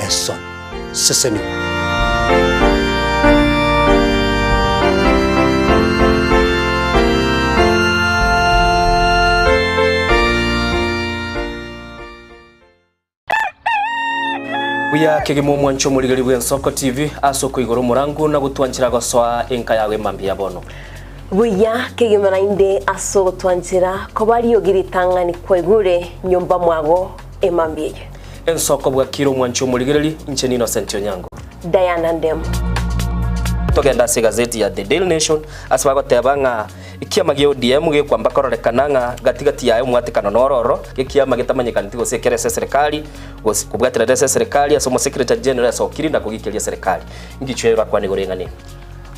Lesson. Sesenigwa. Buya kegima omwancho omorigeri bw'Ensoko TV ase okoigora omorango na gotwanchera gosoa enka yago emambia ya bono. Buya kegima naende ase ogotwanchera koba riogi ritang'ani kwaigure nyomba mwago emambia eye. Ensoko bwakire omwancho omorigereri, inche n'Innocent Onyango. Diana Ndemo. Togende ase egazeti ya The Daily Nation ase bagoteba ng'a ekiama gia ODM gekwamba kororekana ng'a gati gati yaye omwatekano noro oro, ekiama getamanyekaneti gose ekere ase eserekari gose kobwaterera ase eserekari ase omosecretary general asokiri na kogikeria eserekari. Ngichwe orakwane igoro eng'ana eye.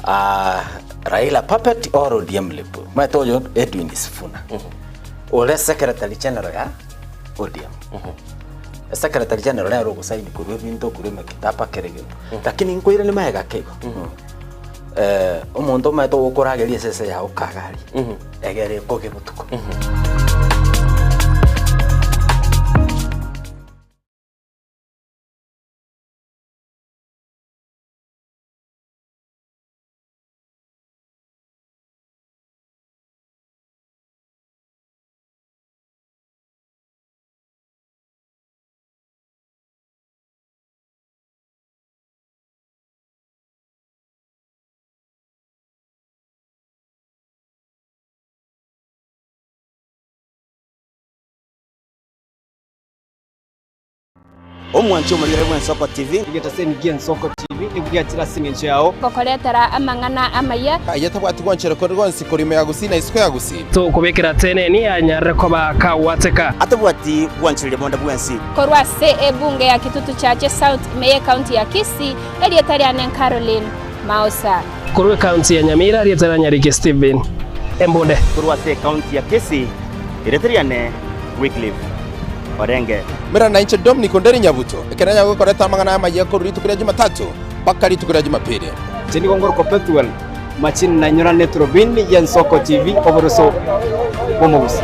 Ah, Raila puppet or ODM lip. Omanyete oyo Edwin Sifuna. Ore secretary general ya ODM. Secretary general nere ogosaini korwa ebinto korwa emekataba kera egento. Lakini nkoiranie magega ake igo. Omonto omanyete ogokorageria esese yago kagaria, egere ekoge botuko. Omwanchi omorigere bw'Ensoko TV. Egetaseni gi'Ensoko TV nigo giachire ase engencho yao. Gokoretera amang'ana amaya. Aye tabwati gwanchera kore gwonsi korwa ime ya Gusii na isiko ya Gusii. Tokobekera teneni anyarire koba kagwateka. Atabwati gwanchereria bonde bwensi. Korwa ase ebunge ya Kitutu Chache South ime y'Ekaunti ya Kisii, erieta riane Caroline Maosa. Korwa ekaunti ya Nyamira, erieta ria Nyariki Stephen Embunde. Korwa ase ekaunti ya Kisii, erieta riane Wycliffe Orenge. Mera nainche Dominic Onderi Nyabuto, ekero nanyare gokoreta amang'ana amayia korwa rituko ria Jumatatu mpaka rituko ria Jumapili. Inche nigo ngorokwa Pethuel Machini nainyora neturubini y'Ensoko TV oboroso bw'omogusi.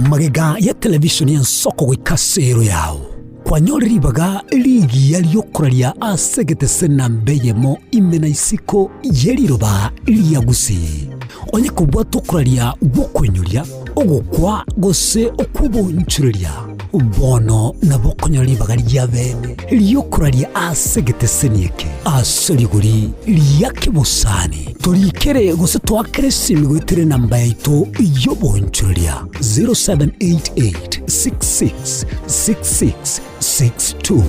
Magega ya televishoni y'ensoko goika ase ero yao, kwanyorire ribaga rigiya ri'okoraria ase egetese namba eyemo ime na isiko ye riroba ria Gusii. Onye kobwate okoraria gw'okoinyoria, ogokwa gose okw'obonchoreria, bono nabo okonyora ribaga ria bene ri'okoraria ase egeteseni eke ase rigori ria kebosani. Torikere gose toakere esimi goetera enamba yaito y'obonchoreria 0788 66 66 62.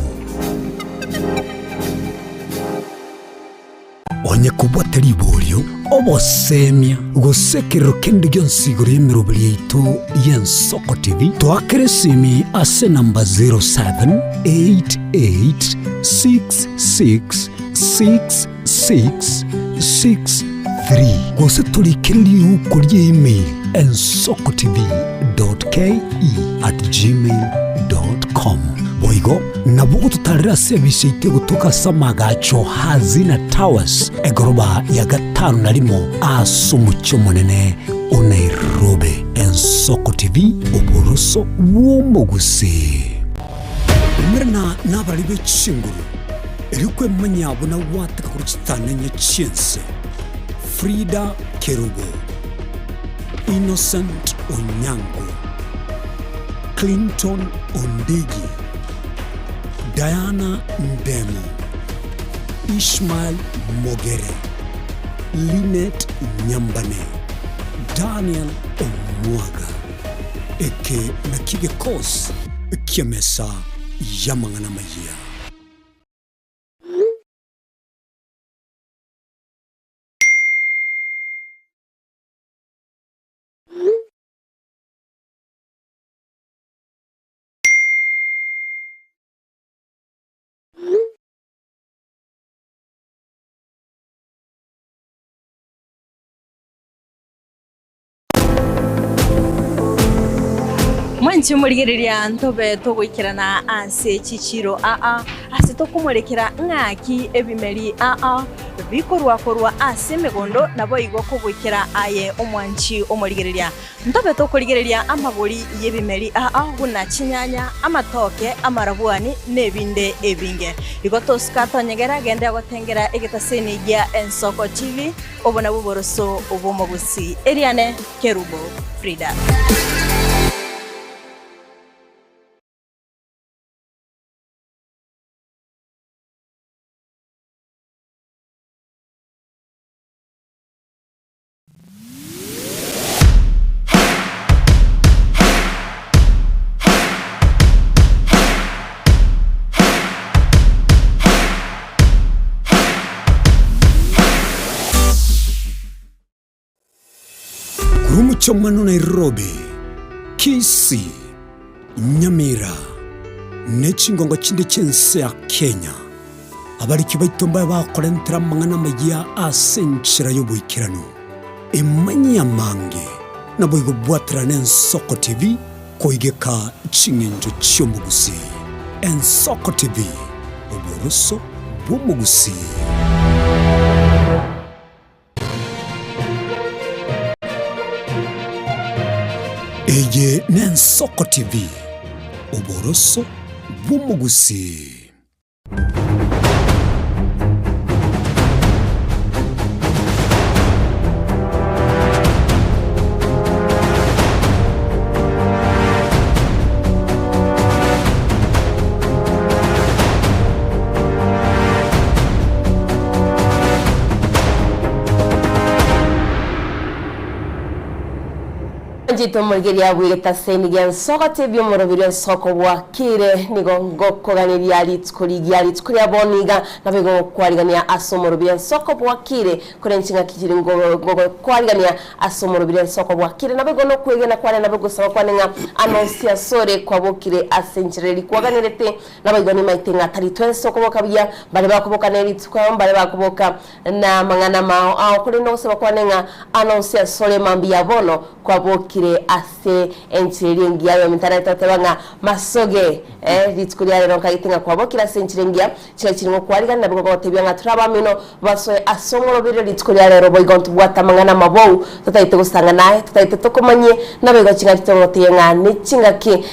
Onye kobwate riborio, obosemia, gose ekerero kende gionsi igoro y'emeroberi yaito y'Ensoko TV, toakere esimi ase enamba 0788 66 66 63 gose torikere riuko rie email ensokotv.ke@gmail.com. Boigo nabo ogototarera ase ebise yaito egotoka ase amagacho Hazina Towers egoroba ya gatano na rimo ase omochie omonene o Nairobi. Ensoko TV, oboroso bw'omogusii. Umerana nabarari be chinguru, erio kwemanya buna gwateka korwa chitanenye chi'ense. Frida Kerubo, Innocent Onyango, Clinton Ondigi, Diana Ndemo, Ishmael Mogere, Linet Nyambane, Daniel Omwaga. Eke nakio gekosi ki'emesa y'amang'ana amayia. Mwanche morigereria ntobe togoikerana ase chichiiro aa, ase tokomorekera ng'aki ebimeri aa bikorwa korwa ase emegondo, naboigo kogoikera aye omwanchi omorigereria. Ntobe tokorigereria amagori y'ebimeri aa buna chinyanya, amatoke, amarabwani, na ebinde ebinge. Igo tosuka tonyegera genda gotengera egetaseni gia Ensoko TV, obo nabwo oboroso bw'omogusii. Eriane Kerubo Frida. Korwa omochie Nairobi, Kisii, Nyamira, ne chingongo chinde chi'ense ya Kenya, abariki baito mbabe bakorentera amang'ana amayia ase enchera y'oboikeranu. Emanyie amange, naboigo bwaterane Ensoko TV koigeka ching'encho chi'omogusii. Ensoko TV, oboroso bw'omogusii. Eye n'Ensoko TV, oboroso bw'omogusii. Nchite omorigereria bw'egetaseni gia Nsoko TV omoroberi o Nsoko bwakire nigo ngokoganeria rituko rigiya rituko ria bono iga nabo igo ngokwarigania ase omoroberi o Nsoko bwakire kore ching'aki chiri ngokwarigania ase omoroberi o Nsoko bwakire nabo igo nokwegena kwane nabo ogosaba kwane ng'a anonsi asore kwabokire ase enchera eria kwaganerete Naboigo nimaete ng'a tari twensi tokoboka buya, baria bakoboka ne rituko ao, mbaria bakoboka namang'ana amao ao, korende ogosaba kwane ng'a anonsi asore mambia bono kwabokire ase enchera eria engiya. Ayominto ararete goteba ng'a masoge, eh, rituko ria rero nkagete ng'a kwabokire ase enchera engiya, chiria chiri ngokwarigania nabo gogotebia ng'a tore abamino basoe ase omoroberio rituko ria rero boigo ntobwate amang'ana amabou totagete gosanga naye, totagete tokomanyie, naboigo chingaki togotebia ng'a nechingaki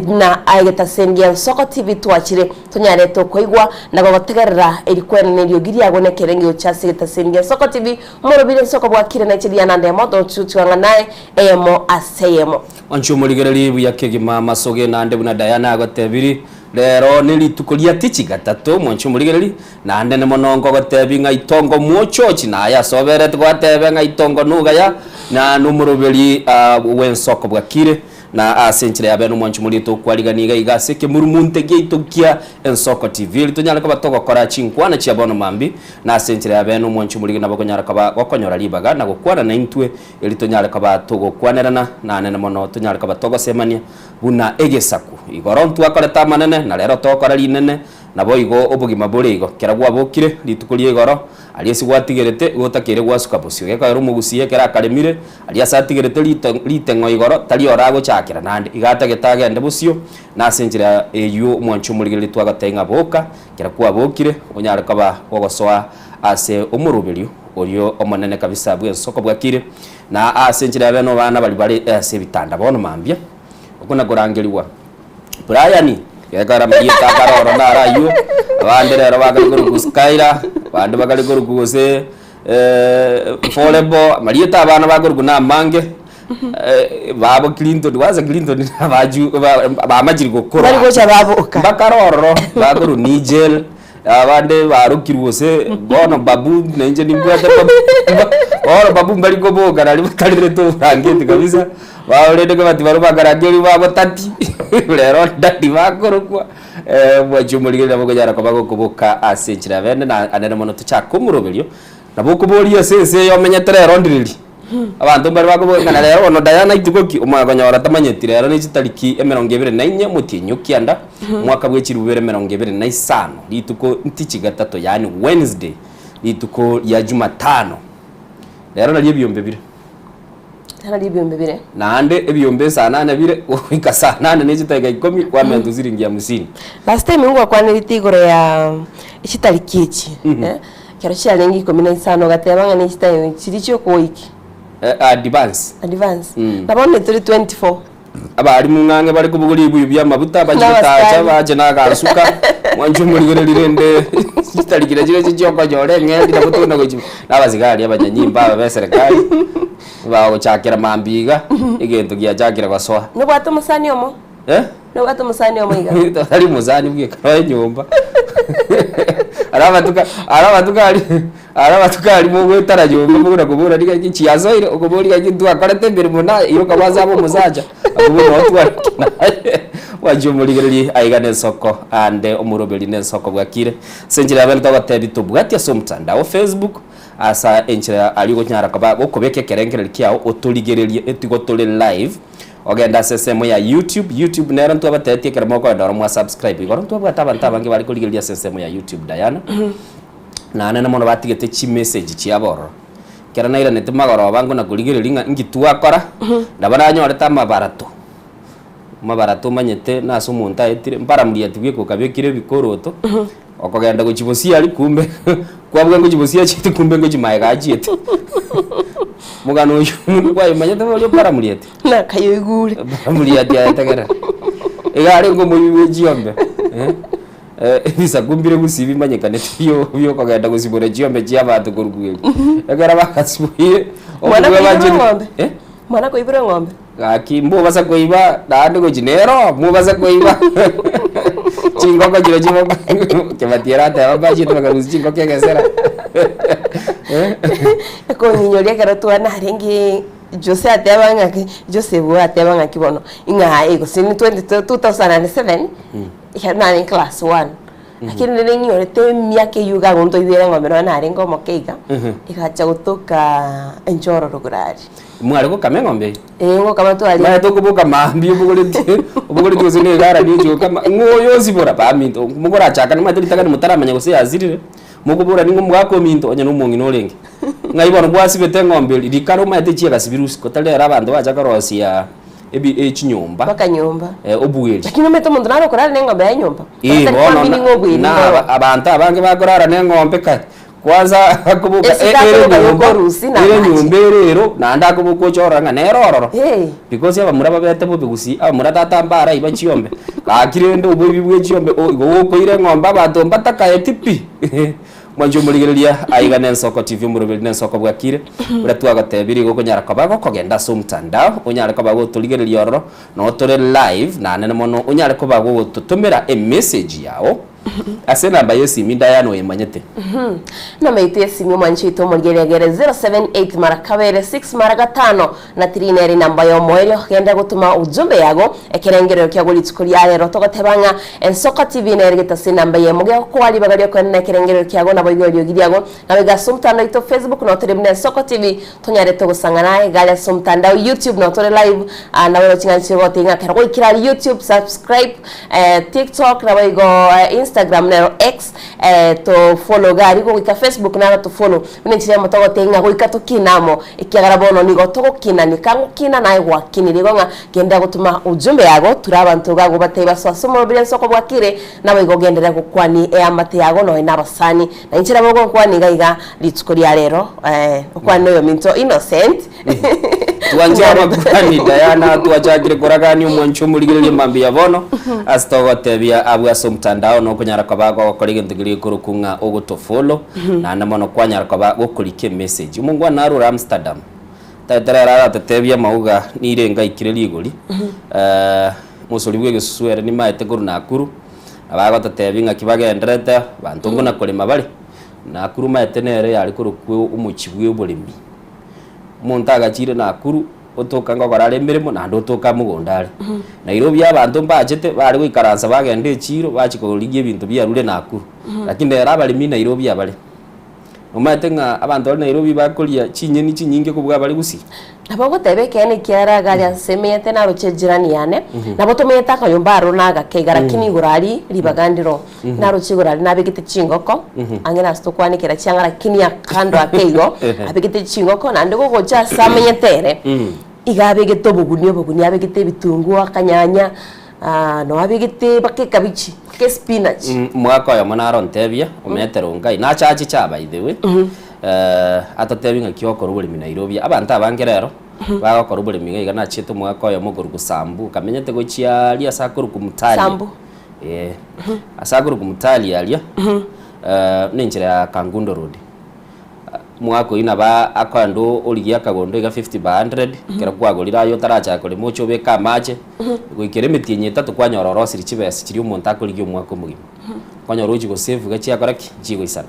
na egetaseni gia Nsoko TV twachire tonyare tokoigwa na gogotegerera erikwena na eriogi riago nekerenge gocha ase egetaseni gia Nsoko TV omorobire Nsoko bwakire na echeria nande emo tochuchwa ng'a naye eyemo ase eyemo. Onche omorigererie buya kegima amasoge naende buna Diana agotebiri, Rero nerituko ria tichi gatato, mwanche omorigererie, naende mono nkogotebi ng'a itongo mwochochi naye ase oberete gwatebe ng'a itongo nogaya na nomoroberi bw'ensoko bwakire. Na ase enchera ya bene omwanchi moria tokwarigania iga iga ase ekemurumunte giaito kia Ensoko TV, erio tonyare koba togokora chinkwana chia bono mambia, na ase enchera ya bene omwanchi omorige nabo okonyara koba gokonyora ribaga na gokwana naintwe, erio tonyare koba togokwanerana, na anene mono tonyare koba togosemania buna egesaku. Igoro ntwakorete amanene, na rero togokora rinene, naboigo obogima bore igo. Kera gwabokire rituko ria igoro, aria ase gwatigerete, igo otakeire gwasuka bosio. Gekoera omogusii ekero akaremire, Aria ase atigerete riteng'o igoro, tari oro agochakera naende, iga atagete agende bosio, na ase enchera eyio omwanchi omorigereria twagotebia ng'a boka, ekero kwabokire, onyare koba gogosoa ase omoroberio oria omonene kabisa bw'ensoko bwakire, na ase enchera ya bene abana baria bare ase ebitanda bono mambia, okwo nakorangerigwa. Brian, gekogera amarieta akare oro naro ayio, abande rero bakare korokwa Skylar, abande bakare korokwa gose. Volleyball, amarieta abana bakorokwa na amange, babo Clinton, kwanza Clinton nabachwe bamachire gokora Bari gocha baboka. Mbakare ororo, bakorwa Nigel, abande barokirwe gose bono Babu, na inche nimbwate Babu, bono Babu mbari koboka nari batarerete oborangeti kabisa, barende kebati baria bakarangeria babo tati, rero daddy bakorokwa. Mwanche omorigereria nabo okonyara koba gokoboka ase enchera ya bene, na anene mono tochake omoroberio, nabo okoboria ase ense eye omenyete rero ndireri. Abanto mbare bakoboka ng'a na rero bono Diana ituko ki? Omanye konyora tamanyeti rero ne chitariki emerongo ebere na inye omotienyi o kianda, omwaka bwe chilifu bibere emerongo ebere na isano, rituko ntichi gatato yaani Wednesday, rituko ria Jumatano. Rero nario ebiombe bire. Tari ebiombe bire. Naende ebiombe saa nane bire goika saa nane ne chidakika ikomi kwamentwa siringi hamsini. Last time ngwakwanerete igoro ya chitariki echi eh, ekero chiarenge ikomi na isano ogateba ng'a ne chitime chiria chiokoiki. Eh, advance. Advance. Na bono tore 24. Abarimu ng'ang'e bare kobogoria ebibuyu bi'amabuta, bachie N'abasikari. gotacha, bache nagasuka, mwanche omorigereria rende chitariki nachio nachi chiokonyora eng'endi nabo tokona gochi na abasigari abanyanyimbo aba b'eserekari, bagochakera mambia iga, egento giachakire gosoa. Nobwate omosani omo? Eh? Nobwate omosani omo iga? Tari omosani bweka noe enyomba. Ara amatuko ara amatuko aria ara amatuko aria mogoetana nyomba mokona koborani ng'aki chiasoire, okoboria ng'aki ntwakorete emeremo naye, iroka kwanza abe omosacha, abwo bono otwarete naye. Mwanche omorigereria aiga nensoko ande omoroberi nensoko bwakire. Ase enchera ya bene togotebi tobwati ase omotandao Facebook, asa enchera aria okonyara koba gokobeka ekerengereri kiao otorigererie etigo tore live. Ogende ase ensemo ya YouTube, YouTube nero ntwabatebetie ekero mokoenda oro mwa subscribe igoro ntwabwate abanto abange bare korigereria ase ensemo ya YouTube Diana, naende na mono batigete chimessage chiabo ororo. Ekero nairanete magoroba nkona korigereria ng'a inki twakora, nabo nanyorete amabarato, amabarato omanyete nase omonto aetire, mparamuriati bweka okabekire ebikoroto, okogenda gochia bosiari kumbe kwabua ngochia bosia achiete kumbe ngochia maega achiete. Omogano oyio kwayomanyete boria oparamurieti? Nakayoigure. Oparamuriati aye tegerera. Iga arenge omoibi bwe chiombe eh, eh, ebisaku mbire gusii bimanyekanete bio biokogenda gosibora chiombe chia abanto korwa bweri. Ekero bagasiboire, Mwana okobua koibora banchete eng'ombe? eh? Mwana koibora eng'ombe? Gaki mbobasa koiba naende gochia nero mobasa koiba chingoko chiria chimo Kebati ere ateba mbachiete bakarusia chingoko egesera eh. Ekong'inyoria ekero twanarenge Jose ateba ng'aki Joseph ateba ng'aki bono ing'a aye gose ni twenty 2007 ekero narenge class one. Lakini rende ng'inyorete emiaka eyio iga agontoibera eng'ombe nonya narenge omoke iga, egacha gotoka enchororo korari. Mware gokama eng'ombe eyio? Ee, ngokama tware. Manya tokoboka mambia obogoretie obogoretie gose na egari oche gokama, ng'o oyo osibora baminto mokorachaka nimanyete ritang'ani motaramanya gose yasirire, mokobora ning'o omogaka ominto onye na omong'ina orenge. Ng'ai bono gwasibete eng'ombe eria, rikare omanyete chiagasibirwe isiko tari rero abanto bacha korosia ebi echinyomba Mpaka nyomba. obweri. Lakini omanyete omonto nare okorara na eng'ombe yaye nyomba? Ee, Batari bono kuamini ng'a obweri na mboro. abanto abange bakorara na eng'ombe kare, kwanza akoboka Esike ere akoboka nyomba, yokorusia na ere amache. nyomba ere ero, naende akoboka ocha orora ng'a nere ororo. Ee. Because abamura babete bobe gusii, abamura tata mbaraiba chiombe, gaki rende oboibi bwe chiombe o igo gokoira eng'ombe abanto mbatakaeti pi. Mwanche omorigereria aiga nensoko TV omoroberi nensoko bwakire, buna twagotebirie igo okonyara koba gokogenda ase omotandao, onyare koba gotorigereria ororo, noo tore live naende mono onyare koba gogototomera emessage yao ase enamba yesimi Diana oyemanyete. Enamba yaito yesimi omwanchi oito omorigereria egere 078 mara kabere 6 mara gatano na 3 nere enamba yomoerio. Genda gotoma ujumbe yago ekerengerero kiago rituko ria rero togoteba ng'a Ensoko TV nere getase enamba eyemo gegokoa ribaga riokoenena ekerengerero kiago naboigo eriogi riago. Naboigo ase omotandao oito Facebook noo tore buna Ensoko TV tonyarete gosang'ana iga aria ase omotandao YouTube noo tore live ah naboigo ching'ana chigogotebi ng'a ekero gwaikire aria YouTube subscribe TikTok naboigo Instagram nero X to follow iga aria goika Facebook naro to follow buna enchera eyemo togotebi ng'a goika tokine amo ekiagera bono nigo togokinani kangokina naye gwakinire igo ng'a genda gotoma ujumbe yago ture abanto iga gobatebi basoe ase omoroberi ase okobwakire naboigo ogenderere gokwani eamate yago nonya na abasani Na inche nabo ngonkwana iga iga rituko ria rero, eh, okwane oyominto Innocent. Twanche amakwani Diana twachakire koragania omwancho omorigereria mambia bono ase togotebia abwo ase omtandao nokonyara koba gogokora egento keria gekorokwa ng'a ogotofollow naende mono kwanyara koba gokorika emessage. Omongwana arure Amsterdam tagete rero aratotebie amauga nirenga aikire rigori mosori bwa egesusu ere nimaete korwa Nakuru Abagototebia ng'aki bagendererete, abanto mbuna korema bare, Nakuru maete nere yare korokwa omochie bw'oboremi. Omonto agachire Nakuru, otoka ngokora are emeremo naende otoka mogondo are. Nairobi abanto mbachete bare goikaransa bagenda echiro bachia korigia ebinto biarure Nakuru. Lakini rero abaremi Nairobi abare. Omanyete ng'a abanto bare Nairobi bakoria chinyeni chinyinge kobua abare Gusii? Nabo ogoteba ekeene ekiagera iga aria nse emenyete naroche ejirani yane, nabo tomenyete akanyomba aro nagake iga lakini igoro aria ribaga ndiro. Naroche igoro aria nabegete chingoko, ang'e nase tokwanekera chianga lakini akando ake igo, abegete chingoko naende gogocha ase amenyete ere. Iga abegete obogunia obogunia abegete ebitunguo, akanyanya, noo abegete mpaka ekabichi, mpaka espinach. Omogaka oyomo naro ontebia, ometere onkai, nache achiche aa by the way, atotebie ng'aki okora oboremi Nairobi. Abanto abange rero, bagokora oboremi iga iga nachiete omogaka oyomo okorokwa Sambu, okamenyete gochia aria ase akorokwa Mutalia. Sambu. Eeh, ase akorokwa Mutalia aria, nenchera ya Kangundo Road. Omwaka oyio nabo akoenda origie akagondo iga 50 by 100, ekero kwagorire aye otarachaka korema oche obeke amache, goikera emetienyi etato kwanyora orosirie chibesa chiria omonto akorigia omwaka omogima. Kwanyora ochia gosave iga chiakora ki? Chigoisana.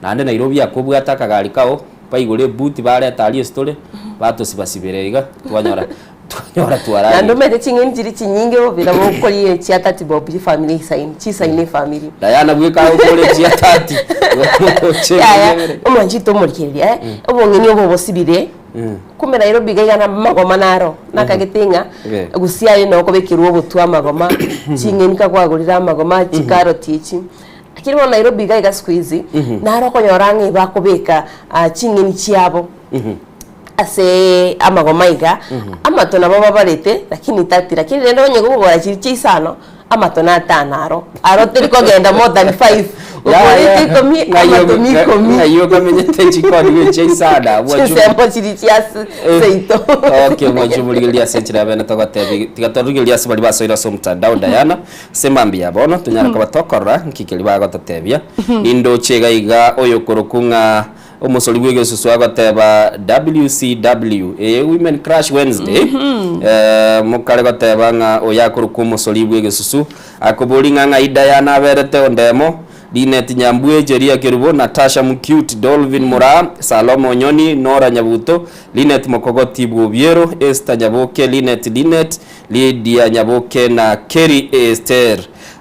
Naende Nairobi akobwate akagari kao, baigore ebuti bareta aria esitore, batosibasibera iga, twanyora twanyora Naende twarageire. omanyete ching'eni chiri chinyinge bobe nabo okoria echia 30 bob chifamiri eisaine, chisaine efamiri. Diana bweka agokora echia 30 Yaya, omwanchete omorigereria eh, obong'eni obo obosibire, kumbe Nairobi iga iga namagoma naro, nakagete ng'a Eh. gusii aye noo okobekerwa obotwe amagoma, ching'eni kakwagorire amagoma, chikaroti echi. Lakini bono Nairobi iga iga siku hizi, naro okonyora ng'a ebakobeka ching'eni chiabo. Ase amagoma iga, amato nabo babarete, lakini tati, lakini rende onye gokogora chiria chia isano, amato natano aro, aro teri kogenda more than five, okorete ikomi, amato ni ikomi. Ng'ai okamenyete chikoni gochia isano abwo achwo. Chinsemo chiria chia seito. Okay, mwanche omorigereria ase enchera ya bene togotebi tiga torigereria ase baria basoire ase omotandao Diana, ase mambia bono tonyare koba tokorora nki keria bagototebia. Nindoche iga iga oyokorokwa ng'a Omosori bw'egesusu agoteba WCW, eye Women Crush Wednesday, eh, mokare goteba ng'a oyo akorokwa omosori bw'egesusu, akobori ng'a ng'ai Diana aberete ondemo, Linet Nyambue, Jeria Kerubo, Natasha Mcute, Dolvin Moraa, Salome Onyoni, Nora Nyabuto, Linet Mokogoti Bwobiero, Esther Nyaboke, Linet Linet, Lydia Nyaboke na Kerry Esther.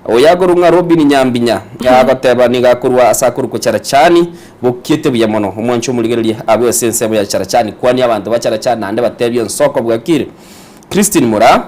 Oyo akorwa ng'a Robin Nyambinya, agoteba nigo akorwa ase akorokwa Charachani, Bokiete buya mono, omwanche omorigererie abwo ase ensemo ya Charachani. Kwania abanto ba Charachani naende batebie ensoko bwakire. Christine Moraa,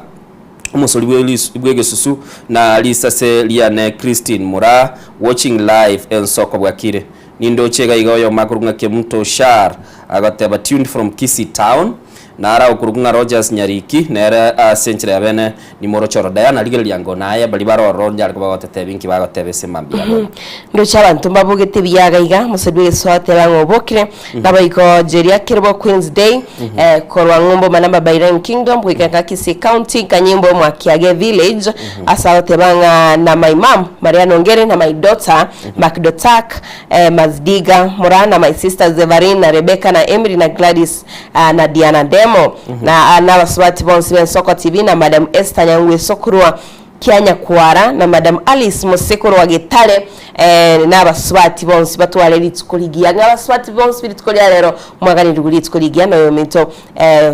omosori bw'egesusu na risase riane Christine Moraa watching live ensoko bwakire. Nindoche iga iga oyomo akorokwa ng'a Kemunto Shar agoteba tuned from Kisii town. Nara okorokwa ng'a Rogers Nyariki nere ase enchera ya bene Nimoroche oro Diana rigereria ngo naye baria bare ororo nyare koba gotetebia inki bagoteba ase mambia bono. Ndoche abanto mbabogete ebiaga iga, mosori bw'egesusu agoteba ng'a obokire, naboigo Jeria Kerubo Queens Day, eh, korwa ng'umbu Manamba Bahrain Kingdom goika nka Kisii County, Kanyimbo Mwakiage Village, ase agoteba ng'a na my mum Mariana Ongere na my daughter Macdotak eh, Mazdiga Moraa na my sisters Evarine na Rebecca na Emily na Gladys ah, na Diana Demo, na ah, nabasubati bonsi b'Ensoko TV, na Madam Esther Nyangweso korwa Kianyakwara, na Madam Alice Mose korwa Getare, eh, nabasubati bonsi batware rituko rigiya. Ng'a abasubati bonsi b'rituko ria rero mwaganirigwe rituko rigiya noyominto eh,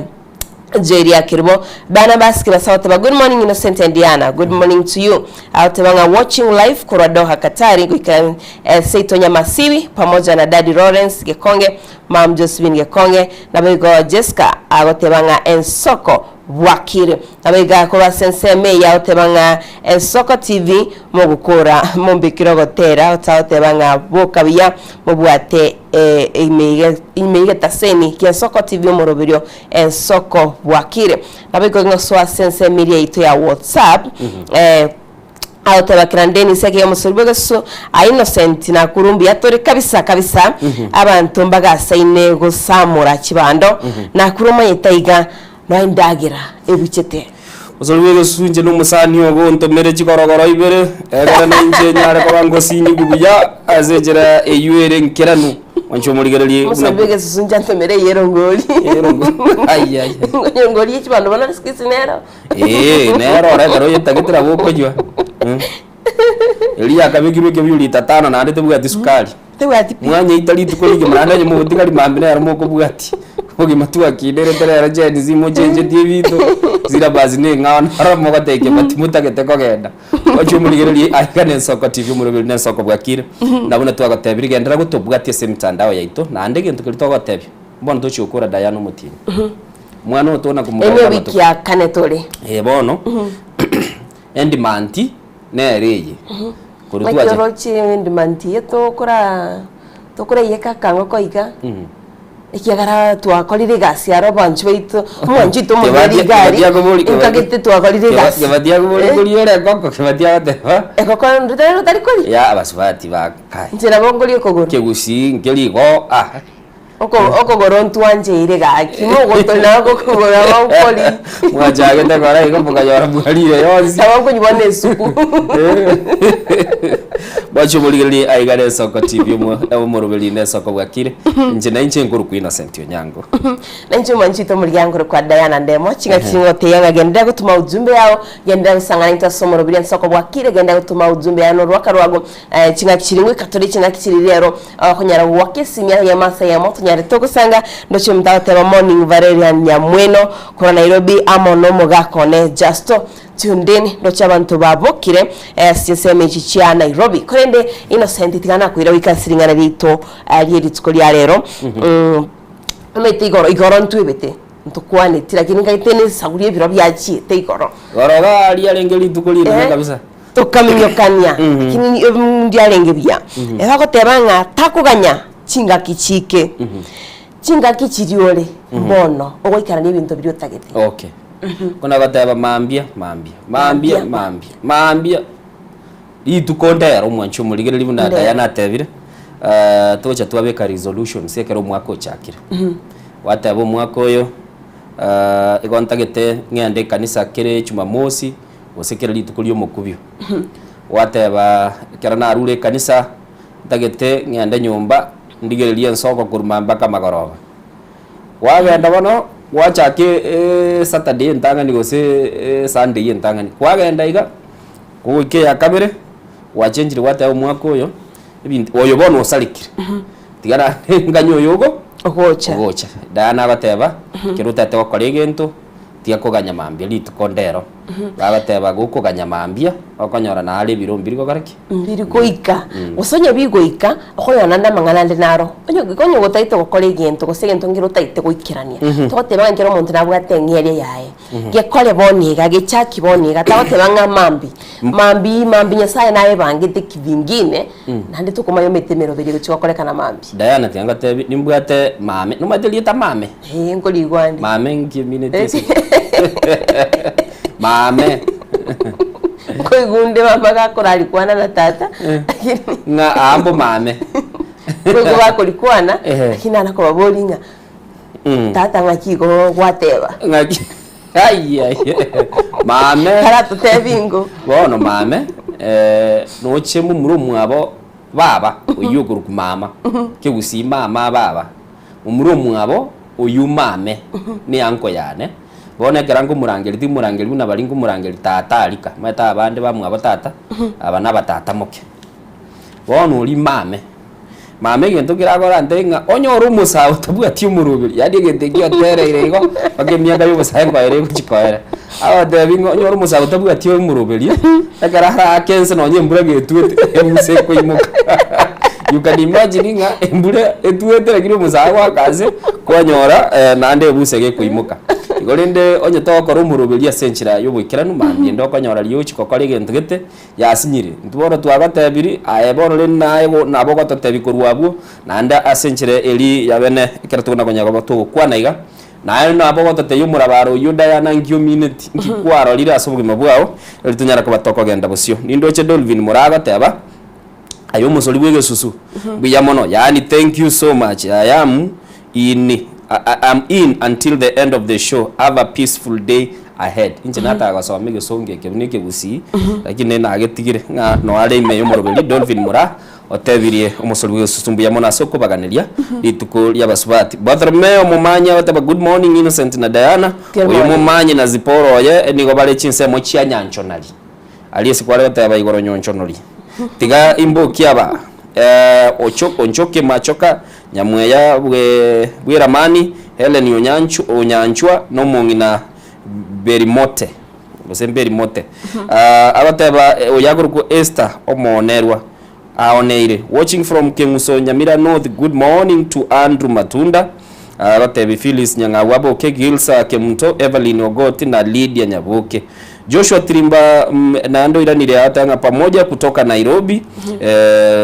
Jeria Kerubo. Bana basike basa goteba good morning Innocent and Diana, good morning to you. Agoteba ng'a watching live korwa Doha Katari goika eh, seito Nyamasibi pamoja na Daddy Lawrence Gekonge Ma'am Josephine Gekonge, naboigo Jesca agoteba ng'a ensoko bwakire. Naboigo akorwa ase ensemo eye agoteba ng'a Ensoko TV mogokora mombekere ogotera otagoteba ng'a boka buya mobwate ime egetaseni ki'Ensoko TV omoroberio Ensoko bwakire. Naboigo ng'osoa ase ensemo eria yaito ya WhatsApp Agoteba kera Dennis eke omosori bw'egesusu a Innocent nakuru mbuya tore kabisa kabisa abanto mbagasaine gosamora chibando nakuru omanyete iga noe endagera ebuchete. Omosori bw'egesusu inche nomosani ogo ontomere chikorokoro ibere ekero nainche nyare koba ngosinyigwa buya ase enchera eywo ere enkeranu Mwanche omorigererie buna Omosori bw'egesusu inche antomere eyerongori Eyerongori. Ai, ai, ai. Erongori ye chibando bono siku hizi nero. Ee, nere oro ekero oyetagete nabo okonywa. Mm. Eria yakabekirwe ekebuyu lita tano naende tebwati sukari. Tebwati pi. Mwanyeita rituko rigima naende onye mogotigari mambia nero mokobwati. Obogima twakinerete rero Gen Z mochenchetie ebinto, syllabus neng'ao naro mogotekia but motagete kogenda. Oche omorigererie aiga na Ensoko TV omoroberi na Ensoko bwakire. Na buna twagotebirie genderera gotobwatia ase emitandao yaito naende egento keria togotebia, bono tochia gokora Diana omotienyi. Omwana oyo tona Eye komobarera wiki amatuko. ya kane tore. Eh bono, endimanti nere eye. Korwa Naki twacha oroche endimanti eye tokora tokoraiyeka akang'oko iga. Ekiagera twakorire egasi aro abanchwa baito, omwanchwa oito omonyene rigari, nkagete twakorire egasi. Kebati akobori koria ore ekoko, Kebati agoteba. Ekoko nere otari koria? Ya abasubati ba kae. Inche nabo nkoria okogoro. Ekegusii nkeri igo ah. Oko okogoro ntwancheire gaki, mogoto nabo okogoro nabo nkori. Mwachagete kora igo mokanyora mwarire yonsi. Nabo nkonywa bono esupu. Mwanche omorigererie aiga na Esoko TV omo omoroberi na Esoko bwakire. Inche na inche nkorokwa Innocent Onyango. Na inche omwanchete omoriango kwa Diana Ndemo, ching'aki ching'oteya ng'a genderera gotuma ujumbe yao, genderera gosang'ana intwe ase omoroberi ensoko bwakire, genderera gotuma ujumbe yao norwaka rwago, eh, ching'aki chiri ngoika tore ching'aki chiri rero, okonyara goaka esimi eyemo ase eyemo tonyare togosanga, ndoche omonto agoteba morning Valerian Nyamweno korwa Nairobi amo nomogaka one Justo Tuned in ndoche abanto babokire ase chinsemo echi chia Nairobi. Korende Innocent tiga nakoira goika ase ring'ana riaito rie rituko ria rero. Omanyete igoro igoro ntwebete ntokwaneti lakini nkaete nesagu ria ebiro biachiete igoro. Igoro iga riarenge rituko rinene kabisa. Tokaminyokania lakini ndiarenge buya. Bagoteba ng'a takoganya chingaki chike. Chingaki chiria ore bono ogoikerania ebinto biria otagete. Okay. Buna goteba mambia, mambia, mambia, mambia, mambia. Rituko ndero omwanchi omorigereria buna Ndero. Diana atebire, eh, tocha twabeka resolutions ekero omwaka ochakire. Gwateba omwaka oyo, eh, igo ntagete ng'ende ekanisa kere jumamosi, gose kere rituko ria omokubio. Gwateba ekero narure ekanisa, ntagete ng'ende nyomba, ndigererie ensoko korwa mambia mpaka magoroba. Kwagenda bono, gwachaka esaturday entang'ani gose esunday entang'ani, kwagenda iga, goika eya kabere, gwachenchire gwateba omwaka oyo, ebinto oyo bono osarekire, tiga naende nganye oyo ogo Ogocha. ogocha. Diana agoteba, ekero otagete gokora egento, tiga koganya mambia rituko ndero, bagoteba gokoganya mambia, okonyora nare ebiro mbiri gokora ki? Mbiri goika, gose onye bigoika, okonyora naende amang'ana ande naro. Onye onye gotagete gokora egento gose egento nkere otagete goikerania, togoteba ng'a ekero omonto nabwate eng'eria yaye, gekore bono iga, gechaki bono iga, tagoteba ng'a mambia, mambia mambia Nyasaye nayebangete kivingine, naende tokomanya omanyete emeroberi egochia gokorekana mambia. Diana tiga ngotebi, nimbwate mame, nomanyete erieta mame? Eeh nkorigwa ande. Mame nki emineti ase mame. Nkoigunde mama gakorarikwana na tata lakini Ng'a aambo mame. nkoigwa bakorikwana Ehe. lakini nana kobaboria ng'a tata ng'aki igo gwateba. Ng'aki ai ai mame. Taratotebi ingo. Bono mame noche momura omwabo baba oyio okorokwa mama, kegusii mama baba. Momura omwabo oyio mame ne uncle yane, bono ekero nkomorangeria timorangeria buna baria nkomorangeria tata arika, omanyete abande bamwabo tata, aba na abatata moke. Bono oria mame, mame egento kere akore antebie ng'a onye ore omosae otabwati omoroberi, yaani egento ekio otereire igo mpaka emiaka ya obosae nkoera egochi koera, agotebi ng'a onye ore omosae otabwati omoroberi, ekero arake ense nonye embura getwete, ebusa ekoimoka. You can imagine ng'a embura etwete lakini omosae agoaka ase, kwanyora naende ebusa gekoimoka. Igo rende onye togokora omoroberi ase enchera ya oboikeranu mambia ende okonyora riria ogochia gokora egento gete, yasinyire. Intwe bono twagotebirie, aye bono rende naye go nabo ogototebia korwa abwo, naende ase enchera eria ya bene ekero tokona konya koba togokwana iga, Naye nabo ogototebia omorabaro oyio Diana nki omineti, nki kwarorire ase obogima bwao, erio tonyare koba tokogenda bosio. Nindoche Dolvin Moraa agoteba, aye omosori bw'egesusu, mbuya mono, yaani thank you so much, I am in, I am in until the end of the show, have a peaceful day ahead. Inche nataka gosoma egesongo eke buna ekegusii, lakini nagetigire ng'a noare ime y'omoroberi Dolvin Moraa. Otebirie omosori bw'egesusu mbuya mono ase okobaganeria rituko ri'abasubati. Bartholomeo omomanyi agoteba good morning Innocent na Diana. Good Oyo morning. momanyi na Zipporah oye nigo bare chinsemo chia nyanchonari. Aria ase kware goteba igoro nyonchonori. Tiga imbokie aba eh, ocho, onchoke machoka nyamweya bwe bw'eramani Hellen Onyanchu, Onyanchwa na omong'ina Berimote. gose mberimote. Agoteba oyo akorokwa Esther omoonerwa aoneire. Watching from Keng'uso Nyamira North good morning to Andrew Matunda. Agotebi Phyllis Nyang'au Aboke, Gilsa Kemunto, Evelyn Ogoti na Lydia Nyaboke. Joshua Tirimba naende oiranire agoteba ng'a pamoja kutoka Nairobi,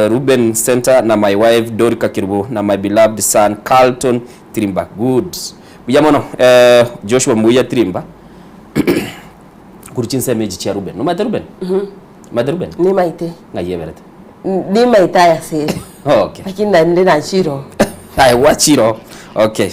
Ruben Center na my wife Dorika Kerubo na my beloved son Carlton. Tirimba good. Buya mono eh, Joshua mbuya Tirimba korwa chinsemo echi chia Ruben. Nomanyete Ruben? Omanyete Ruben? Nimaete. Ng'ai eberete? Nimaete aya sere. Okay. Lakini naende nachire. Aye gwachire oo. Okay.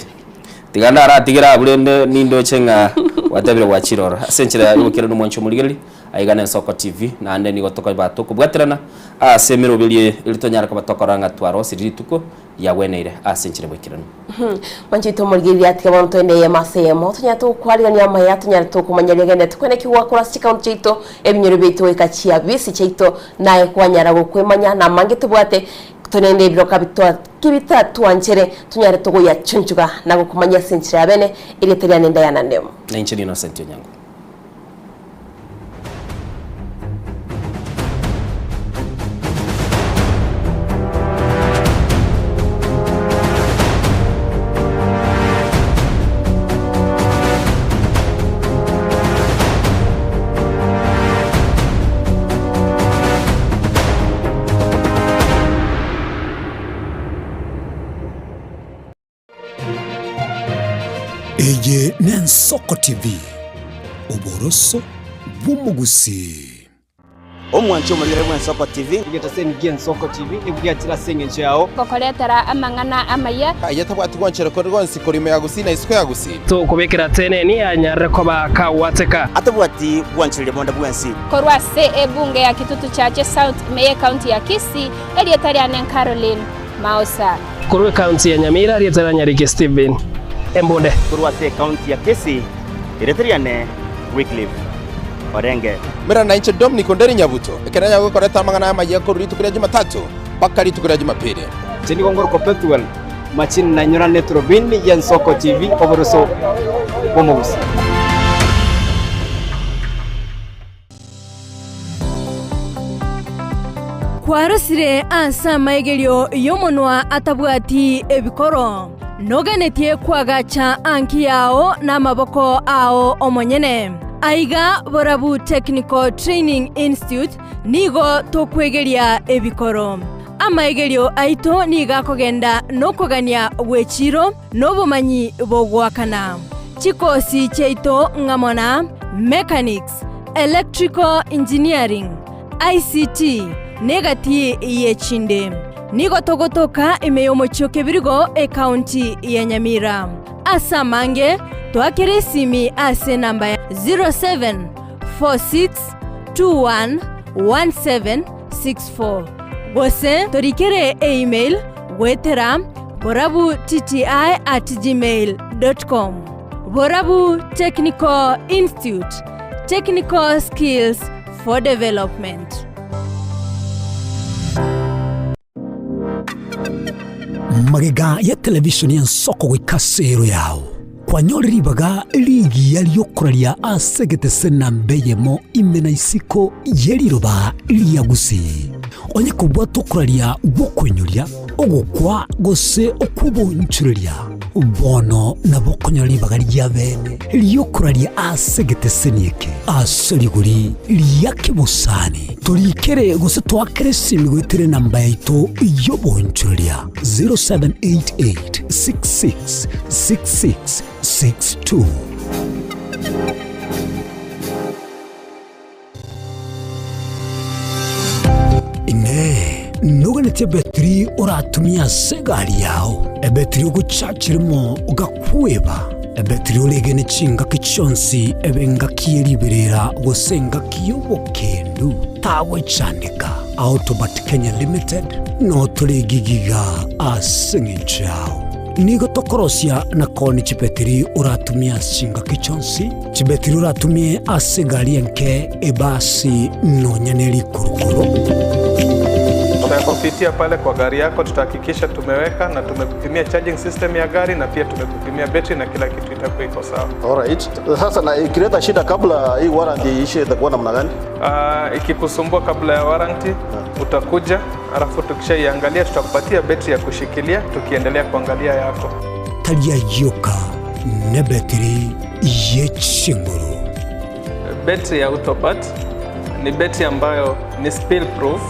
Tiga ndaratigere abwo rende nindoche ng'a gwatebire gwachire oro. Ase enchera ya gokera nomwanchi omorigereria, aiga na Ensoko TV, naende nigo tokoba tokobwaterana ase emeroberio eye erio tonyare koba tokorora ng'a twarosirie rituko riagweneire ase enchera boikeranu. Mwanchi oito omorigereria tiga bono toende eyemo ase eyemo, tonyare tokwarigania amaya, tonyare tokomanya riagende tokwane ki gwakora ase chikaunti chiaito, ebinyoro biaito goika chiabisi chiaito, naye kwanyara gokwemanya namange tobwate Torende ebiroka bitwa ki bitatwanchere, tonyare togoyachunchuga na gokomanyia ase enchera ya bene, erieta riane Diana Ndemo. Na inche n'Innocent Onyango. Eye n'Ensoko TV, oboroso bw'omogusii. Omwanchi omorigere bw'Ensoko TV. Egetaseni gi'Ensoko TV nigo giachire ase engencho yao. Gokoretera amang'ana amaya. Aye tabwati gwanchera kore gonsi korwa ime ya Gusii na isiko ya Gusii. Tokobekera teneni anyarire koba kagwateka. Atabwati gwanchereria bonde bwensi. Korwa ase ebunge ya Kitutu Chache South ime y'Ekaunti ya Kisii, erieta riane Caroline Maosa. Korwa ekaunti ya Nyamira, erieta ria Nyariki Stephen Embunde. Korwa ase ekaunti ya Kisii, erieta riane Wycliffe Orenge. Mera nainche Dominic Onderi Nyabuto, ekero nanyare gokoreta amang'ana amayia korwa rituko ria Jumatatu mpaka rituko ria Jumapili. Inche nigo ngorokwa Pethuel Machini nainyora eturubini y'Ensoko TV oboroso bw'omogusii. Kwarosire ase amaigerio y'omonwa atabwati ebikoro, noganetie koagacha anki yao namaboko ao omonyene. Aiga Borabu Technical Training Institute nigo tokwegeria ebikoro. Amaigerio aito nigo akogenda nokogania gw'echiiro na obomanyi bogoakana. Chikosi chiaito ng'amo na Mechanics, Electrical Engineering, ICT, na egati y'echinde. Nigo togotoka ime y'omochie o Kebirigo, ekaunti ya Nyamira. Ase amange, toakere esimi ase enamba ya 0746211764 gose torikere email goetera borabutti@gmail.com. Borabu Technical Institute, technical skills for development. Magega ya televishoni y'ensoko goika ase ero yao, kwanyore ribaga rigiya ri'okoraria ase egetese namba eyemo ime na isiko ye riroba ria Gusii. Onye kobwata okoraria gw'okoinyoria, ogokwa gose okw'obonchoreria, bono nabo okonyora ribaga ria bene ri'okoraria ase egeteseni eke ase rigori ria kebosani. Torikere gose toakere esimi goetera enamba yaito y'obonchoreria 0788 66 66 62. Inee! Noganetie ebetiri oratumie ase egari yao, ebetiri ogochachiremo ogakweba, ebetiri oregene chingaki chionsi ebe engaki ye riberera gose engaki y'obokendu? Tagwechandeka. Autobat Kenya Limited notore egigiga ase eng'encho yao. Nigo tokorosia na koonia chibetiri oratumie ase chingaki chionsi, chibetiri oratumie ase egari enke, ebasi, nonya ne rikurukuru. Tutakupitia pale kwa gari yako, tutahakikisha tumeweka na tumekupimia charging system ya gari na pia tumekupimia betri na kila kitu itakuwa iko sawa. Alright. Sasa na ikileta shida kabla hii warranty iishe itakuwa namna gani? Ikikusumbua kabla ya warranty utakuja, alafu tukishaiangalia tutakupatia betri ya kushikilia tukiendelea kuangalia yako. Tari ayioka nebetiri ye chinguru. Betri ya Autopat ni betri ambayo ni spill proof,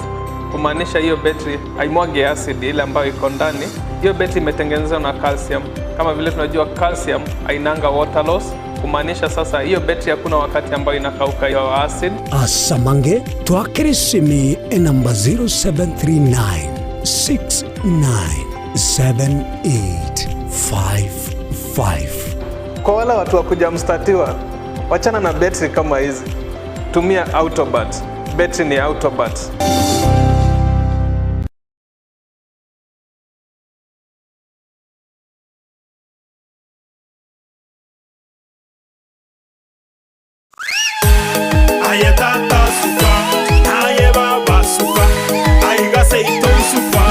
kumaanisha hiyo betri haimwagi acid ile ambayo iko ndani. Hiyo betri imetengenezwa na calcium. Kama vile tunajua calcium hainanga water loss, kumaanisha sasa hiyo betri hakuna wakati ambayo inakauka hiyo acid. Asamange twakere esimi enamba 0739 697855. Kwa wale watu wa kuja mstatiwa, wachana na betri kama hizi, tumia Autobat. Betri ni Autobat. Aye tata suka, aye baba suka, aiga seito suka.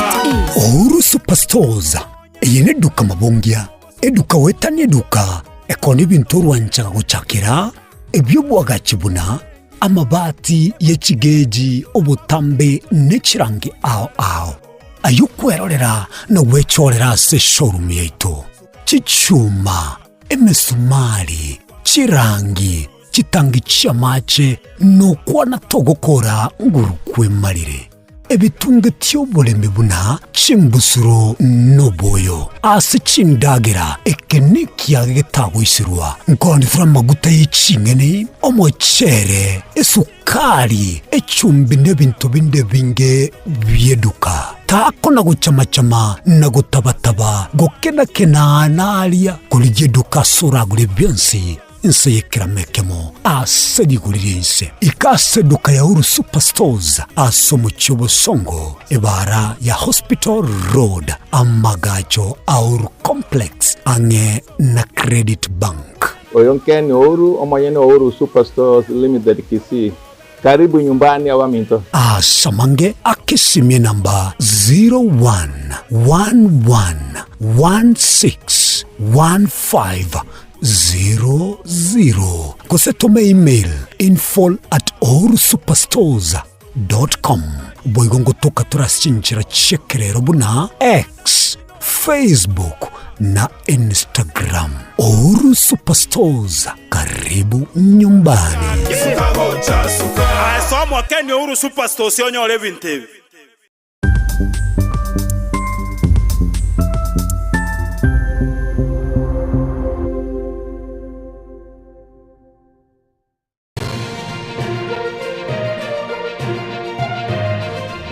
Uhuru Superstores eye neduka mabongia, eduka goetania eduka ekona ebinto orwanchaga gochakera ebi'obwagachi buna amabati ye chigeji, obotambe ne chirangi ao ao. Ayio kwerorera na gwechorera ase eshowroom yaito. Chichuma, emesumari, chirangi, chitangi chi'amache, nokwana togokora nguru kwemarire. Ebitunge ti'oboremi buna chimbusuro noboyo ase chindagera, eke nekiage getagoiserwa, nkoonithera amaguta ye ching'eni, omochere, esukari, echumbi na ebinto binde ebinge bi'eduka. Takona gochama-chama na gotaba-taba, gokena-kena aa na aria, korigia eduka ase oragore bionsi, Inse y'ekerama ekemo ase rigori ri'ense. Ika ase eduka ya Uhuru Superstores ase omochie o Bosongo, ebaara ya Hospital Road, amagacho a Uhuru Complex ang'e na Credit Bank. Oyo Ken Ouru, omonyene o Uhuru Superstores Limited Kisii. Karibu nyumbani abaminto. Ase amange akesimie namba 0111161500 gose tome email info at uhurusuperstores dot com. Boigo ngotoka tore ase chinchera chi'ekerero buna X, Facebook na Instagram. Uhuru Superstores, karibu nyumbani. Aye soa Ken Uhuru Superstores onyore ebinto ebi.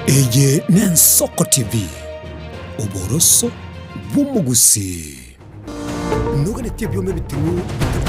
Eye n'Ensoko TV, oboroso bw'omogusii. Noganetie ebioma ebiting'u bitari.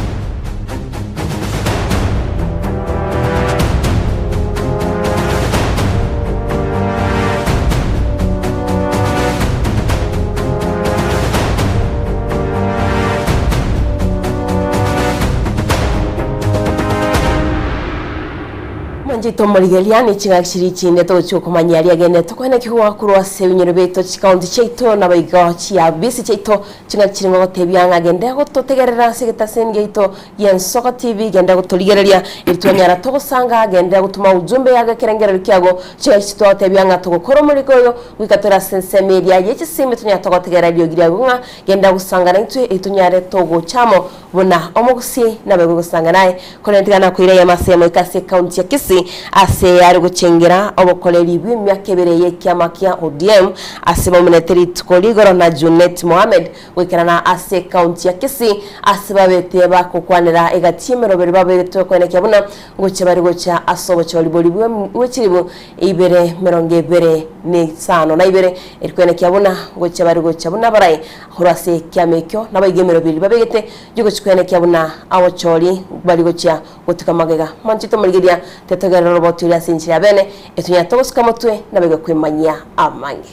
Mwanchete omorigereria ne ching'aki chiria chinde togochia okomanyia riagene tokoene kigwa korwa ase ebinyoro biaito chikaunti chiaito nabaigo chiabisi chiaito Ching'aki chire ngogotebia ng'a genda gototegerera ase egetaseni giaito gi'Ensoko TV, genda gotorigereria eri twanyara togosanga, genda gotoma ujumbe yago ekerengererio kiago. Ching'aki chitwagotebia ng'a togokora omoriko oyo goika tore ase ensemo eria ye chisimi tonyare togotegerera eriogi riago ng'a genda gosanga naintwe eri tonyare togocha amo buna omogusii nabe gogosanga naye. Korende tiga nakoira eyemo ase eyemo goika ase ecounty ya Kisii ase are gochengera obokoreri bw'emiaka ebere y'ekiama kia ODM ase baumerete rituko rigoro na Junet Mohamed goikerana ase ecounty ya Kisii ase babete bagokwanera egati y'emeroberi babegetwe koenekia buna ngochia bare gocha ase obochori boria bwechiribu ibere merongo ebere na isano na ibere eri koenekia buna ngochia bare gocha buna abarai korwa ase ekiama ekio nabaiga emeroberi babegete yogochia koenekia buna abochori bari gochia Gotuka magega, mwanche tomorigeria, tetogerera oroboti oria ase enchera ya bene, etonyare togosuka motwe, nabaiga kwemanyia amange.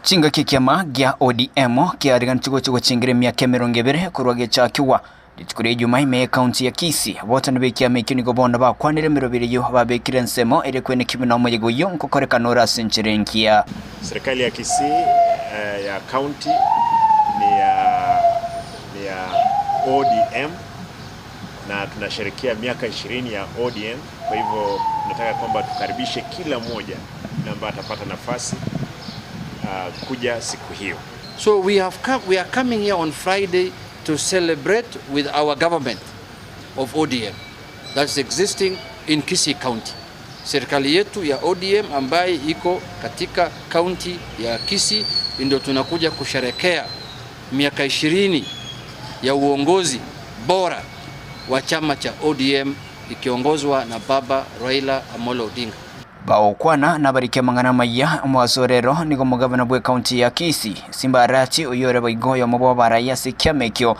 Chingaki ekiama gia ODM kiariganeti gocha gochengera emiaka emerongo ebere korwa gechakigwa. Rituko ria Ijumaa ime y'ecounty ya Kisii, abotani b'ekiama ekio nigo bono bakwanire emeroberi eyio babekire ensemo eria kwenekigwe na omoyega oyio nkokorekana ore ase enchera engiya. Serikali ya Kisii ya county ni ya ni ya ODM na tunasherehekea miaka 20 ya ODM. Kwa hivyo tunataka kwamba tukaribishe kila mmoja na ambaye atapata nafasi kuja siku hiyo. So we have come, we are coming here on Friday to celebrate with our government of ODM that's existing in Kisii County. Serikali yetu ya ODM ambaye iko katika kaunti ya Kisii ndio tunakuja kusherekea miaka ishirini ya uongozi bora wa chama cha ODM ikiongozwa na Baba Raila Amolo Odinga. Bagokwana nabarike amang'ana amaya, omogaso rero nigo omogavana bw'ecounty ya Kisii, Simba Arati, oyio ore boigo oyomo bw'abarai ase ekiama ekio,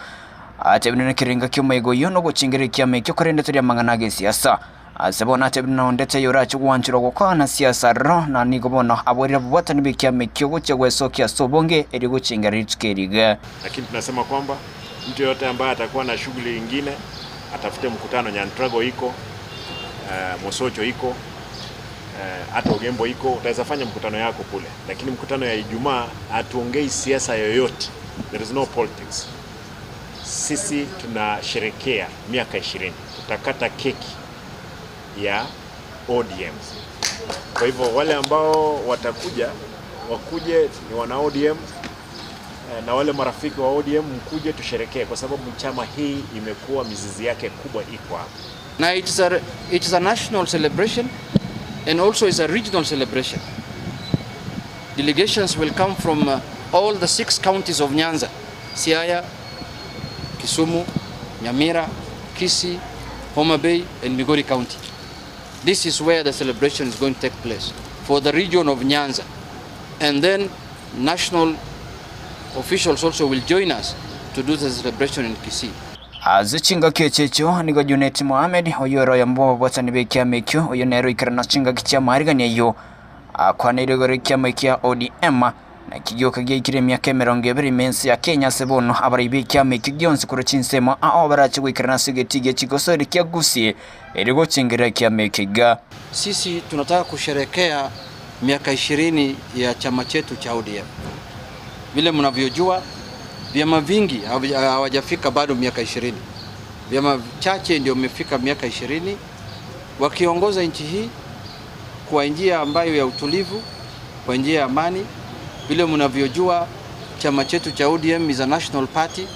atebire na ekerenga ki'omoigo oyio nogochingera ekiama ekio korende tari amang'ana agesiasa. Ase bono atebire na onde taiyo orache gwancherwa gokwana siasa aroro, na nigo bono aborire ababwatani b'ekiama ekio gochia gwesokia ase obonge erio gochingera rituko eri iga. Lakini tunasema kwamba mtu yoyote ambaye atakuwa na shughuli ingine atafute mkutano. Nyantrago iko, Mosocho iko, hata Ogembo iko, utaweza fanya mkutano yako kule, lakini mkutano ya Ijumaa hatuongei siasa yoyote, there is no politics. Sisi tunasherekea miaka 20, tutakata keki ya ODM. Kwa hivyo wale ambao watakuja wakuje ni wana ODM na wale marafiki wa ODM mkuje tusherekee, kwa sababu chama hii imekuwa mizizi yake kubwa iko hapa. Now it is a national celebration and also is a regional celebration. Delegations will come from all the 6 counties of Nyanza, Siaya, Kisumu, Nyamira, Kisii, Homa Bay and Migori County. This is where the celebration is going to take place for the region of Nyanza. And then national officials also will join us to do the celebration in Kisii. Ase chingaki echi echio nigo Junet Mohamed oyio ore oyomo bw'ababwatani b'ekiama ekio oyio nere oikerana chingaki chi'amaarigani ayio akwaneire igoro ekiama ekia ODM naki gioka giaikire emiaka 20 ime ense ya Kenya ase bono abarai b'ekiama ekio gionsi korwa chinsemo ao barache goikerana ase egetii gia chigosori kia Gusii erio gochengerera ekiama eke iga. Sisi tunataka kusherekea miaka 20 ya chama chetu cha ODM. Vile mnavyojua vyama vingi hawajafika bado miaka 20. Vyama chache ndio wamefika miaka 20 wakiongoza nchi hii kwa njia ambayo ya utulivu, kwa njia ya amani. Vile mnavyojua chama chetu cha ODM is a national party,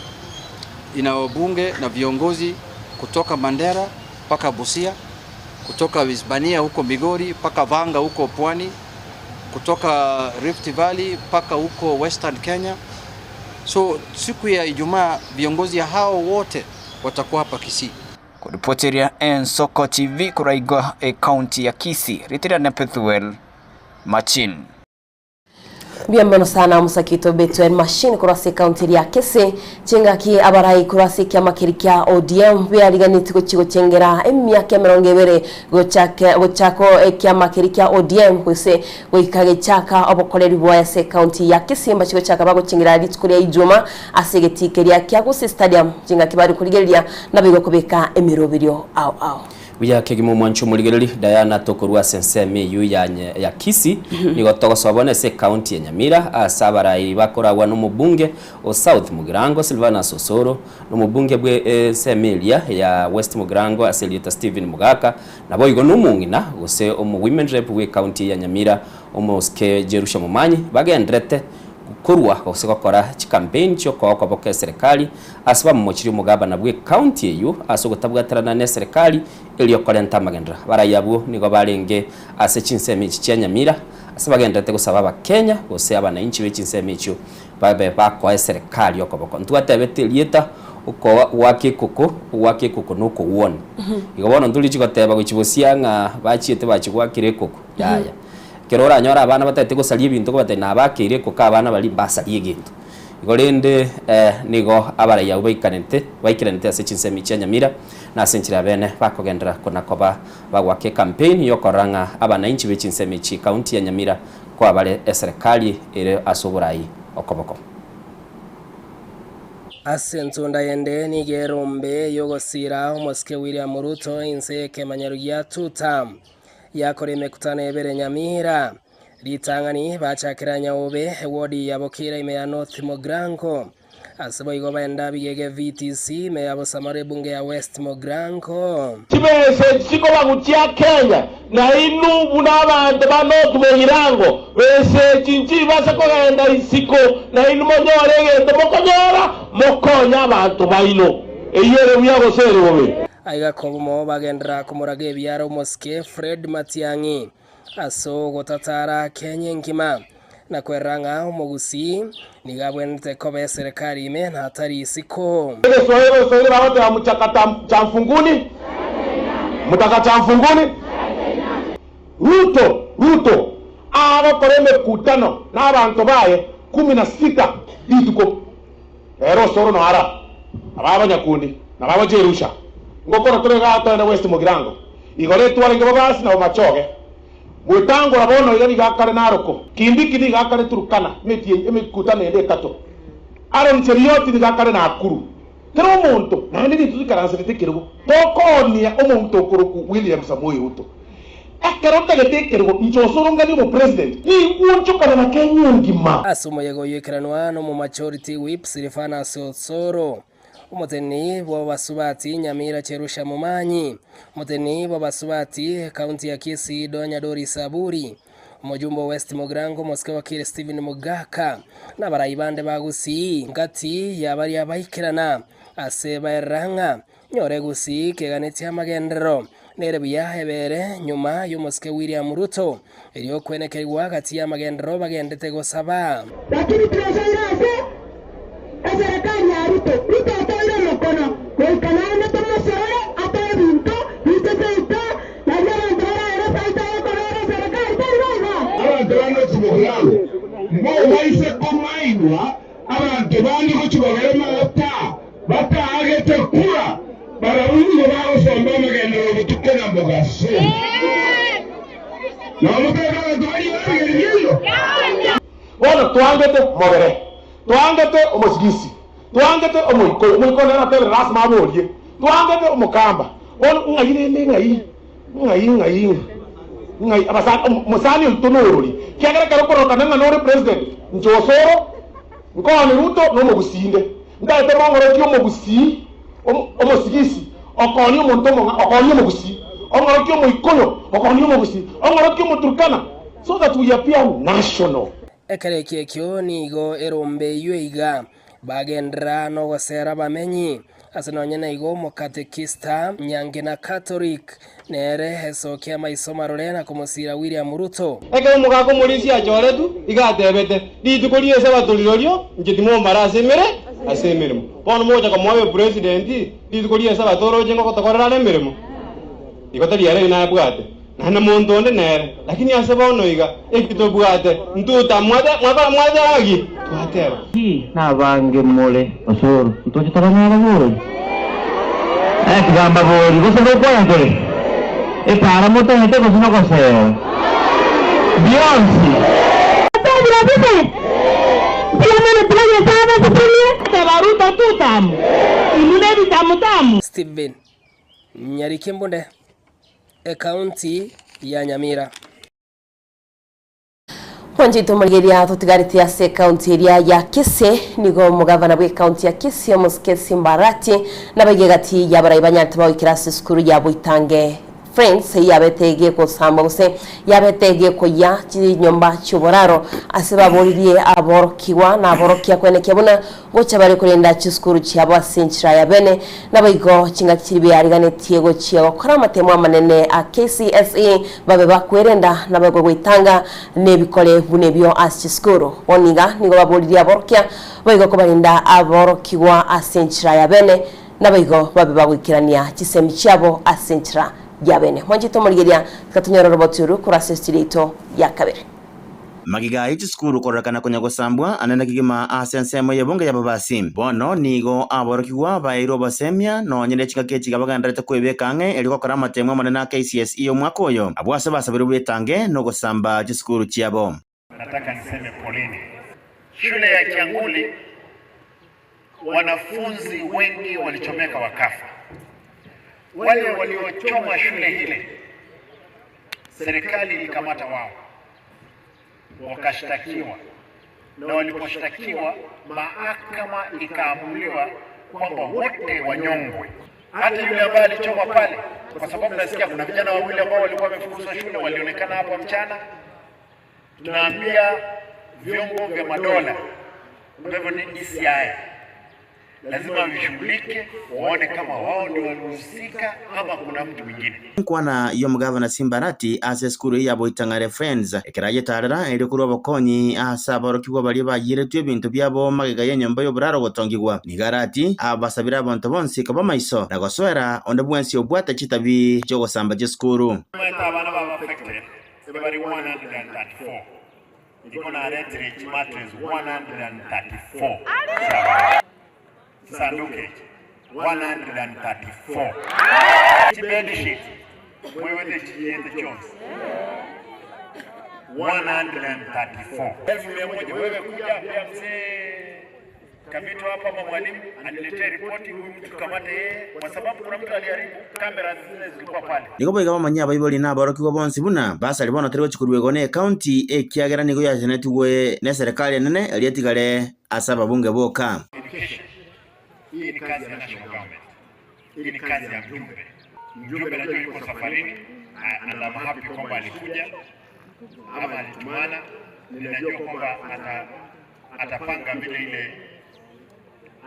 ina wabunge na viongozi kutoka Mandera mpaka Busia, kutoka Isebania huko Migori mpaka Vanga huko Pwani, kutoka Rift Valley mpaka huko Western Kenya. So siku ya Ijumaa viongozi hao wote watakuwa hapa Kisii. Kuripoteria Ensoko TV kuraigwa e county ya Kisii, Ritira na Pethuel Machin. Mbia mono sana musakito Bethuel Machine kurase county ya Kisii chingaki abarai kurase kiama kiri kia ODM biariganiti gochigochengera emiaka 20 gochake gochako ekiama kiri kia ODM gose goika gechaka obokoreri bwa ase county ya Kisii mbachigochaka bagochengera rituko ria Ijuma ase getikeria kia Gusii Stadium chingaki bari kurigereria nabigo kubeka emirobirio ao ao. Buya kegima omwancho omorigereri Diana tokorwa ase ensemo eywo ya ya Kisii nigo togosoa ase county ya Nyamira ase abarai bakoragwa na omobunge o South Mugirango Silvanus Osoro na omobunge bwe ensemo eria ya West Mugirango ase erieta Stephen Mugaka nabo igo na omong'ina gose omo women rep bwe county ya Nyamira omosike Jerusha Momanyi bagenderete korwa gose gokora chicampaign chiokoa koboka eserikali ase bamomochirie omogabana bwe county eywo ase ogotabwaterana na eserikali erio okorenta amagendera barai abwo nigo barenge ase chinsemo echi chia Nyamira ase bagenderete gosaba abakenya gose abananchi be chinsemo echio babe bakoa eserikali okoboko ntwatebete erieta okoa gwaka ekoko ogwaka ekoko na okowona igo bono ntorichi goteba gochi bosia ng'a bachiete bachigwakire ekoko yaya kero oranyora abana batagete gosaria ebinto kobatebia nabakeire ekoko abana baria mbasarie egento igo rende nigo abarai abwo baikanete baikeranete ase chinsemo chia Nyamira na ase enchera bene bakogendera kona koba bagwaka ecampaign yokorora ng'a abananchi be chinsemo echi county ya Nyamira kwabare eserikali ere ase oborai okoboko. Ase ensonda yende nigo erombe yogosira omosike William Ruto inse y'ekemanyero gia tutam yakora emekutano ebere Nyamira ritang'ani bachakera Nyaobe ewodi ya Bokira ime ya North Mogrango ase boigo baenda bigege VTC ime ya Bosamaro ebunge ya West Mogrango. Chibesa echi chikobaguchia Kenya na inu buna abanto ba North Mogirango besa echi nchibase kogenda isiko na inu monyore egento mokonyora mokonya abanto baino eywo ere buya gose ere bobe. Aiga kobomo bagendera komoraga ebiara omosike Fred Matiang'i ase ogotatara Kenya enkima. na kwerora ng'a omogusii nigo abwenerete koba eserekari ime na atari isiko. Egeswahili Abaswahili bagoteba mchaka cha mfunguni, mtaka cha mfunguni. Ruto Ruto agokora emekutano nabanto baye kumi na sita rituko. Ere osoro no ara aba abanyakundi na babo Jerusha. Ngokora tore igaa toende West Mugirango. Igoro etwarenge Bobasi na Bomachoge. Gwetangora bono iga nigo akare Naroko. Kindiki nigo akare Turkana emetienyi emekutano ende etato. Aaron Cherioti nigo akare Nakuru. Kera omonto naende nintwe toikaranserete ekerogo tokoonia omonto okorokwa William Samoei Ruto. Ekero ntagete ekerogo inche osoronganie omopresident, nigwonchokana na Kenya engima. Ase omoyega oyio ekeranwa nomomajority whip Silvanus Osoro, omoteneni bw'abasubati Nyamira Cherusha Momanyi, omoteneni bw'abasubati ekaunti ya Kisii Donya Doris Aburi, Omojumbe o West Mugirango omosike wakili Stephen Mogaka na abarai bande ba Gusii ngati ya baria baikerana ase baerera ng'a nyore Gusii keganetie amagenderero nere buya ebere nyuma y'omosike William Ruto erio kwenekerigwa gati y'amagenderero bagendete gosaba. Lakini twasoire ase eserekari ya Ruto, Ruto otoire omokono goika naende tomosorore atoe ebinto biche seito, nario abanto baraere efaida y'okobera eserekari, tari boigo? Abanto ba North Mugirango mbobaise kong'ainwa, abanto bande gochia kogera amagata bataagete kura, barabwo nigo bagosomba amagenderero botuko na mogaso. Nomotebie abanto baria babigeri biaino. Bono twangete mobere, twangete omosigisi, twangete omoikoyo, omoikoyo nere natebire lasima aborie, twangete omokamba, bono ng'ai rende ng'ai, ng'ai ng'ai ng'ai abasani omosani oito norori, kiagera ekero okororokana ng'a nore president, inche osoro, nkooni Ruto na omogusii inde, ntaete mong'orokie omogusii, omosigisi, okoonia omonto omong'a okoonia omogusii, ong'orokie omoikoyo, okoonia omogusii, ong'orokie omoturkana, so that we appear national. Ekero ekio ekio nigo erombe eyio iga bagenderera nogosera abamenyi, ase nonye naigo omokatekista Nyangena Catholic nere esokia amaiso marore na komosira William Ruto. Ekero omogaka omorisia achoretwe, iga atebete, Rituko ri'Esabato rirorio inche timombara ase emere ase emeremo. Bono mogocha komoa obe president, rituko ri'Esabato oroche ngogotokorera are emeremo? Igo tari ere nabwate, naende monto onde nere, lakini ase bono iga, eki tobwate, ntotamwate, mwakora mwateba ki? Twateba. Nabange more osoro, ntoche tobanyore bori? Eh, kigamba bori, gose ngokwana tore? Epara motagete gose nogosera? Bionsi. Twatebire bobe, mbuya mono tiga Nyasae abasesenie. Teba Ruto tutamu, inwe nebitamu tamu. Stephen Nyarikembunde, Ekaunti ya Nyamira. Mwanchete omorigereria totigaretie ase ekaunti eria ya Kisii, nigo omogavana bw'ekaunti ya Kisii omosike Simba Arati nabaiga egati y'abarai banyarete bagoikera ase esukuru ya Boitange Friends yabete gegosambwa gose yabete gekoyia chinyomba chi'oboraro ase baboririe aborokigwa na aborokia kwenekia buna Gocha bare korenda chisukuru chiabo ase enchera ya bene, naboigo chingaki chiria biariganetie gochia gokora amatemo amanene a KCSE babe bakwerenda naboigo goetanga nebikore buna ebio ase chisukuru. Bono iga nigo baboririe aborokia boigo kobarenda aborokigwa ase enchera ya bene, naboigo babe bagoikerania chisemi chiabo ase enchera ya bene. Mwanchete omorigeria, tiga tonyore oroboti oru korwa ase esitiri yaito ya kabere. Magega ye chisukuru kororekana konya gosambwa anene kegima ase ensemo y'ebunge y'ababasi. Bono nigo aborokigwa baeirwe obosemia nonye ne chingaki echi bagendererete kwebeka ang'e erio gokora amatemo amanene a KCSE omwaka oyo, abwo ase basabirwe betange nogosamba chisukuru chiabo. Nataka niseme poleni. Shule ya Kyanguli wanafunzi wengi walichomeka wakafa. Wale waliochoma shule ile serikali ilikamata wao wakashtakiwa, na waliposhtakiwa mahakama ikaamuliwa kwamba wote wanyongwe, hata yule ambaye alichoma pale, kwa sababu nasikia kuna vijana wawili ambao walikuwa wamefukuzwa shule walionekana hapa mchana. Tunaambia vyombo vya madola ambavyo ni DCI Lazima vishughulike waone kama wao ndio walihusika ama kuna mtu mwingine. Enkwana y'omogavana Simba Arati ase esukuru eye ya Boitang'are Friends ekero ayetarera erio korwa obokonyi ase aborokigwa baria bayiretwe ebinto biabo magega y'enyomba y'oboraro gotongigwa. Nigo Arati abasabire abanto bonsi koba maiso na gosoera onde bwensi obwate chitabi chi'ogosamba chisukuru. Omanyete abana baba affected ebari 134 igo naretire chimattress 134 chiabana. Chisanduku echi 134 chibed sheet moigwete chiyiete chionsi 134. Elfu mia moja wewe kuja pia mzee Kabito hapa ama mwalimu aniletee ripoti, huyu mtu kamate yeye, kwa sababu kuna mtu aliharibu kamera zile zilikuwa pale. Nigo boiga bamanyie abaibori na aborokigwa bonsi buna basari bono tari gochia koruegwa na ecounty ekiagera nigo yachenetigwe neserekari enene eria etigare ase ababunge boka. Education hii ni kazi ya national government, hii ni kazi ya mjumbe. Mjumbe najua yuko safarini and I'm happy kwamba alikuja ama alitumana. Ninajua kwamba ata, atapanga vile ile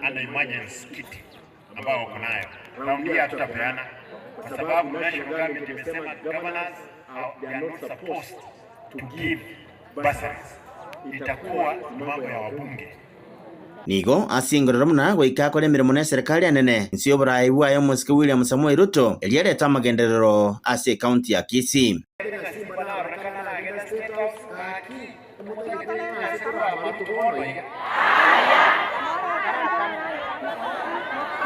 ana emergency kit ambayo wako nayo. Raundi hii hatutapeana kwa sababu national government imesema governors are, they are not supposed to give bursaries. Itakuwa ni mambo ya wabunge. Nigo ase engorero buna goika akore emeremo neserekari enene inse y'oboraai bwaye omosike William Samoei Ruto eria erete amagenderero ase ecounty ya Kisii.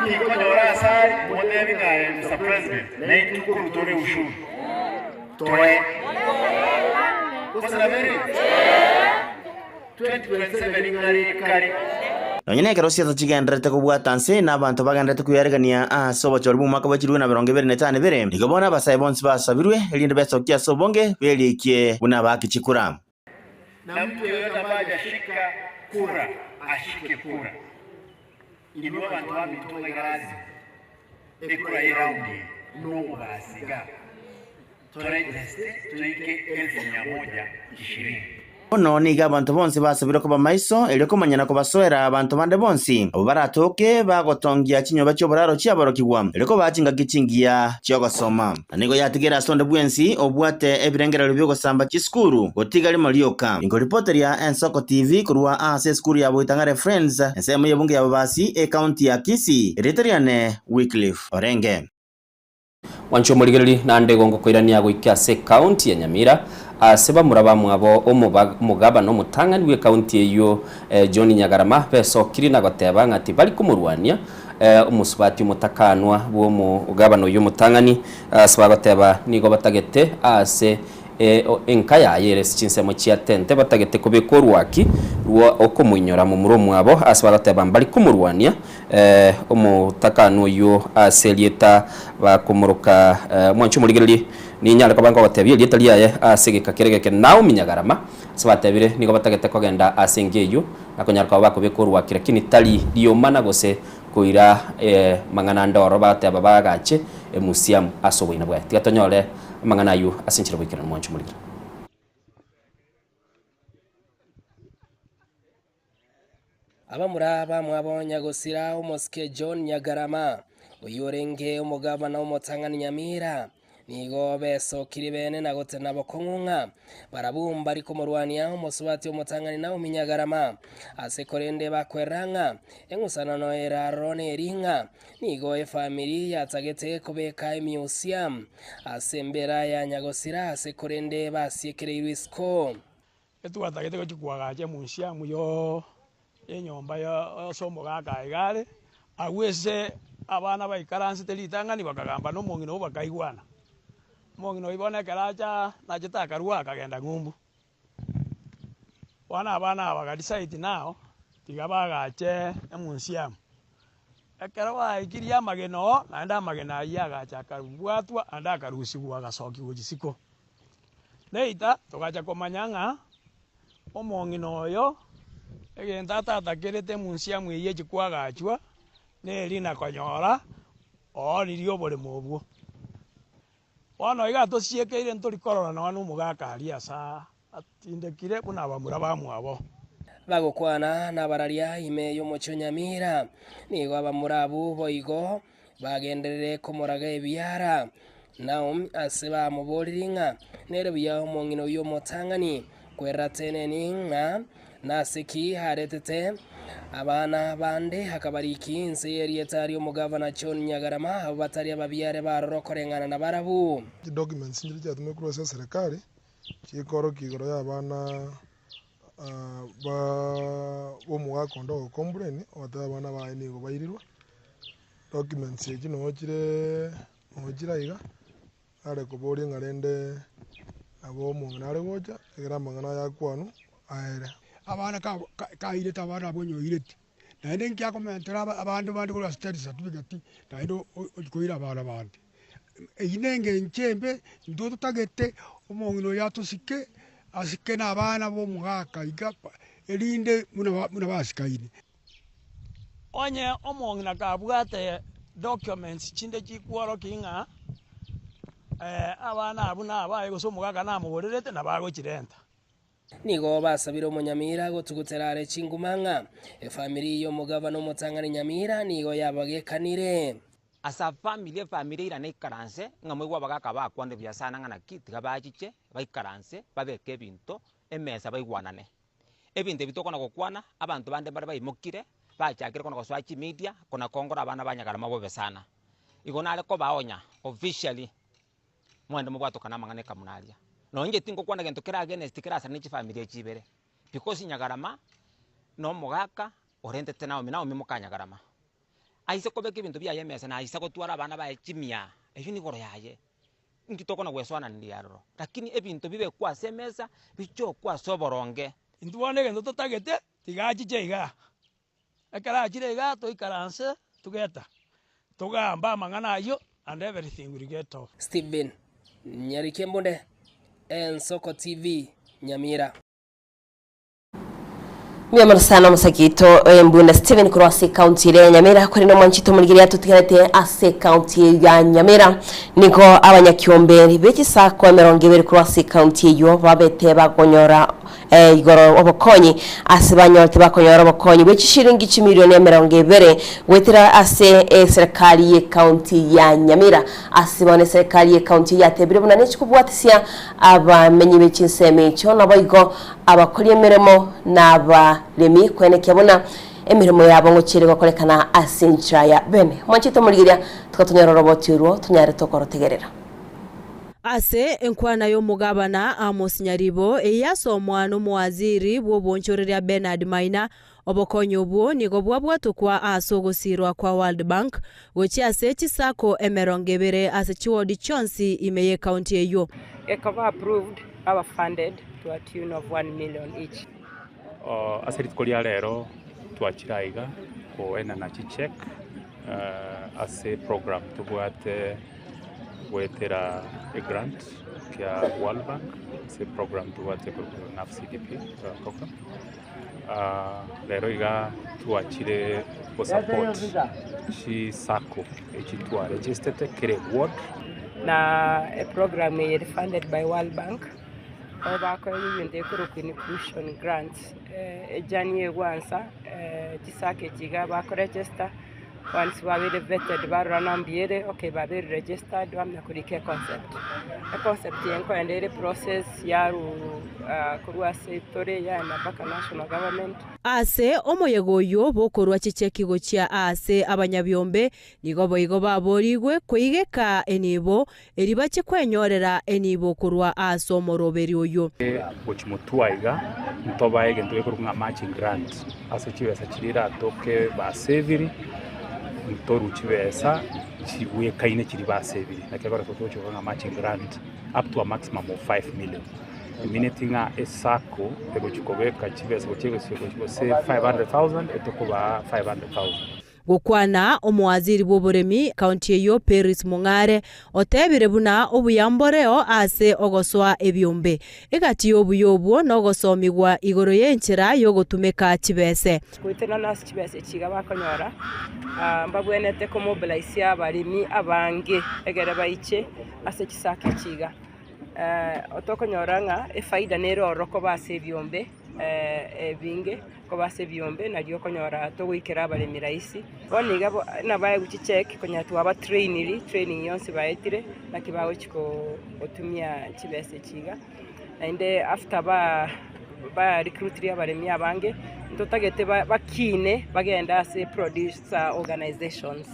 Tikonyora asari motebi ng'a Mr. President naintwe korwa tore ushuru toe gose nabere 2027 ng'are kare. Nonya nekero chiato chigendererete kobwata nse, na abanto bagendererete kwearegania ase obochori bw'omwaka bwe chilifu na emerongo ebere na etano ebere, nigo bono abasae bonsi basabirwe, erinde besokie ase obonge, berikie buna abaaki chikura. Na mtu yeyote ambaye hajashika kura ashike kura. Inwe abanto baminto ng'aigarazi ekura ye raundi eye nomobasi iga toregeste toike elfu mia moja ishirini. Bono nigo abanto bonsi basabirwe koba maiso, erio komanya na kobasoera abanto bande bonsi, abwo baratoke bagotongia chinyomba chi'oboraro chi'aborokigwa, erio kobaa chingaki chingiya chi'ogosoma. Na nigo yatigere ase onde bwensi obwate ebirengererio bi'ogosamba chisukuru, gotiga rimo rioka. Inkoripoteria Ensoko TV korwa ase esukuru ya Boitang'are Friends, ensemo y'ebunge ya Bobasi, ecounty ya Kisii. Erieta riane Wycliffe Orenge. Mwanche omorigererie, naende igo ngokoirania goika ase ekaunti ya Nyamira, ase bamura bamwabo omogabana omotang'ani bw'ekaunti eyio John Nyagarama besokirie na goteba ng'a tibari komorwania omosubati omotakanwa bw'omogabana oyio omotang'ani ase bagoteba nigo batagete ase enka yaye ere ase chinsemo chia tente batagete kobeka orwaki rwa okomoinyora momura omwabo ase bagoteba mbari komorwania Omotakanwa oyio ase erieta bakomoroka mwanche omorigererie, ninyare koba nkogotebia erieta riaye ase egeka kere geke. Naomi Nyagarama, ase batebire nigo batagete kogenda ase enka eyio na konyara koba bakobeka orwaki, lakini tari riomana gose koira mang'ana ande ororo, bagateba baagache emusiamu ase oboina bwaye. Tiga tonyore amang'ana ayio ase enchera boikeranu mwanche omorigererie. Abamura bamwabo nyagosira omosike John Nyagarama, oyio orenge omogabana omotang'ani Nyamira, nigo besokirie bene na gotena bokong'u ng'a barabwo mbari komorwania omosubati omotang'ani Naomi Nyagarama. Ase korende bakwerera ng'a eng'usanano ere aroro neri ng'a nigo efamiri yatagete kobeka emiusia ase embera ya nyagosira ase korende basiekereirwe isiko. Etwatagete gochia koagacha emuseum y'enyomba ase omogaka aiga are, agwo ase abana baikaransete ritang'ani bakagamba na omong'ina oyio bakaigwana. Omong'ina oyio bono ekero acha nachete akarwa akagenda ng'umbu. Bono abana aba baga decide now tiga baagache emuseum. Ekero baikirie amagena oo, naende amagena ayio agacha akabwatwa naende akarusigwa agasokiwa gochia isiko. Later togacha komanya ng'a omong'ina oyo egento atatakerete emunsiamu eyio echia kwagachwa, neri nakonyora oonirie oboremo obwo. Bono iga tosiekeire ntori korora nonya na omogaka aria asa atindekire buna abamura bamwabo. Bagokwana nabararia ime y'omochie o Nyamira, nigo abamura abwo boigo bagenderere komoraga ebiara. Naomi ase bamoboririe ng'a nere buya omong'ina oyio omotang'ani kwerera teneni ng'a nase ki aretete abana bande akabariki inse y'erieta ri'omogavana John Nyagarama abwo batari ababiare baroro okoreng'ana nabarabwo. Chidocuments nchiria chiatumekirwe korwa ase eserekari, chikorokia igoro ya abana ba omogaka onde ogo complain ogoteba abana baye nigo bairirwe. Documents echi noo chire noo chire aiga, nare koboria ng'a rende nabo omong'ina are gocha, ekero amang'ana aya akwanwa aere. Abana kairete abana abwo onye oireti, naende nki akomentera abande bande korwa ase death certificate naende ochia koira abana bande. Eyio na engencho embe, intwe totagete omong'ina oyo atosike, asike na abana ba omogaka iga, erinde buna basikaine. Onye omong'ina kabwate documents chinde chikworokia ng'a abana abwo nabaye gose omogaka namogorerete nabo agochirenta. Nigo basabire omonyamira gotugutera are chinguma ng'a efamiri y'omogabana omotang'ani Nyamira nigo yabagekanire. Ase afamiri, efamiri eirane ikaranse, ng'a moigwe abagaka bakwane buya sana ng'a naki, tiga bachiche, baikaranse, babeke ebinto emesa baigwanane. Ebinto ebi tokona gokwana, abanto bande mbare baimokire, bachakire kona gosoa chimedia, kona kongora abana ba Nyagarama bobe sana. Igo nare kobaonya officially, mwende mobwatokane amang'ana ekamuna aria. Nonye inche tingokwana gento kere against kerasane ne chifamiri echi ibere, because Nyagarama, na omogaka orentete Naomi, Naomi moka Nyagarama. Aise kobeka ebinto biaye emesa na aise gotwara abana baye chimia, eyio nigoro yaye. Inki tokona gwesoananiria aroro? Lakini ebinto bibekwe ase emesa, bichokwe ase oboronge. Intwe bono egento totagete, tiga achiche igaa. Ekero achire igaa toikaranse togeta, togambe amang'ana ayio and everything will get off. Stephen Nyarikembunde, Ensoko TV, Nyamira. Mbuya mono sana omosaki oito Embunda Stephen korwa ase ekaunti ere ya Nyamira korende omwanchete omorigereria atotigarete ase ekaunti eyio ya Nyamira nigo abanyakiombe be chisako emerongo ebere korwa ase ekaunti eyio babete bakonyora eh, igoro obokonyi ase banyorete bakonyora obokonyi bwe chishiringi chimilioni emerongo ebere goetera ase eserikali y'ekaunti ya Nyamira ase bono eserikali y'ekaunti eyio yatebire buna nechikobwatisia abamenyi be chinsemo echio naboigo Abakori emeremo na abaremi koenekia buna emeremo yabo ngochiire gokorekana ase enchera ya bene. Mwanchete omorigeria, tiga tonyore oroboti orwo tonyare tokorotegerera. Ase enkwana y'omogabana Amos Nyaribo, eyio yasomwa nomowaziri bw'oboonchoreria Bernard Maina, obokonyi obwo nigo bwabwatokwa ase ogosiirwa kwa World Bank gochia ase chisacco emerongo ebere ase chiwodi chionsi ime y'ecounty eyio. Ekoba approved baba funded to a tune of 1 million each. Ase rituko ria rero twachire aiga koenana chicheque ase eprogram tobwate goetera egrant kia World Bank ase eprogram tobwate korwa NAFCDP program. Rero iga twachire gosupport chisacco echi twaregistete kera eward. Na eprogram eye ere funded by World Bank, nabo bakoegwa egento gekorokwa inclusion grants, ejourney egwansa chisacco echi iga bakoregister. Once babeire vetted barora ng'a mbuya ere, okay babeire registered bamanya korika econcept. Econcept eye nkoenda ere process yarwa korwa ase tore yaenda mpaka national government. Ase omoyega oyio bw'okorua chicheki gochia aase abanyabiombe, nigo boigo baboorigwe koigeka enibo, erio bache kwenyorera enibo korwa ase omoroberi oyio. Gochia motwe aiga ntobae egento gekorokwa ng'a matching grant ase chibesa chiria eratoke baseviri, ntorue chibesa chibwekaine chiria baseviri naki ekero togochia korora ng'a matching grant up to a maximum of 5 million emineti ng'a esacco egochia kobeka chibesa gochia gose 500,000 etokobaa 500,000. Gokwana omowaziri bw'oboremi county eyio Peris Mong'are otebire buna obuya mboreo ase ogosoa ebiombe. Egati y'obuya obwo nogosomigwa igoro y'enchera y'ogotumeka chibese. Goetanana ase chibesa echi iga bakonyora, mbabwenerete komobilise abaremi abange egere baiche ase chisaka echi iga. Tokonyora ng'a efaida nere ororo koba ase ebiombe. ebinge koba ase ebiombe nario okonyora togoikera abaremi rahisi. Bono iga nabaegwe chicheki konya twaba trainiri, training yonsi baetire naki bagochi gotumia chibesa echi iga. Naende after ba ba recruitiri abaremi abange, ntotagete bakine bagende ase producer organisations.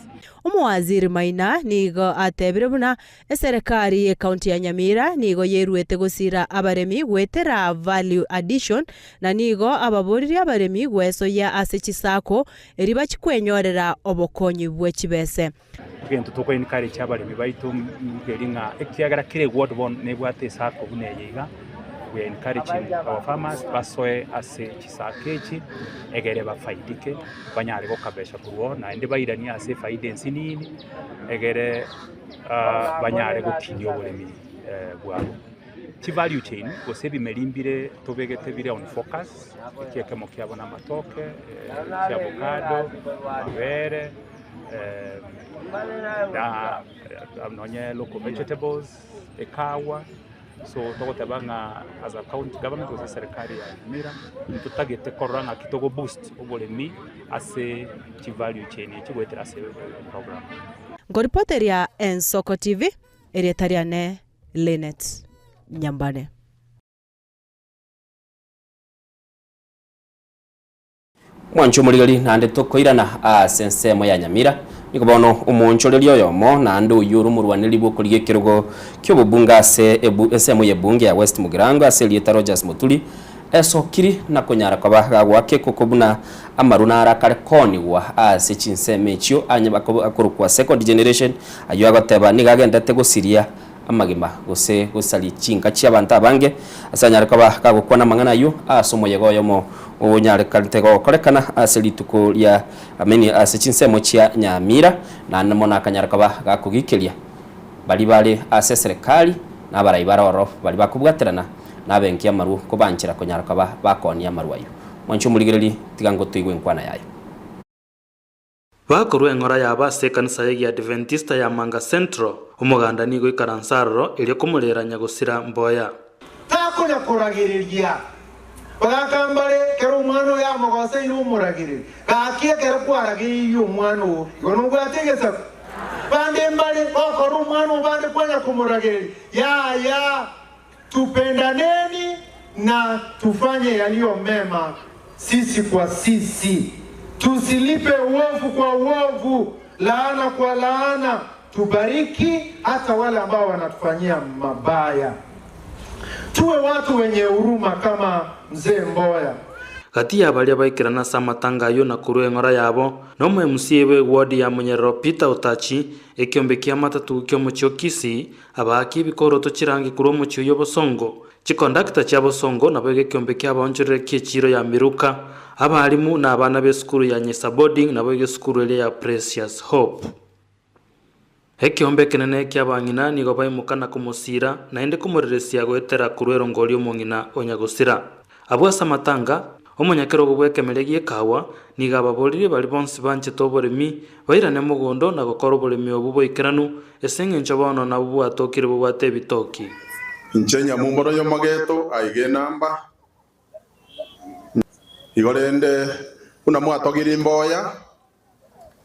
Omowaziri Maina nigo atebire buna Eserekari y'Ekaunti ya Nyamira nigo yeruete gosira abaremi goetera value addition na nigo ababoririe abaremi gwesoyia ase chisako eri bachie kwenyorera obokonyi bwe chibese. Egento toko encourage abaremi baito nkeri ng'a ekiagera kera eward bono nebwate esacco buna eye iga, we are encouraging our farmers basoe ase chisacco echi egere bafaidike banyare gokabesha korwa oo naende bairanie ase efaida ensinini egere banyare gokinia oboremi bwabo. Chi value chain gose ebimeri mbire tobegete bire on focus, eki ekemo kiabo na amatoke, chiavocado, amabere, na nonye local vegetables, ekawa, so togoteba ng'a as a county government gose eserekari ya Nyamira, ntotagete korora ng'aki togo boost oboremi ase chi value chain echi goetera ase program. Nkoripoteria Ensoko TV, erieta riane Linet Nyambane. Mwanche omorigeri naende tokoirana ase ensemo ya Nyamira. Nigo bono omoonchoreria oyomo naende oyio ore omorwaneri bw'okorigia ekerogo ki'obobunge ase ensemo y'ebunge ya West Mugirango ase erieta Rogers Muturi esokiri na konyara koba gagoaka ekoko buna amaru naro akare koonigwa ase chinsemo echio anye akorokwa second generation ayio agoteba nigo agenderete gosiria amagima gose gosaria chinka chi'abanto abange, ase anyare koba gagokwana amang'ana ayio ase omoyega oyomo onyarekanete gokorekana ase rituko ria Amini ase chinsemo chia Nyamira, naende mono akanyara koba gakogikeria baria bare ase eserekari na abarai bare ororo baria bakobwaterana nabenki amarwa kobanchera konyara koba bakoonia amarwa ayio. Mwanche omorigererie, tiga ngotoigwe enkwana yaye. Bakorua eng'ora yabo ase ekanisa y'Egiadventista ya Manga Central, omoganda nigo oikaranse aroro erio komorera nyagosira mboya. Takonya koragereria. Bagaka mbare, Kera omwana oyo amogoseire omoragererie. Gaki ekero kwaragereirie omwana oo, igo nobwate egesaku. Bande mbare, gokora omwana oo bande kwanya komoragereria. Yaya, tupendaneni na tufanye yaliyo mema sisi kwa sisi, tusilipe uovu kwa uovu, laana kwa laana, tubariki hata wale ambao wanatufanyia mabaya. Tuwe watu wenye huruma kama mzee Mboya. Gati ya baria baikerana ase amatanga ayio na korua eng'ora yabo, nomo MCA bw'eward ya Munyerero Peter Otachi, ekiombe kia Matatu ki'omochie o Kisii, Abaaki ebikoroto chirangi korwa omochie oyio bosongo, chikondakta chia bosongo naboigo ekeombe ki'abaonchorere ki'echiiro ya Miruka, abalimu na abana b'esukuru ya Nyisa Boarding naboigo esukuru eria ya Precious Hope. Ekeombe ekenene ki'abang'ina nigo baimoka na komosiira, naende komoreresia goetera korwa erongori omong'ina o nyagosira. Abwo ase amatanga, omonyakerogo bw'ekemeria gi'ekawa nigo ababoririe baria bonsi banchete oboremi, bairane mogondo na gokora oboremi obwo boikeranu, ase engencho bono nabwo bwatokire bobwate ebitoki. Inche nyamumboro y'omogeto aiga enamba, igo rende buna mwatogirie imboya,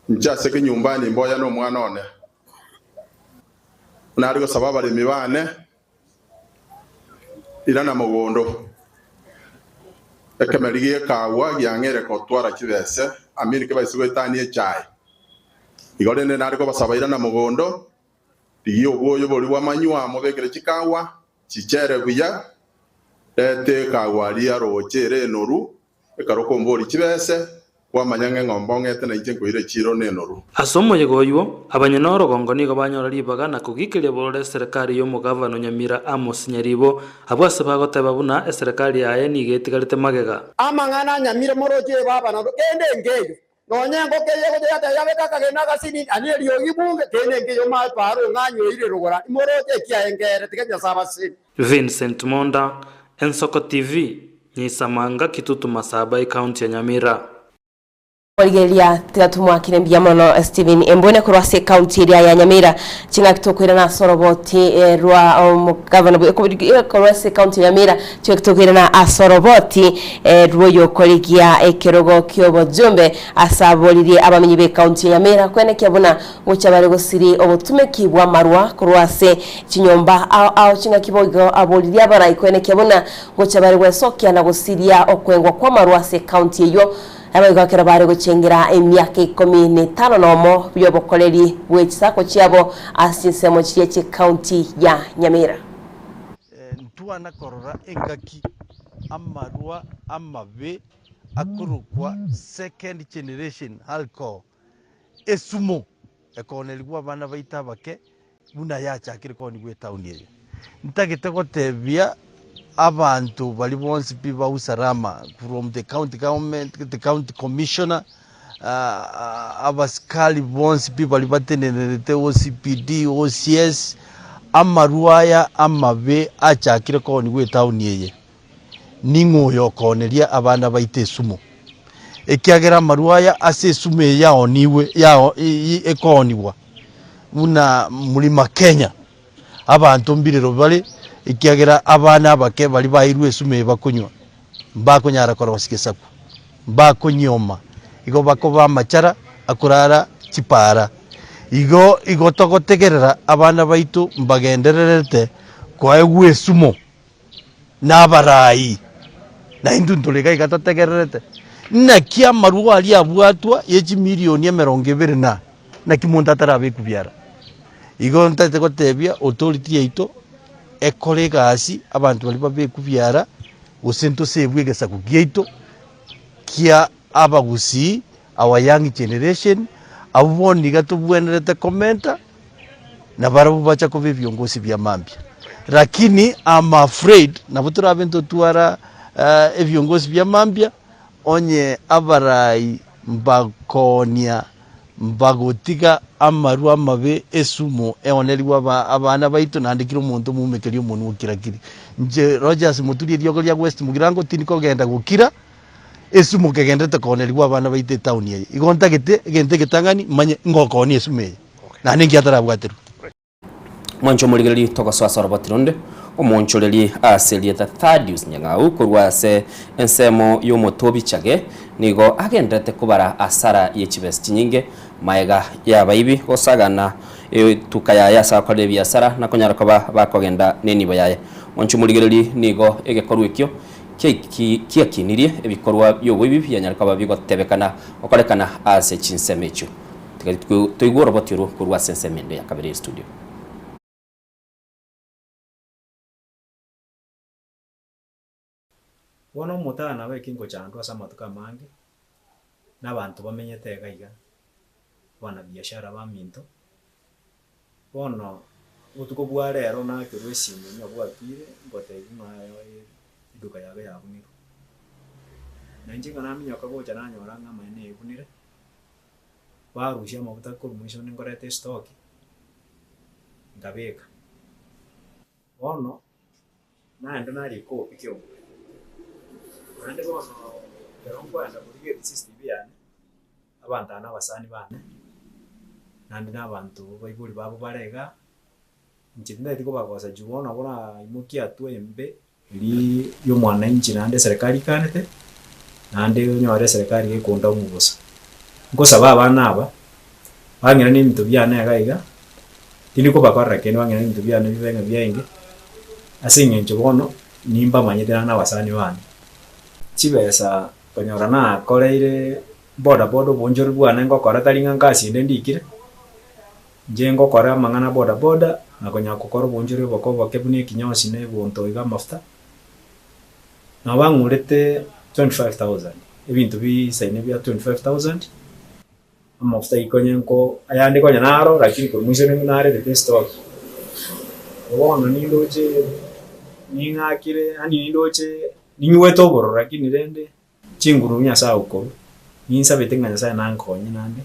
inche ase ekenyumbani imboya nomwana one. Buna are gosaba abaremi baane, Irana mogondo. Ekemeri gi'ekagwa giang'eire gotwara chibese, amini kebaise goetania echae. Igo rende nare kobasaba irana mogondo, rigia obwoyo boria bw'amanywa mobekere chikagwa, chichere buya, reta ekagwa aria roche ere enoru, Ekero okomboria chibese, kwamanya ng'a eng'ombe ong'ete na inche nkoira echiiro nenoru. Ase omoyega oyio, abanyene orogongo nigo banyora ribaga na kogikeria bororo eserekari y'omogavana o Nyamira Amos Nyaribo, abwo ase bagoteba buna eserekari yaye nigo etigarete magega. Amang'ana a Nyamira moroche baba na kende nkeiyo, nonya engoko eye egocha yateba yabeka akagena agasini, ani eriogi bunge, kende nkeiyo maparo ng'a nyoire rogoro moroche ekiaye nkere, tiga Nyasae abasenie. Vincent Monda, Ensoko TV, Nyisamanga, Kitutu Masaba, Ecounty ya Nyamira. Rigereria tiga tomwakire mbuya mono Stephen Embwene korwa ase ekaunti eria ya Nyamira. Ching'aki tokoirana ase oroboti eh, rwa omogavana bwe- eh, korwa ase ekaunti ya Nyamira ching'aki tokoirana ase oroboti eh, rw'oyokorigia ekerogo ki'obojumbe ase aboririe abamenyi b'ekaunti ya Nyamira kwenekia buna gocha bare gosiri obotumeki bw'amarwa korwa ase chinyomba ao ao ching'aki boigo aboririe abarai kwenekia buna gocha bare gwesokia na gosiria okwengwa kw'amarwa ase ekaunti eyio Naboigo ekero bare gochengera emiaka ikomi na etano nomo y'obokoreri bwe chisako chiabo ase chinsemo chiria chi'ecounty ya Nyamira. Ntwana korora engaki amarwa amabe akorokwa second generation alcohol, esumo ekoonerigwa abana baito abake buna yachakire koonigwa etaoni eye. Ntagete gotebia abanto baria bonsi pi ba usalama from the county government, the county commissioner, abasikari bonsi pi baria batenenerete OCPD, OCS, amarwa aya amabe achakire koonigwa etaoni eye, ning'o oyo okooneria abana baito esumo? Ekiagera amarwa aya ase esumo eye yaonigwe yao ekoonigwa buna Mlima Kenya, abanto mbirero bare, ekiagera abana abake baria baeirwe esumo eye bakonywa, mbakonyara korosia gesaku, mbakonyioma, igo bakoba amachara akorara chipaara. Igo igo togotegerera abana baito mbagendererete koegwa esumo na abarai, na intwe ntore iga iga totegererete. Naki amarwa aria abwatwa ye chimilioni emerongo ebere na, naki monto atarabekwa biara. Igo ntagete gotebia authority yaito, ekore egasi abanto baria babekwe biara, gose ntosebwe egesaku giaito kia abagusii, our young generation, abwo bono iga tobwenerete komenta. na barabwo bacha koba ebiongosi bia mambia. Lakini am afraid nabo torabe ntotwara ebiongosi bia mambia onye abarai mbakoonia mbagotiga amarwa amabe esumo eonerigwe abana baito naende kera omonto omoumekeri omonwa okirakiri. Inche Rogers Moturi eriogo ria West Mugirango tindi kogenda gokira esumo kegenderete koonerigwa abana baito etown eye. Igo ntagete egento egetang'ani manye ngokoonia esumo eye. Naende inki atarabwaterwe? Mwanche omorigereria togosoa ase oroboti ronde, omoonchoreria ase erieta Thaddeus Nyang'au korwa ase ensemo y'omotobi Chage nigo agendererete kobara asara ye chibesa chinyinge maega y'abaibi gosagana etuka yaye ase agokorera ebiasara na konyara koba bakogenda nenibo yaye. Mwanche omorigereria nigo egekorwa ekio kiakinirie ebikorwa bi'oboibi bianyare koba bigotebekana gokorekana ase chinsemo echio. Tiga toigwe oroboti orwo korwa ase ensemo ende ya kabere y'estudio. Bono omotana nabo eki ngochandwa ase amatuko amange, na abanto bamenyete iga iga, abanabiashara baminto. Bono obotuko bwa rero nakerwa esimi ng'a bwakire, ngotebiwa ng'a eduka yago yabunirwe. Na inche ekero naminyoka gocha nanyora ng'a amaene ebunire. Barusia amaguta korwa mwisho onde nkoreta estoki, nkabeka. Bono, naenda narika obobe kiombe. Naende bono ekero nkoenda korigia cctv yane, abanto aba na abasani bane, naende na abanto baibori babo bare igaa, inche tintageti kobagosa juu bono nabo naimokia hatua embe. Erio y'omwananchi naende eserekari ikanete, naende onyore eserekari gekonda omobosa. Nkosaba abana aba, bang'ira na ebinto biane iga iga, tindi kobakorera kende bang'ira na ebinto biane bibe ng'a biaenge, ase eng'encho bono nimbamanyete naende na abasani bane. Chibesa konyora nakoreire boda boda obonchori bwane ngokora tari ng'a ngasi ende ndikire. Inche ngokora amang'ana a boda boda na konya gokora obonchori oboke oboke buna ekinyosi na ebonto iga amafuta, nabo bang'urete 25,000, ebinto bisaine bia 25,000, amafuta ayio konya nko ayande konya naro lakini korwa mwisho nigo narerete estock. Bono nindoche ning'akire yaani nindoche ninyuete obororo lakini rende. Chinguru Nyasae okorua, ninsabete ng'a Nyasae nankonye naende,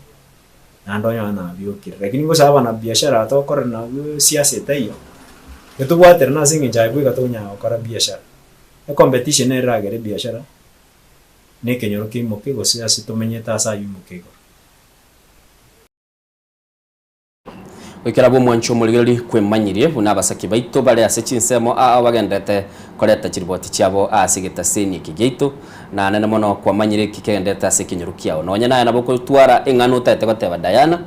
naende onyore nabiokire. Lakini ngosaba abanabiashara aba tokorera nabwo siasa etaiyo, getobwaterane ase eng'encho aye bweka tokonyara gokora biashara. Ecompetition nere eragere ebiashara Na ekenyoro keimoke gose ase tomenyete ase ayio imoke igoro. Goikera bw'omwancho omorigereria kwemanyirie buna abasaki baito bare ase chinsemo ao bagenderete koreta chiriboti chiabo ase egetaseni eke giaito, na nene mono kwamanyire eki kegenderete ase ekenyoro kiao. Nonya naye nabo okotwara eng'ana otaete goteba Diana,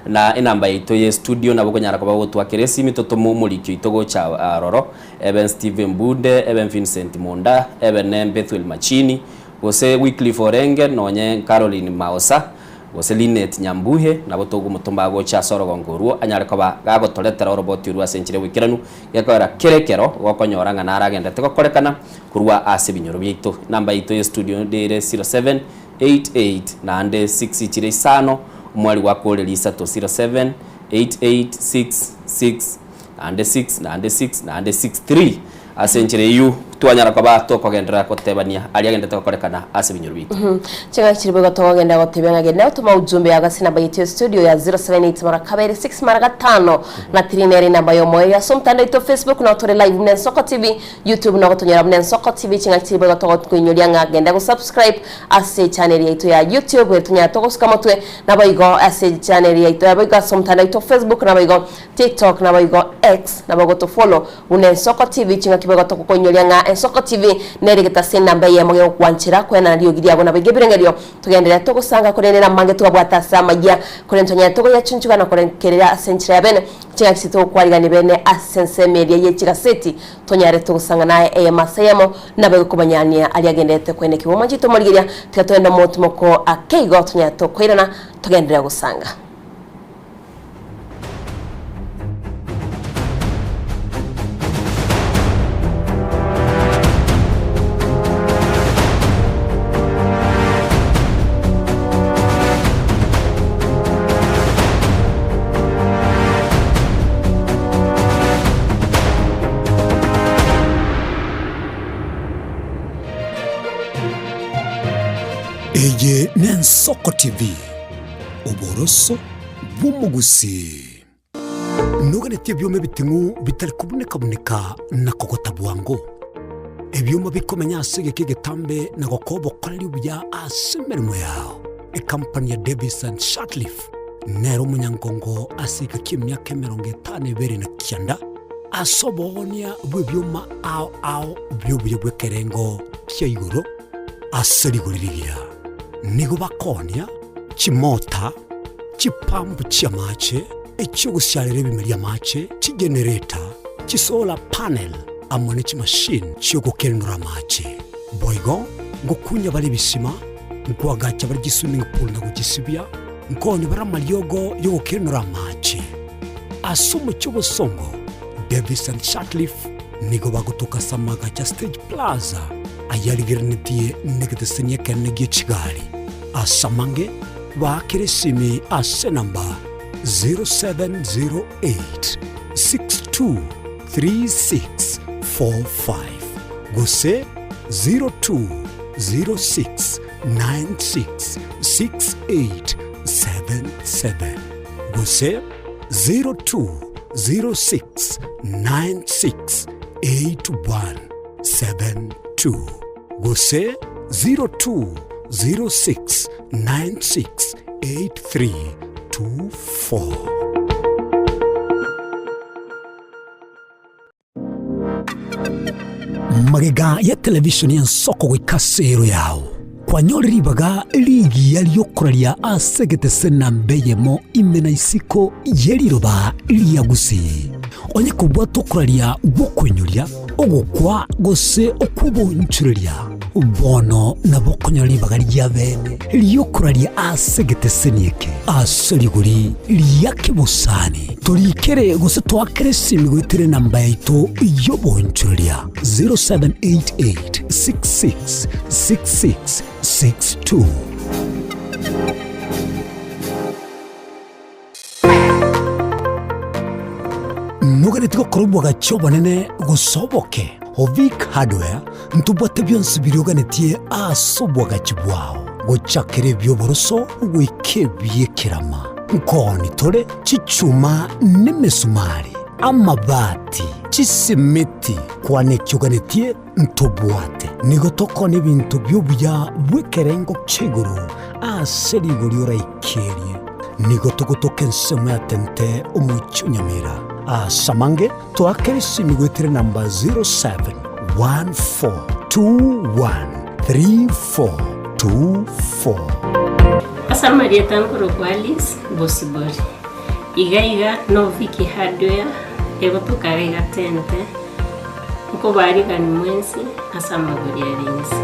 na enamba yaito ye studio nabo okonyara koba ogotwakera esimi totome omoriki oito gocha aroro, ebe Stephen Bude, ebe Vincent Munda, ebe ne Bethuel Machini, gose Wycliffe Orenge, nonye Caroline Maosa, Gose Linet Nyambuhe, nabo togomotoma agoche ase orogongo orwo, anyare koba gagotoretera oroboti orwo ase enchera y'oboikeranu, gekoera kera ekero gokonyora ng'a naragenderete gokorekana korwa ase ebinyoro biaito. Enamba yaito ye studio nere 0788 naende 6 chire isano, omwari gwakoreria isato 07 88 6 6 naende 6 naende 6 naende 6 3. Ase enchera eyio twanyara koba tokogenderera gotebania aria agenderete gokorekana ase ebinyoro biaito. Ching'aki chiri boigo tokogenda gotebia ng'a genda otome ujumbe yago ase enamba yaito ya studio ya 078 mara kabere 6 mara gatano na 3 nere enamba y'omoerio ase omotandao oito Facebook nao tore live buna Ensoko TV, YouTube nao gotonyora buna Ensoko TV ching'aki chiri boigo togokoinyoria ng'a genda go subscribe ase echannel yaito ya YouTube ere tonyara togosuka motwe naboigo ase echannel yaito naboigo ase omotandao oito Facebook naboigo TikTok naboigo X nabo gotofollow Buna Ensoko TV chingaki boigo togokoinyoria ng'a Ensoko TV nere egetase enamba eyemo gegokwanchera koenana riogi riago naboigo ebirengererio togenderere togosanga korende namange twabwate ase amayia korende tonyare togoyachunchuga na korengereria ase enchera ya bene chingaki chiria togokwarigania bene ase ensemo eria ye chigaseti tonyare togosanga naye eyemo ase eyemo naboigo komanyania aria agenderete koenekigwa omwanchi tomorigeria tiga togende omotimoko ake igo tonyare tokoirana togenderere gosanga. Eye n'Ensoko TV, oboroso bw'omogusii. Noganetie ebioma ebiting'u bitari kobuneka-buneka na kogota bwango, ebioma bikomenya ase egeka egetambe na gokoa obokoreri obuya ase emeremo yao. Ekampani ya Davis and Shirtliff nere omonyangongo ase egeka ki'emiaka 52 na kianda ase oboonia bw'ebioma ao ao bi'obuya bw'ekerengo kia igoro ase rigori rigiya. Nigo bakoonia chimota, chipampu chi'amache, echi'ogosiarera ebimeri amache, chigenereta, chisolar panel, amo ne chimashini chi'ogokenura amache. Boigo ngokunya bare ebisima, nkoagacha bare chiswimming pool na gochisibia, nkoonia bare amariogo y'ogokenura amache. Ase omochie obosongo, Davis and Sutcliffe nigo bagotoka ase amagacho a Stage Plaza ayarigerenetie negeteseni ekenene gie chigari. Ase amange, baakere esimi ase enamba 0708 623645 gose 0206 966877 gose 0206 968172 gose 0206968324. Magega ya televisheni y'ensoko goika ase ero yao, kwanyorire ribaga rigiya ri'okoraria ase egetese namba eyemo ime na isiko ye riroba ria Gusii. Onye kobwate okoraria gw'okoinyoria, ogokwa gose okw'obonchoreria, bono nabo okonyora ribaga ria bene ri'okoraria ase egeteseni eke ase rigori ria kebosani. Torikere gose toakere esimi goetera enamba yaito y'obonchoreria 0788 66 66 62. Noganeti gokora obwagachi obonene gose oboke? Ovic Hardware ntobwate bionsi biria oganetie ase obwagachi bwao, gochakera ebi'oboroso goika ebi'ekerama. Nkooni tore chichuma nemesumari, amabati, Chisimiti, kwana eki oganetie ntobwate. Nigo tokona ebinto bi'obuya bw'ekerengo kia igoro ase rigori oraikerie. Nigo togotoka ensemo ya Tente omochie o Nyamira. Ase amange, toakere esimi goetera enamba 0714213424. Ase amarieta nkorokwa Alice Bosibori. Iga iga no Viki Hardware egotoka iga iga Tente, nkobarigani mwensi ase amagori are inse.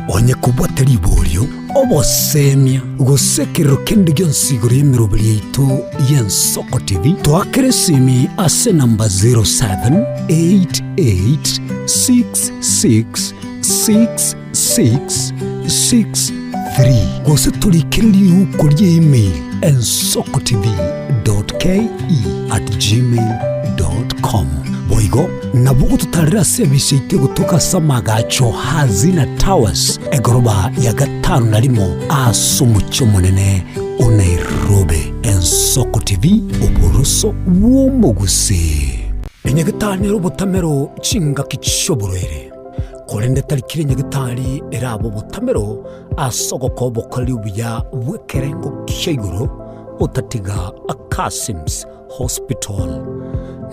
Onye kobwate riborio, obosemia, gose ekerero kende gionsi igoro y'emeroberi yaito y'Ensoko TV, toakere esimi ase enamba 0788666663 gose torikere riuko rie email ensokotv.ke@gmail.com. Boigo nabo ogototarera ase ebisi yaito egotoka ase amagacho Hazina Towers, egoroba ya gatano na rimo ase omochie omonene o Nairobi. Ensoko TV, oboroso bw'omogusii. Enyagetari nere obotamero chingaki chi'oborwaire, korende tari kera enyagetari erabe obotamero ase ogokoa obokoreri obuya bw'ekerengo kia igoro, otatiga Akasims Hospital.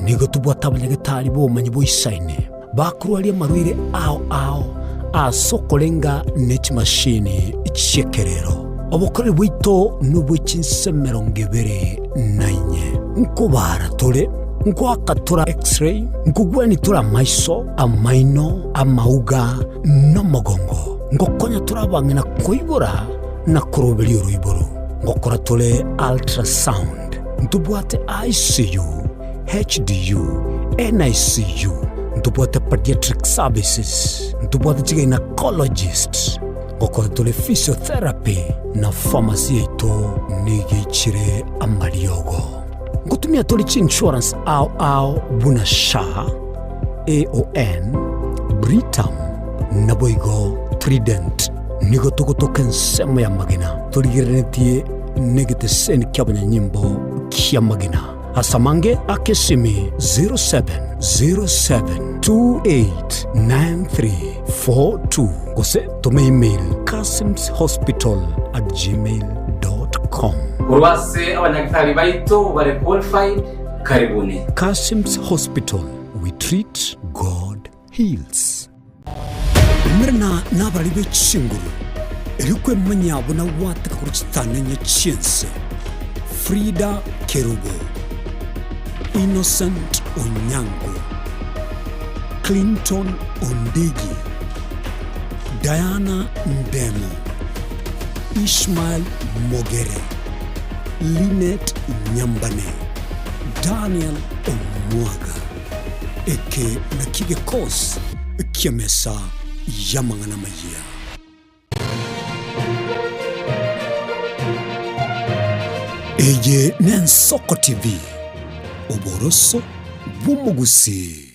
Nigo tobwate abanyagetari b'obomanyi boisaine, bakorwaria amarwaire ao ao ase okorenga ne chimashini chi'ekerero. Obokoreri bwaito nobwe chinse emerongo ebere na inye. Nkobaara tore, nkoaka tore X-ray, nkogwenia tore amaiso, amaino, amauga, na omogongo. Ngokonya tore abang'ina koibora na koroberia oroiboro. Ngokora tore ultrasound. Ntobwate ICU, HDU, NICU, ntobwate pediatric services, ntobwate chigynecologist, ngokora tore physiotherapy na pharmacy yaito nigo eichire amariogo. Ngotumia tore chiinsurance ao ao buna SHA, AON, Britam, naboigo Trident. Nigo togotoka ensemo y'amagena torigereretie negeteseni ki'abanyanyimbo ki'amagena. Ase amange aka esimi 0707289342 gose toma email kasimshospital@gmail.com. Korwa ase abanyagitari baito bare qualified, karibuni. Kasim's Hospital, we treat, God heals. Umerana nabarari be chinguru, erio kwemanyia buna gwateka korwa chitanenye chi'ense. Frida Kerubo, Innocent Onyango, Clinton Ondigi, Diana Ndemo, Ishmael Mogere, Linet Nyambane, Daniel Omwaga. Eke nakio gekosi ki'emesa y'amang'ana amayia. Eye n'Ensoko TV, oboroso bw'omogusii.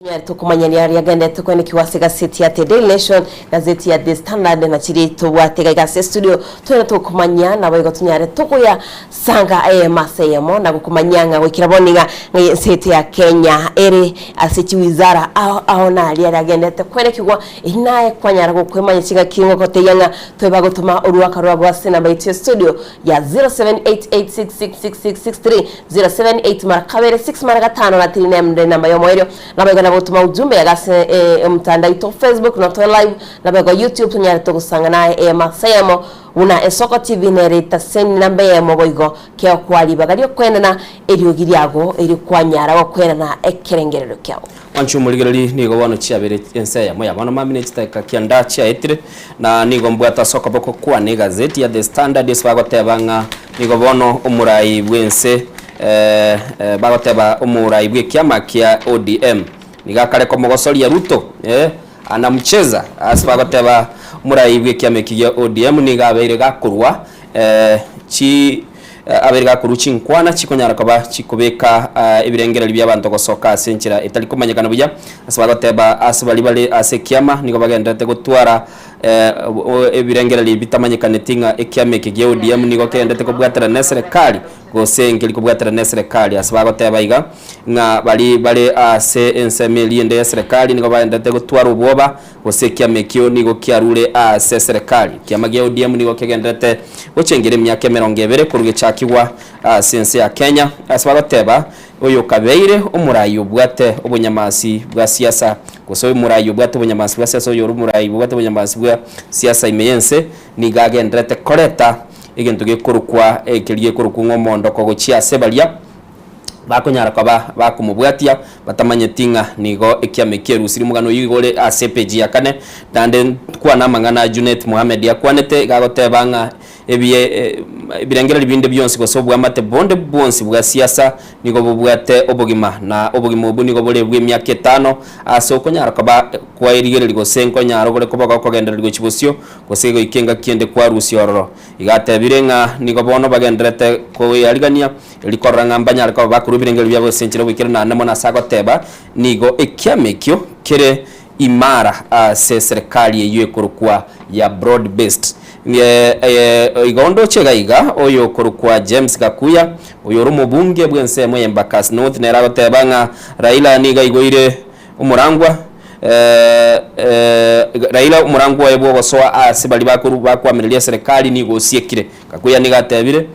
Nyare tokomanya riaria agendete kwenekiwa ase gazeti ya The Daily Nation, gazeti ya The Standard na chiri tobwate iga ase studio twene tokomanya nabo igo tonyare tokoya sanga eyemo ase eyemo na gokomanya ng'a goikera bono iga ng'a ense yaito ya Kenya ere ase chiwizara ao ao naria aria agendete kwenekigwa eri naye kwanyara gokwemanya chingaki ngogotebia ng'a tobe bagotoma oruaka rwabo ase enamba yaito ya studio ya 0788666663 078 mara kabere 6 mara gatano na tiri nemo enamba y'omoerio Naboigo nabotoma ujumbe iga ase omotandao oito Facebook na toe live naboigo YouTube tonyare togosanga naye eyemo ase eyemo buna Esoko TV nere etaseni namba eyemo boigo keokwa ribaga riokoenana eriogi riago erio kwanyara gokoenana ekerengererio kiao. Mwanche omorigereria nigo bono chiabeire ense eyemo ya bono mambia ne chidakika kianda chiaetire, na nigo mbwate ase okoboko kwane egazeti ya The Standard ase bagoteba ng'a nigo bono omorai bw'ense. eh, eh, bagoteba omorai bw'ekiama kia ODM nigo akare komogosoria Ruto eh, anamcheza ase bagoteba omorai bw'ekiama eki gia ODM nigo abeire gakorwa eh, chi abeire gakorwa chinkwana chikonyara koba chikobeka ebirengererio bi'abanto gosoka ase enchera etari komanyekana buya ase bagoteba ase baria bare ase ekiama nigo bagendererete gotwara Ebirengererio bitamanyekaneti ng'a ekiama eke gia ODM nigo kegendete kobwaterana neserekari gose nkeri kobwaterana neserekari ase bagoteba iga ng'a bari bare ase ensemo eria ende yeserekari nigo bagendete gotwara obwoba gose ekiama ekio nigo kiarure ase eserekari. Ekiama gia ODM nigo kegenderete gochengera emiaka emerongo ebere korwa gechakigwa ase ense ya Kenya ase bagoteba Oyokabeire omorai obwate obonyamasi bwa siasa, gose omorai obwate obonyamasi bwa siasa, oyore omorai obwate obonyamasi bwa siasa ime y'ense, nigo agendererete koreta egento gekorokwa ekeria gekorokwa ng'a omoondoko gochia ase baria bakonyara koba bakomobwatia, batamanyeti ng'a nigo ekiama eki erusiri. Omogano oyio igo ore ase epeji ya kane. Naende nkwane amang'ana a Junet Mohamed akwanete, iga agoteba ng'a Ebiye, ebirengererio binde bionsi gose oboamate bonde bwonsi bwa siasa nigo bobwate obogima, na obogima obwo nigo bore bw'emiaka etano, ase okonyara koba kwaerigereria gose nkonyara obore koba gokogendereria gochia bosio, gose goika engaki ende kwarusia ororo. Iga atebire ng'a nigo bono bagendererete koyarigania, erio korora ng'a mbanyare koba bakorua ebirengererio biabo ase enchera oboikeranu naende mono ase agoteba, nigo ekiama ekio kere imara ase serikali eyio ekorokwa ya broad based. Igo ndoche iga iga oyo okorokwa James Gakuya oyo ore omobunge bw'ensemo ya Embakasi North nere agoteba ng'a Raila nigo aigoire omorangwa Raila omorangwa oye bwogosoa ase baria bakoru bakoamereria eserekari nigo osiekire. Gakuya nigo atebire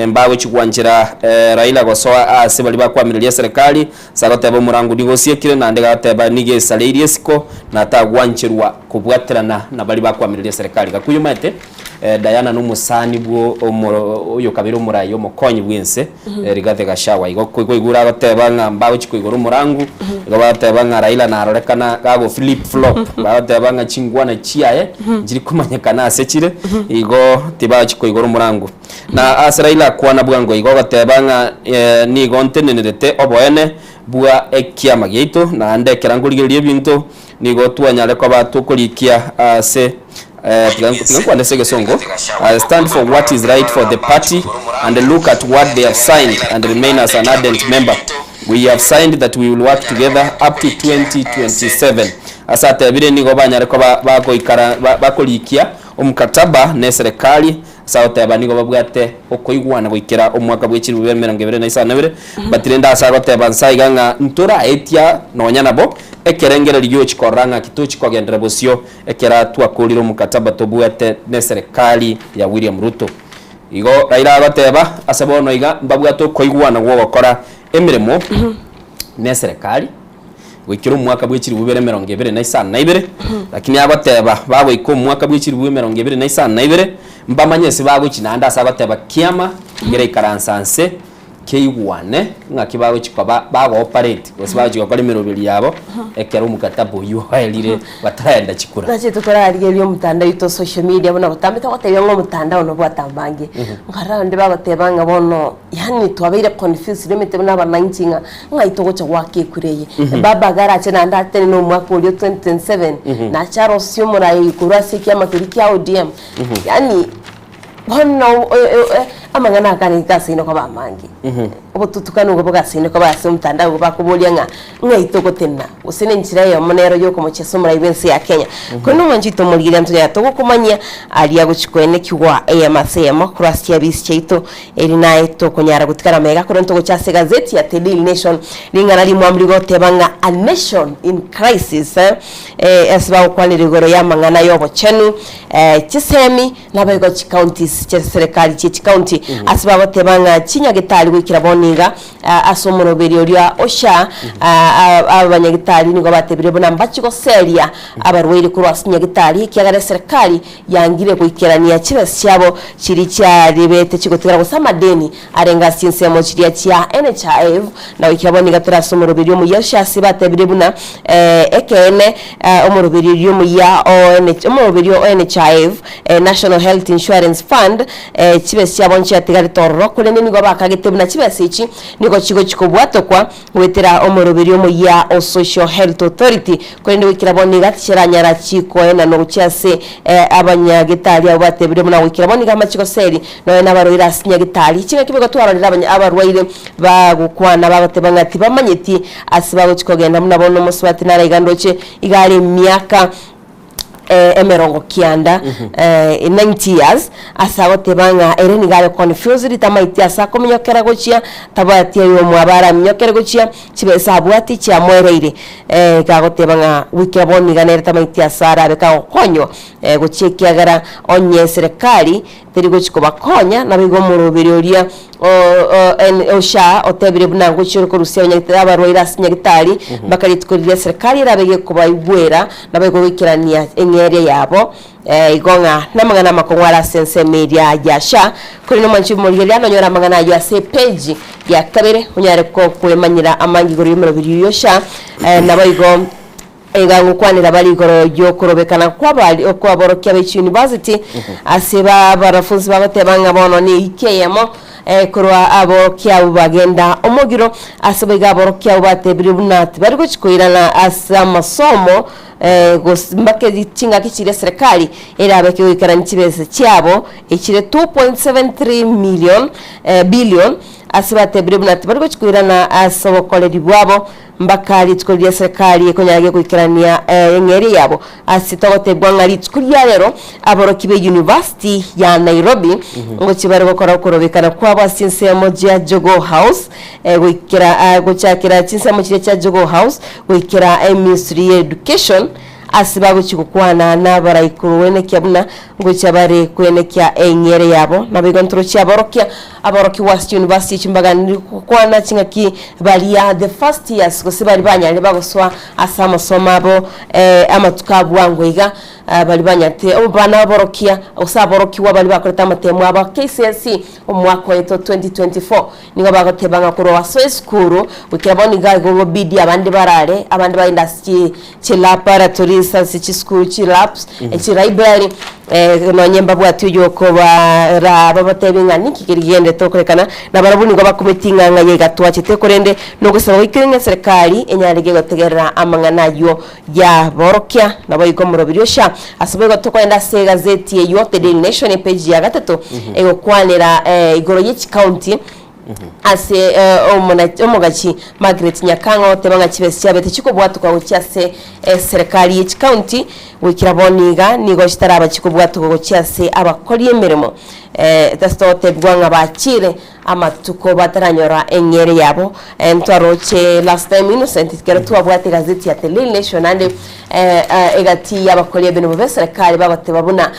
Mbagochia gwanchera Raila gosoa aase baria bakwamireria eserekari, ase agoteba omorango nigo osiekire, naende gagoteba nigo esareirie isiko na tagwancherwa kobwaterana na baria bakwamireria eserekari. Gakuya omanyete Diana nomosani bwo oyo kabere omorai omokonyi bwense Rigathi Gachagua. Igo kwaigure agoteba ng'a mbagochia koigora omorango, igo bagoteba ng'a Raila narorekana gago flip flop, bagoteba ng'a chingwana chiaye nchiri komanyekana ase chire, igo tibagochia koigora omorango. Na ase Raila akwana bwango igo ogoteba ng'a nigo ntenenerete oboene bwa ekiama giaito, naende ekero nkorigereria ebinto nigo twanyare koba tokorikia ase tiga tiga nkwane ase egesongo, I stand for what is right for the party and look at what they have signed and remain as an ardent member. We have signed that we will work together up to 2027. Ase atebire nigo banyare koba bagoikara bakorikia omkataba ne serikali Ase agoteba nigo babwate okoigwana goikera omwaka bwe chilifu bibere emerongo ebere na isano na ibere, but rende ase agoteba nsa iga ng'a ntoraetia nonya nabo ekerengererio giochi korora ng'aki tochi kogenderera bosio ekera twakorire omokataba tobwate neserekari ya William Ruto. Igo Raila agoteba ase bono iga mbabwate okoigwana gwogokora emeremo neserekari. Goikera omwaka bwe chilifu ibere emerongo ebere na isano na ibere, lakini agoteba bagoika omwaka bwe chilifu emerongo ebere na isano na ibere, mbamanye ase bagochia naende ase agoteba kiama ngereikaransa nse keigwane ng'aki bagochia koba bago operate gose bagochia gokora emeroberi yabo ekero omokataba oyio oerire bataraenda chikura. Nachete torarigereria omotandao oito social media buna botambe togotebia ng'a omotandao nobwatambange, nkarora abande bagoteba ng'a bono yaani twabeire confused omanyete buna abananchi ng'a Ng'ai togocha goaka ekura eye? Baba iga arache naende atenene omwaka oria o 2027, nache arosie omorai korwa ase ekiama keria kia ODM. Yaani bono amang'ana aya kare gasaine koba amange. Obotutukanu igo bogasaine koba ase omotandao igo bakoboria ng'a ng'ai togotenena, gose na enchera eyemo nero yokomochesa omorai bw'ense ya Kenya. Korende omwancho oito omorigereria ntonyare togokomanyia aria gochia koenekigwa eyemo ase eyemo korwa ase chiabisi chiaito Eri naye tokonyara gotigara amaiga korende togocha ase egazeti ya The Daily Nation ring'ana rimwamu rigoteba ng'a A Nation in Crisis eh, ase bagokwanera igoro y'amang'ana y'obochenu eh, chisemi naboigo chicounties chia serikali chie chicounty ase bagoteba ng'a chinyagitari goikera bono iga ah, ase omoroberi oria OSHA ah, ah, abanyagitari nigo batebire buna mbachi goseria abarwaire korwa ase chinyagitari ekiagera eserikali Yangire goikerania chibesa chiabo chiria chiaribete chigotigara gose amadeni arenge ase chinsemo chiria chia NHIF na goikera bono nigo tore ase omoroberio omoyia ase batebire buna ekeene omoroberio oria omoyia o omoroberio o NHIF National Health Insurance Fund chibesa chiabo nchiatigarete ororo korende nigo bakagete buna chibesa echi. echi nigo chigochi kobwatokwa goetera omoroberio omoyia o Social Health Authority korende goikera bono iga tichiranyara chikoenanwa gochia ase abanyagetari abwo batebire buna goikera bono iga amache goseri nonya nabarwaire ase nyagetari. Chingaki boigo twarorire abanya abarwaire bagokwana bagoteba ng'a tibamanyeti ase bagochi kogenda buna bono omosubati nare iga ndoche iga are emiaka emerongo kianda, 90 years, ase agoteba ng'a ere nigo are confused tamaeti ase akominyokera gochia, tabwati oyomwabo araminyokere gochia, chibesa abwate chiamoereire. Iga agoteba ng'a goikera bono iga nere tamaeti ase arabe kagokonywa gochia ekiagera onye serikali teri gochi kobakonya, naboigo omoroberi oria o SHA otebire buna ngochia ore korusia abanyagitari abarwaire ase nyagitari mpaka rituko riria serikali erabe gekobaigwera naboigo goikerania eng'eria yabo igo ng'a namang'ana amakong'u are ase ensemo eria ya SHA. Korende omwanchi omorigereria nonyore amang'ana ayio ase epage ya kabere onyare koemanyera amange igoro y'omoroberi oyio SHA naboigo Iga ngokwanera bare igoro y'okorobekana kw'aborokia be chiuniversity ase abanafunsi bagoteba ng'a bono neiki eyemo korwa aborokia abwo bagenda omogiro ase boigo aborokia abwo batebirie buna tibari gochi koirana ase amasomo gose mpaka chingaki chiria eserekari erabe kegoikerania chibesa chiabo echire 2.73 million billion ase batebirie buna tibari gochi koirana ase obokoreri bwabo. Mbaka rituko riria serikali ekonyara goikerania eng'eria yabo. Ase togotebigwa ng'a rituko ria rero aborokia be university ya Nairobi ngochia bare gokora okorobekana kwabo ase chinsemo chia Jogoo House goikera gochakera chinsemo chiria chia Jogoo House goikera eministry ya education Ase bagochia gokwana nabarai korwa buna ngochia bare kwenekia eng'ere yabo. Naboigo ntorochie aborokia aborokigwa ase chiuniversity echi mbaganire gokwana ching'aki baria the first years gose baria banyarire bagosoa ase amasomo abo amatuko a bwango iga baria banyarete abana aborokia gose aborokigwa baria bakorete amatemo abo KCSE omwaka oito 2024. Nigo bagoteba ng'a korwa basoa esukuru goikera bono iga igo bidi abande barare, abande bagende ase chi chilaboratories ase chisukuru chilabs, chilibrary nonye mbabwati oyokobaraa babatebie ng'a ninki keri kigenderete gokorekana, na barabwo nigo bakumeti ng'a ng'ai iga twachete korende nogosaba goikera ng'a eserekari enyare gegotegerera amang'ana aywo yaborokia. Naboigo omorobiri Sha ase boigo tokoenda ase egazeti eywo The Daily Nation epage ya gatato egokwanera igoro ye chikaunti ase omogachi Margaret Nyakang'a ogoteba ng'a chibesa chiabete chikobwatoka gochia ase eserekari ye chikaunti goikera bono iga nigo chitaraba chikobwatoka gochia ase abakori emeremo ase togotebigwa ng'a bachire Amatuko bataranyora eng'eria yabo. Ntwaroche last time Innocent ekero twabwate egazeti ya The Daily Nation naende egati y'abakori emeremo b'eserekari bagoteba buna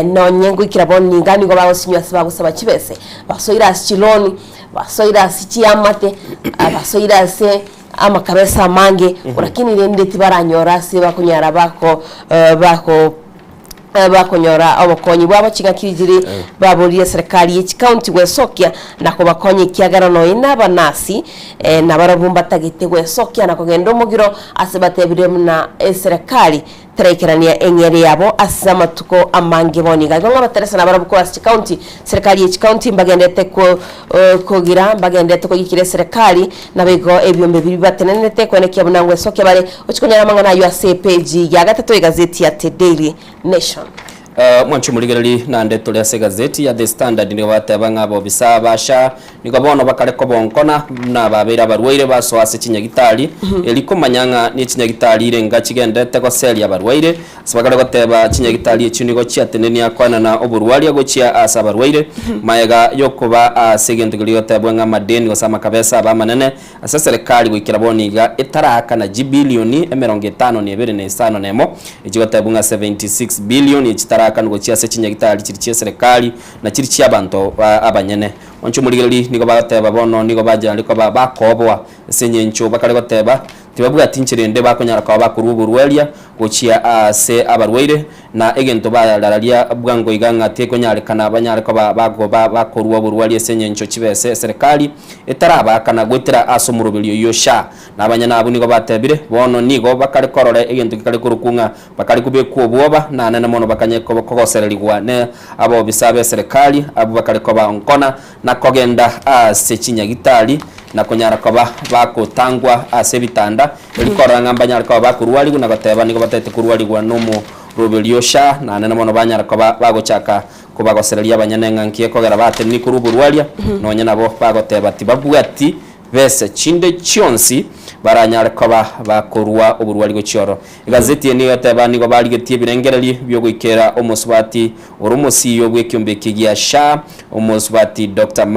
nonye ngoikera bono niga nigo bagosinywa ase bagosaba chibese, basoire ase chiloni, basoire ase chiamate, basoire ase amakabesa amange lakini rende tibaranyora ase bakonyara bako bako. Bakonyora obokonyi bwabo chingaki chiri baborire serikali ye chikaunti gwesokia na kobakonya ekiagera nonya na abanasi nabarabwo mbatagete gwesokia na kogenda omogiro ase batebire buna eserekari teraikerania eng'eria yabo ase amatuko amange bono iga. Igo ng'a abateresa nabarabwo korwa ase chikaunti serikali ye chikaunti mbagenderete kogira mbagenderete koyikera eserekari Naboigo ebiombe biria bibatenenete koenekia buna ngwesokia bare gochia konyora amang'ana ayio ase epeji ya gatato y'egazeti ya The Daily Nation. Mwanche omorigereri, naende tore ase egazeti ya The Standard nigo bateba ng'a abobisa ba SHA nigo bono bakare kobonkona buna babeire abarwaire basoa ase chinyagitari eri komanya ng'a nechinyagitari irenga chigenderete goseria abarwaire Ase bakare goteba, Chinyagitari echio nigo chiatenenia koenana oborwaria gochia ase abarwaire, magega y'okoba ase egento keria gotebwa ng'a amadeni gose amakabesa abe amanene ase eserekari goikera bono iga etaraakana chibilioni 52 na isano na emo, echigotebwa ng'a 76 billion echitaraakanwa gochia ase chinyagitari chiria chi'eserekari na chiria chi'abanto abanyene. Onche omorigereria nigo bagoteba bono nigo banyare koba bakooboa ase engencho bakare goteba Tibabwati inchera ende bakonyara koba bakorua oborwaria gochia aase abarwaire. Na egento barararia bwango iga ng'a tekonyarekana banyare koba bagoba bakorua oborwari ase engencho chibese eserekari etarabaakana goetera ase omoroberio oyio SHA. Na abanyene abwo nigo batebire, Bono nigo bakare korora egento gekare korokwo ng'a bakare kobekwa obwoba, na anene mono bakanye kogosererigwa ne abobisa b'eserekari abwo bakare koba nkona na kogenda ase chinyagitari na konyara koba bagotangwa ase ebitanda, erio korora ng'a mbanyare koba bakorwarigwa na goteba nigo bataete korwarigwa nomoroberio SHA, na anene mono banyara koba bagochaka kobagosereria abanyene ng'a nki ekogera bateneni korwa oborwaria, nonya nabo bagoteba tibabwati besa chinde chionsi baranyare koba bakorua oborwari gochia oro. Egazeti eye nigo egoteba nigo barigetie ebirengererio biogoikera omosubati ore omosiyo bw'ekiombe eke gia SHA, omosubati Doctor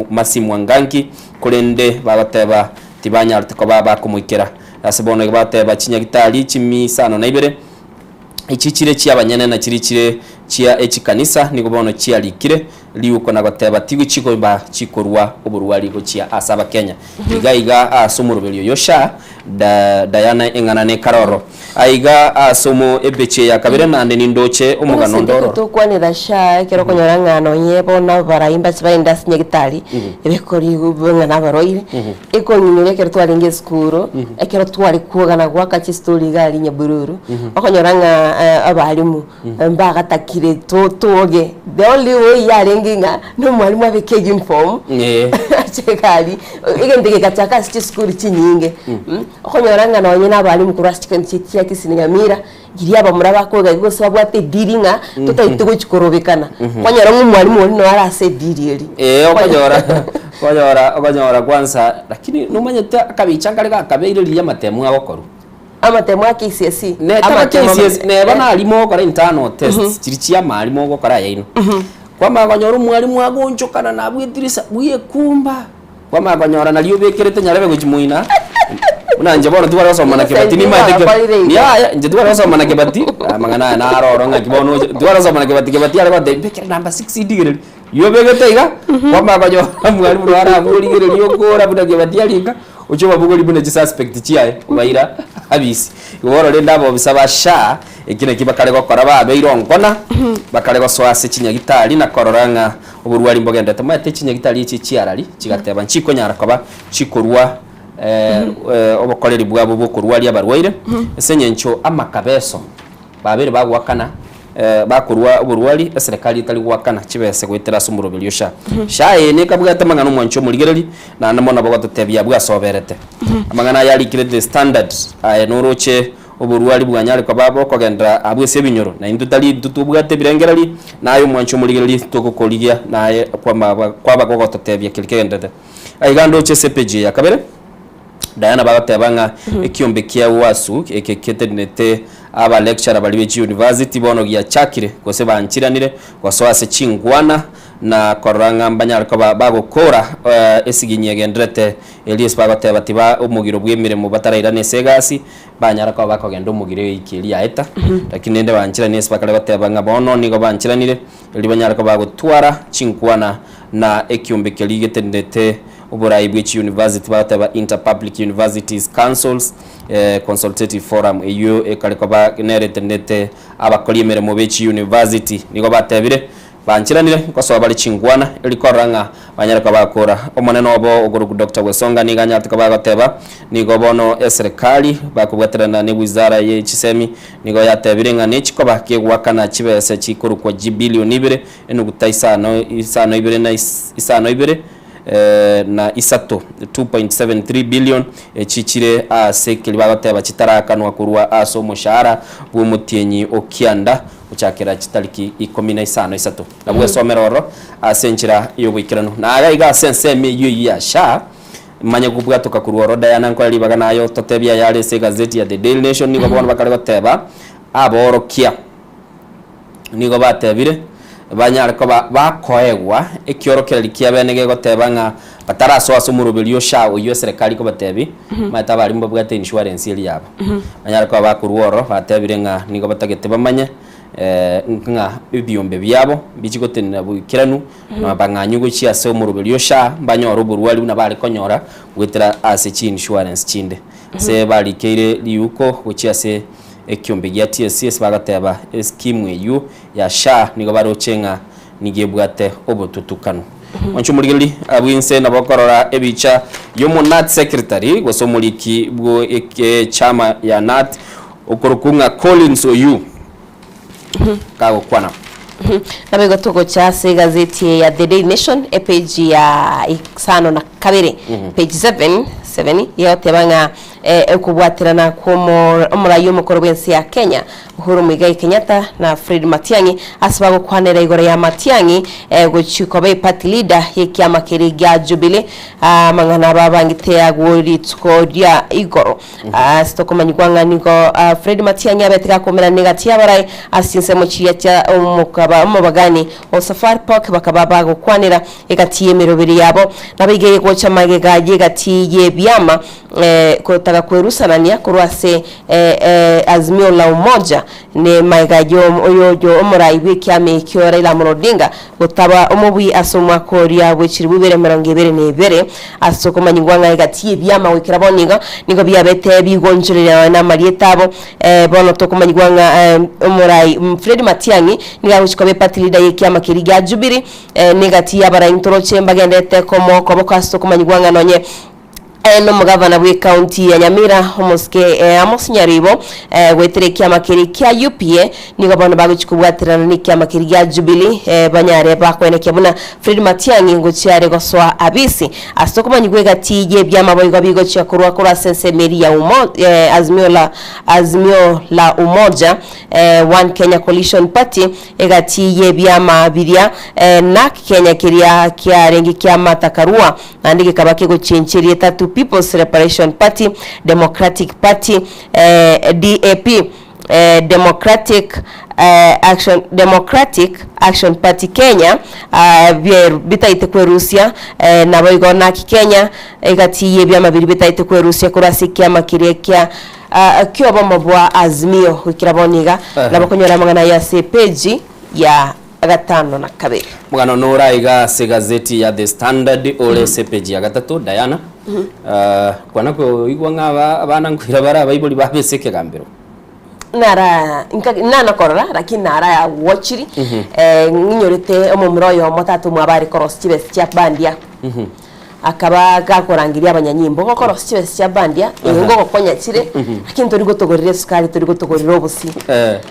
Mercy Mwangangi, korende bagoteba tibanyarete koba bakomoikera. Ase bono iga bagoteba chinyagitari chimisano na ibere echi chire chi'abanyene na chiria chire chia echikanisa nigo bono chiarikire riuko na goteba tigochigoba chikorua oborwari gochia ase abakenya. Iga iga ase omoroberio oyo SHA da Diana eng'ana nekaroro. Aiga ase omo ebeche ya kabere naende nindoche omogano onde ororo. Tokwanera SHA ekero okonyora ng'a nonye bono abarai mbache bagende ase nyagitari ebekori ng'a nabarwaire Ekong'inyoria ekero twarenge esukuru, ekero tware kwogana goaka chistori iga aria Nyabururu, okonyora ng'a abalimu mbagatakire to twoge, the only way yarenge ng'a na omwalimu abeke uniform ache iga aria, egento gegachaka ase chisukuru chinyinge, okonyora ng'a nonye na abalimu korwa ase chikanisa echi chia Kisii na Nyamira, riria abamura bakoiga iga gose babwate ediri ng'a totaete gochi korobekana, kwanyora ng'a omwalimu oria noo are ase ediri eria. Ee, okonyora okonyora okonyora kwanza lakini nomanyete akabicha nkare gakabeire riria amatemu agokorwa. Amatemu a KCSE, Ne taba amatemu KCSE, neba eh. narimo ogokora internal tests chiria chia amarimo ogokora ayaino. Kwamanya konyora omwalimu agoonchokana nabwo edirisa bwekumba. Kwamanya konyora nario obekerete nyarebe gochia moina, buna inche bono tibare gosoma na kebati nimaete ke yaya inche tibare gosoma na kebati, amang'ana aya naro oro ng'aki bono oche tibare gosoma na kebati, kebati are gotebia mbekere number six ndigererie, igo obegete iga, kwamanya konyora mwalimu naro abwo origereria okora buna kebati arika, oche obabogorie buna chisuspect chiaye, obaira abisi. Igo bono rende abobisa ba SHA, eki nakio bakare gokora babeire onkona, bakare gosoa ase chinyagitari na korora ng'a Oborwari mbogenderete moete chinyagitari echi chiarari chigateba nchikonyara koba chikorua obokoreri bwabo bw'okorwaria abarwaire ase engencho amakabeso babeire bagoakana bakorua oborwari eserekari etari goakana chibese goetera ase omoroberi o SHA. SHA eye nekabwate amang'ana omwancho omorigereri naende mono bogototebia abwo asoberete. Amang'ana aya arikire The Standard aye noroche Oborwari bwanyare koba bokogenderera abwo ase ebinyoro, na intwe tari intwe tobwate ebirengererio, na aye omwanchi omorigereria togokorigia, na aye kwaba gogototebia keria kegendererete. Aiga ndoche ase epeji eye ya kabere, Diana bagoteba ng'a ekiombe kia UASU eke ketenenete aba lecturer baria be chiuniversity bono giachakire gose banchiranire gosoa ase chingwana na korora ng'a mbanyare koba bagokora esiginyi egendererete eria ase bagoteba tiba omogiro bw'emeremo batarairane ase egasi Banyara koba bakogenda omogiro egeiki eria yaeta, lakini rende banchiranire ase bakare goteba ng'a bono nigo banchiranire, erio banyare koba bagotwara chinkwana na ekiombe keria getenenete oborai bwe chiuniversity bagoteba Inter Public Universities Councils Consultative Forum eyio ekare koba nere etenenete abakori emeremo be chiuniversity. Nigo batebire Bancheranire ngosoa bare chinkwana, erio korora ng'a banyare koba bagokora. Omonene obo okorokwa Doctor Wesonga nigo anyarete koba agoteba, Nigo bono eserekari bakobwaterana ne wizara ye chisemi nigo yatebire ng'a nechikoba kegoakana chibese chikorokwa chibilioni ibere enuguta isano isano ibere na isano ibere na isato, 2.73 billion, echi chire ase keria bagoteba chitarakanwa korwa ase omoshahara bw'omotienyi o kianda gochakera chitariki ikomi na isano isato. Na bwesomera ororo ase enchera y'oboikeranu. Na aya iga ase ensemo eyio eyio ya SHA, manye kobwatoka korwa ororo Diana nkore ribaga naye ototebie ayare ase egazeti ya The Daily Nation nigo bono bakare goteba aborokia nigo batebire banyare koba bakoegwa ekiorokereri kia bene gegoteba ng'a batarasoa ase omoroberio o SHA oyio eserekari ekobatebi omanyete abarimu mbabwate insurance eria yabo. Banyare koba bakorwa ororo batebire ng'a nigo batagete bamanye ng'a ebiombe biabo mbichi gotenena boikeranu na bang'anywe gochia ase omoroberio o SHA mbanyore oborwari buna bare konyora goetera ase chi insurance chinde. Ase barikeire riuko gochia ase. ekiombe gia TSC ase bagoteba eskimu eywo ya SHA nigo baroche ng'a nigo ebwate obotutukanu. Mwanche omorigereria abwo inse nabo okorora ebicha y'omo Nat secretary gose omoriki bwo echama ya Nat okorokwa ng'a Collins Oyuu kagokwana. Nabo igo togocha ase egazeti eye ya The Daily Nation epage ya isano na kabere page 7 7 egoteba ng'a eh, okobwaterana kwa omo- omorai omokoro bw'ense ya Kenya Uhuru Muigai Kenyatta na Fred Matiang'i ase bagokwanera igoro ya Matiang'i eh, gochia koba eparty leader y'ekiama keria gia Jubilee amang'ana ababangete agwo rituko ria igoro. Ase tokomanyigwa ng'a nigo Fred Matiang'i abete gakomerana egati y'abarai ase chinsemo chiria chia omokaba omobagani o Safari Park bakaba bagokwanera egati y'emeroberi yabo. Nabo iga egocha magega y'egati y'ebiama gotaka kwerusanania korwa ase Azimio la Umoja ne magega y'oyoyo omorai bw'ekiama ekio Raila Amolo Odinga gotaba omobui ase omwaka oria bwe chilifu ibere emerongo ebere na ebere. Ase okomanyigwa ng'a egati y'ebiama goikera bono iga nigo biabete bigonchoreria na amarieta abo, bono tokomanyigwa ng'a omorai Fred Matiang'i nigo agochia koba eparty leader y'ekiama keria gia Jubilee, na egati y'abarai ntoroche mbagenderete komoa okoboko ase okomanyigwa ng'a nonye Nomogavana bw'ecounty ya Nyamira omosike Amos Nyaribo goetera ekiama keria kia UPA nigo bono bagochia kobwaterana nekiama keria gia Jubilee banyare bakoenekia buna Fred Matiang'i ngochia are gosoa abisi ase okomanyigwa egati y'ebiama boigo bigochia korwa korwa ase ensemo eria ya umo Azimio la Azimio la Umoja One Kenya Coalition Party egati y'ebiama biria Narc Kenya keria kiarenge kia Martha Karua Naende gekaba kegochenchia erieta to People's Liberation Party, Democratic Party, DAP, Democratic Action, Democratic Action Party Kenya, bitaete kwerusia, naboigo naki Kenya egati y'ebiama biria bitaete kwerusia korwa ase ekiama keria kia ki'obomo bwa Azimio goikera bono iga. Nabo okonyora amang'ana aya ase epeji ya gatano na kabere. Omogano nore aiga ase egazeti ya The Standard ore ase epeji ya gatato, Diana. Kwana koigwa ng'a aba abana nkoira bare abaibori babo ase ekegambero. Nara nka nana korora lakini nara watchiri ng'inyorete omomura oyomo tata omwabo are korosia chibesa chia bandia. Akaba gakorangeria abanyanyimbo, gokorosia chibesa chia bandia, ee ngogokonya chire, lakini tori gotogorera esukari, tori gotogorera obosie.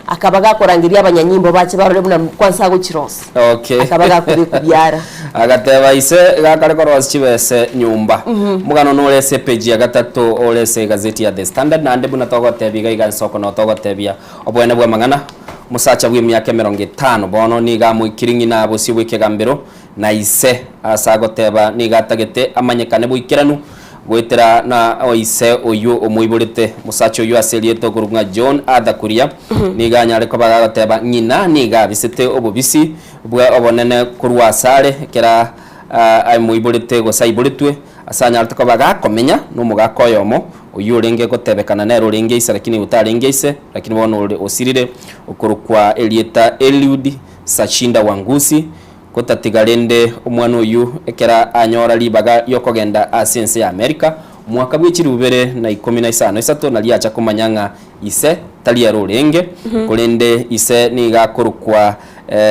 Akaba gakorangeria abanyanyimbo bache barore buna kwansa agochirosia. Okay. Akaba gakobekwa biara. Agateba ise gakare korosia chibese nyomba. Omogano nore ase epeji ya gatato ore ase egazeti ya The Standard naende buna togotebia iga iga nsoko noo togotebia oboene bw'amang'ana. Omosacha bw'emiaka emerongo etano bono nigo amoikiri ng'ina bosio bw'ekegambero Na ise ase agoteba nigo atagete amanyekane boikeranu goetera na oise oyio omoiborete. Omosacha oyio ase erieta okorokwa ng'a John Arthur Kuria nigo anyare koba gagoteba ng'ina nigo abisete obobisi bwa obonene korwa asare ekero amoiborete gose aiboretwe ase anyarete koba gakomenya nomogaka oyomo oyio orenge gotebekana nere orenge ise lakini otarenge ise lakini bono ore osirire okorokwa erieta Eliud Sachinda Wangusi Gotatiga rende omwana oyio ekero anyora ribaga ri'okogenda ase ense ya Amerika, omwaka bwe chilifu bibere na ikomi na isano isato, nario acha komanya ng'a ise tari ere orenge, korende ise nigo akorokwa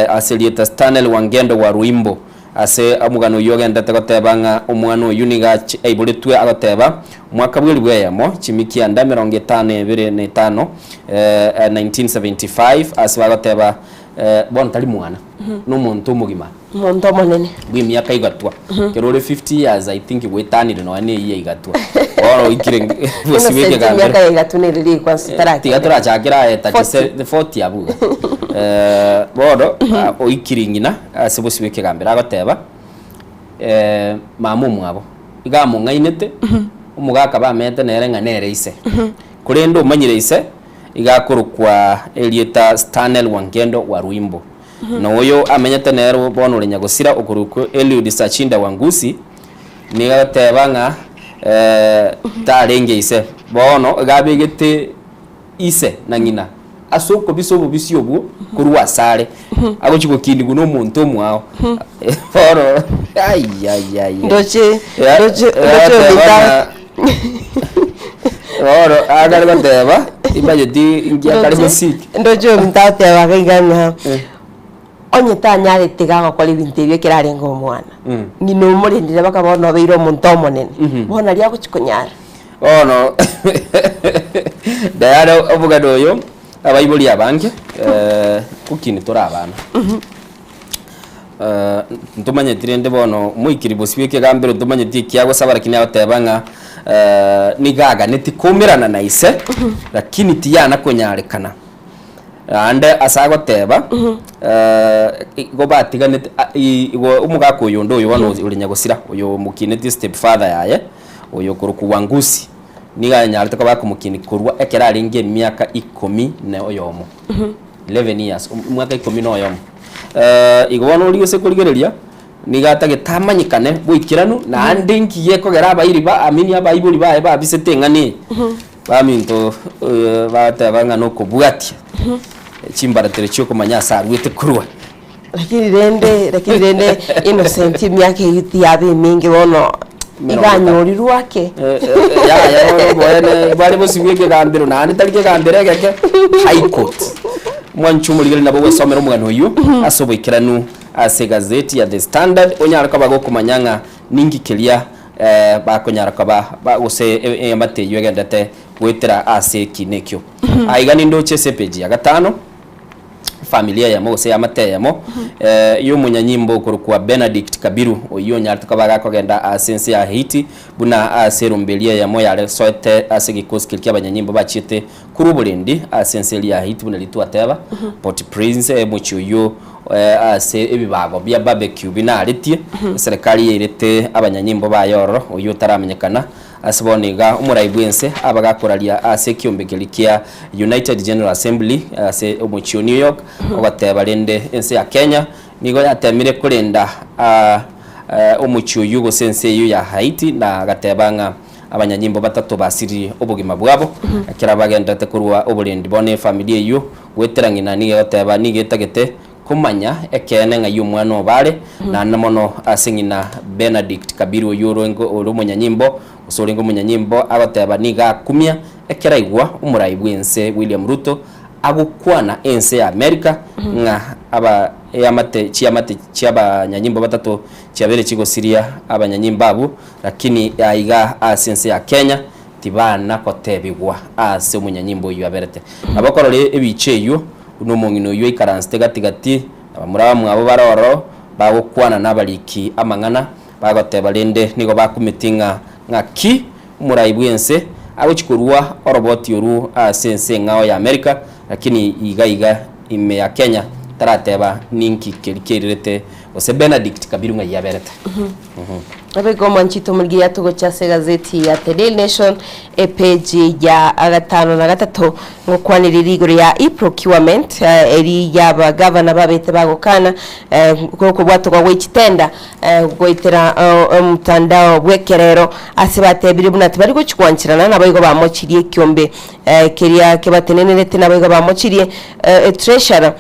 ase erieta Stanley Wangendo wa Ruimbo. Ase omogano oyio ogenderete goteba ng'a omwana oyio nigo aiboretwe agoteba, Omwaka bw'elifu eyemo, chimikianda emerongo etano ebere na etano, 1975, ase bagoteba Bono tari mwana, nomonto omogima. Omonto omonene. Bw'emiaka igatwa. Ekero ore 50 years I think gwetanire nonya na eyio ya igatwa. Bono oikire bosio bwa Innocent ekegambero. emiaka ya igatwa nere rikwansa Tiga tarakenda. torachakere aye 40. 37 40 abwo iga. Bono oikire ng'ina ase bosio bwa ekegambero agoteba mama omwabo iga among'ainete, omogaka bamete nere ng'a nere ise. Korende omanyire ise. Iga akorokwa erieta Stanel Wangendo wa Ruimbo. Na oyo amenyete nere bono ore nyagosira okorokwa Eliud Sachinda Wangusi, nigo agoteba ng'a tarenge ise. Bono iga abegete ise na ng'ina ase okobisa obobisi obwo korwa asare, agochia gokinigwa na omonto omwao. Bono ayayaya. Ndoche ndoche ndoche Agoteba ominto ng'a. Bono akare goteba, timanyeti inki akare gosiki. Ndoche ominto agoteba iga iga ng'a onye tanyarete iga agokora ebinto ebio ekero arenge omwana, ng'ina omorendire mpaka bono obeire omonto omonene, bono aria agochi konyara. Bono Diana omogano oyo, abaibori abange gokini tore abana. Ntomanyeti rende bono moikiri bosio bw'ekegambero ntomanyeti eki agosaba lakini agoteba ng'a nigo aganeti koumerana na ise lakini tiyana konyarekana. Naende ase agoteba igo batiganete igo omogaka oyo onde oyo bono ore nyagosira oyo omokinetie step father yaye oyo okorokwa Wangusi nigo anyarete koba akomokinia korwa ekero arenge emiaka ikomi na oyomo. 11 years, omwaka ikomi na oyomo. Igo bono oria gose korigereria, nigo atagete amanyekane boikeranu, naende inki gekogera abairi ba I mean abaibori baye babisete eng'ana eye, baminto bateba ng'a nokobwatia chimbaratero chiokomanya ase arwete korwa. Lakini rende, lakini rende Innocent emiaka eyio tiyaba emenge bono Emerongo iga etano. anyorirwe ake. Yaya bono oboene bware bosibwa ekegambero naende tari kegambero egeke, High Court. Mwanche omorigereria nabo ogwesomera omogano oyio ase oboikeranu ase egazeti ya The Standard onyare koba gokomanya ng'a ninki keria bakonyara koba gose eamate eyio egendete goetera ase ekina ekio. Aiga nindoche ase epeji ya gatano. Efamiri eyemo gose eamate eyemo y'omonyanyimbo okorokwa Benedict Kabiru, oyio onyarete koba gakogenda ase ense ya Haiti buna ase eromberi eyemo yaresoete ase egekosi keria ki'abanyanyimbo bachiete korwa oborendi ase ense eria ya Haiti buna riria twateba Port-au-Prince omochie oyio ase ebibago bia barbecue binaretie eserekari yairete abanyanyimbo baye ororo oyio otaramenyekana Ase bono iga omorai bw'ense abagakoraria ase ekiombe keria kia United General Assembly ase omochie o New York, ogoteba rende ense ya Kenya nigo yatemire korenda omochie oyio gose ense eyio ya Haiti na agateba ng'a abanyanyimbo batato basiririe obogima bwabo ekero bagenderete korwa oborendi. Bono efamiri eyio goetera ng'ina nigo egoteba nigo etagete Komanya ekeene ng'ai omwana obo are, naende mono ase ng'ina Benedict Kabiru oyio orenge ore omonyanyimbo, gose orenge omonyanyimbo, agoteba nigo akumia ekero aigwa omorai bw'ense William Ruto agokwana ense ya America ng'a aba eamate chiamate chi'abanyanyimbo batato chiabeire chigosiria abanyanyimbo abwo, lakini aiga ase ense ya Kenya tibana gotebigwa aase omonyanyimbo oyio aberete. Nabo okorora ebicha eyio, buna omong'ina oyio aikaransete gati-gati, na bamura bamwabo bare ororo, bagokwana nabariki amang'ana, bagoteba rende nigo bakumeti ng'a ng'aki omorai bw'ense agochia korua oroboti orwo ase ense eng'ao ya Amerika, lakini iga iga ime ya Kenya tarateba ninki keria keirerete gose Benedict Kabiru ng'ai aberete. Abega omwanchete omorigereria togocha ase egazeti ya The Daily Nation epeji ya gatano na gatato ngokwanereria igoro ya e-procurement eh, eri y'abagavana babete bagokana eh, okobwatokwa gwe chitenda eh, goetera eh, omotandao bw'ekerero ase batebire buna tibari gochi gwancherana naboigo bamochirie ekiombe eh, keria kebatenenerete naboigo bamochirie eh, etreasurer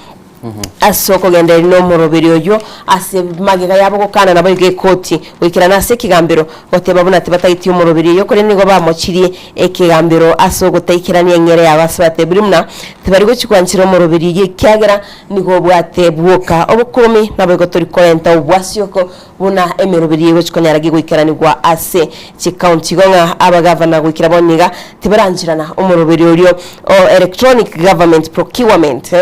Ase okogendereria nomoroberi oyio ase magega yabo gokana naboigo ekoti goikerana ase ekegambero, goteba buna tibatageti omoroberi oyio, korende nigo bamochirie ekegambero ase ogotaikerania eng'era yabo ase batebire buna tibari gochia gwanchera omoroberi oyio ekiagera nigo obwate bwoka obokuumi naboigo tori korenta obwasioko buna emeroberi egochia konyara gegoikeranigwa ase chikaunti. Igo ng'a abagavana goikera bono iga tibarancherana omoroberi orio o electronic government procurement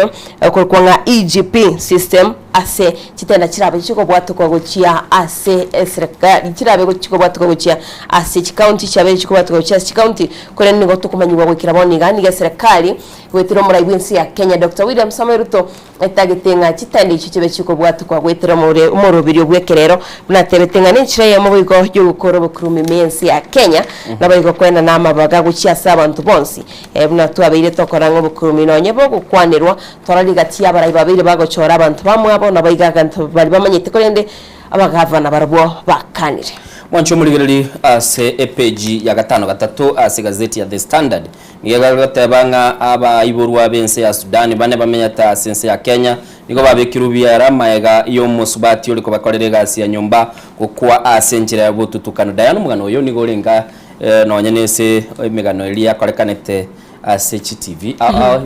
okorokwa ng'a EGP system ase chitenda chirabe chikobwatokwa gochia ase eserekari chirabe chikobwatokwa gochia ase chikaunti chiabeire chikobwatokwa gochia ase chikaunti korende nigo tokomanyigwa goikera bono iga nigo eserekari goetera omorai bw'ense ya Kenya Doctor William Samoei Ruto Etagete ng'a chitanda echio chibe chikobwatokwa goetera omore omoroberio bw'ekerero, buna atebete ng'a nenchera eyemo boigo y'ogokora obokurumi ime y'ense ya Kenya, naboigo koenana amabaga gochia ase abanto bonsi. Eh, buna twabeire tokora ng'a obokurumi nonye bogokwanerwa, twarorire gati y'abarai babeire bagochora abanto bamwabo, naboigo aganto baria bamanyete korende abagavana barabwo bakanire. Mwanche omorigereria ase epeji ya gatano gatato ase egazeti ya The Standard. Nigo egoteba ng'a abaiborwa b'ense ya Sudani bane bamenyete ase ense ya Kenya nigo babekirwe biara magega y'omosubati ore kobakorera egasi ya nyomba gokwa ase enchera ya botutukanu. Diana omogano oyo nigo orenge Nonye nese emegano eria yakorekanete ase chitivi ao ao,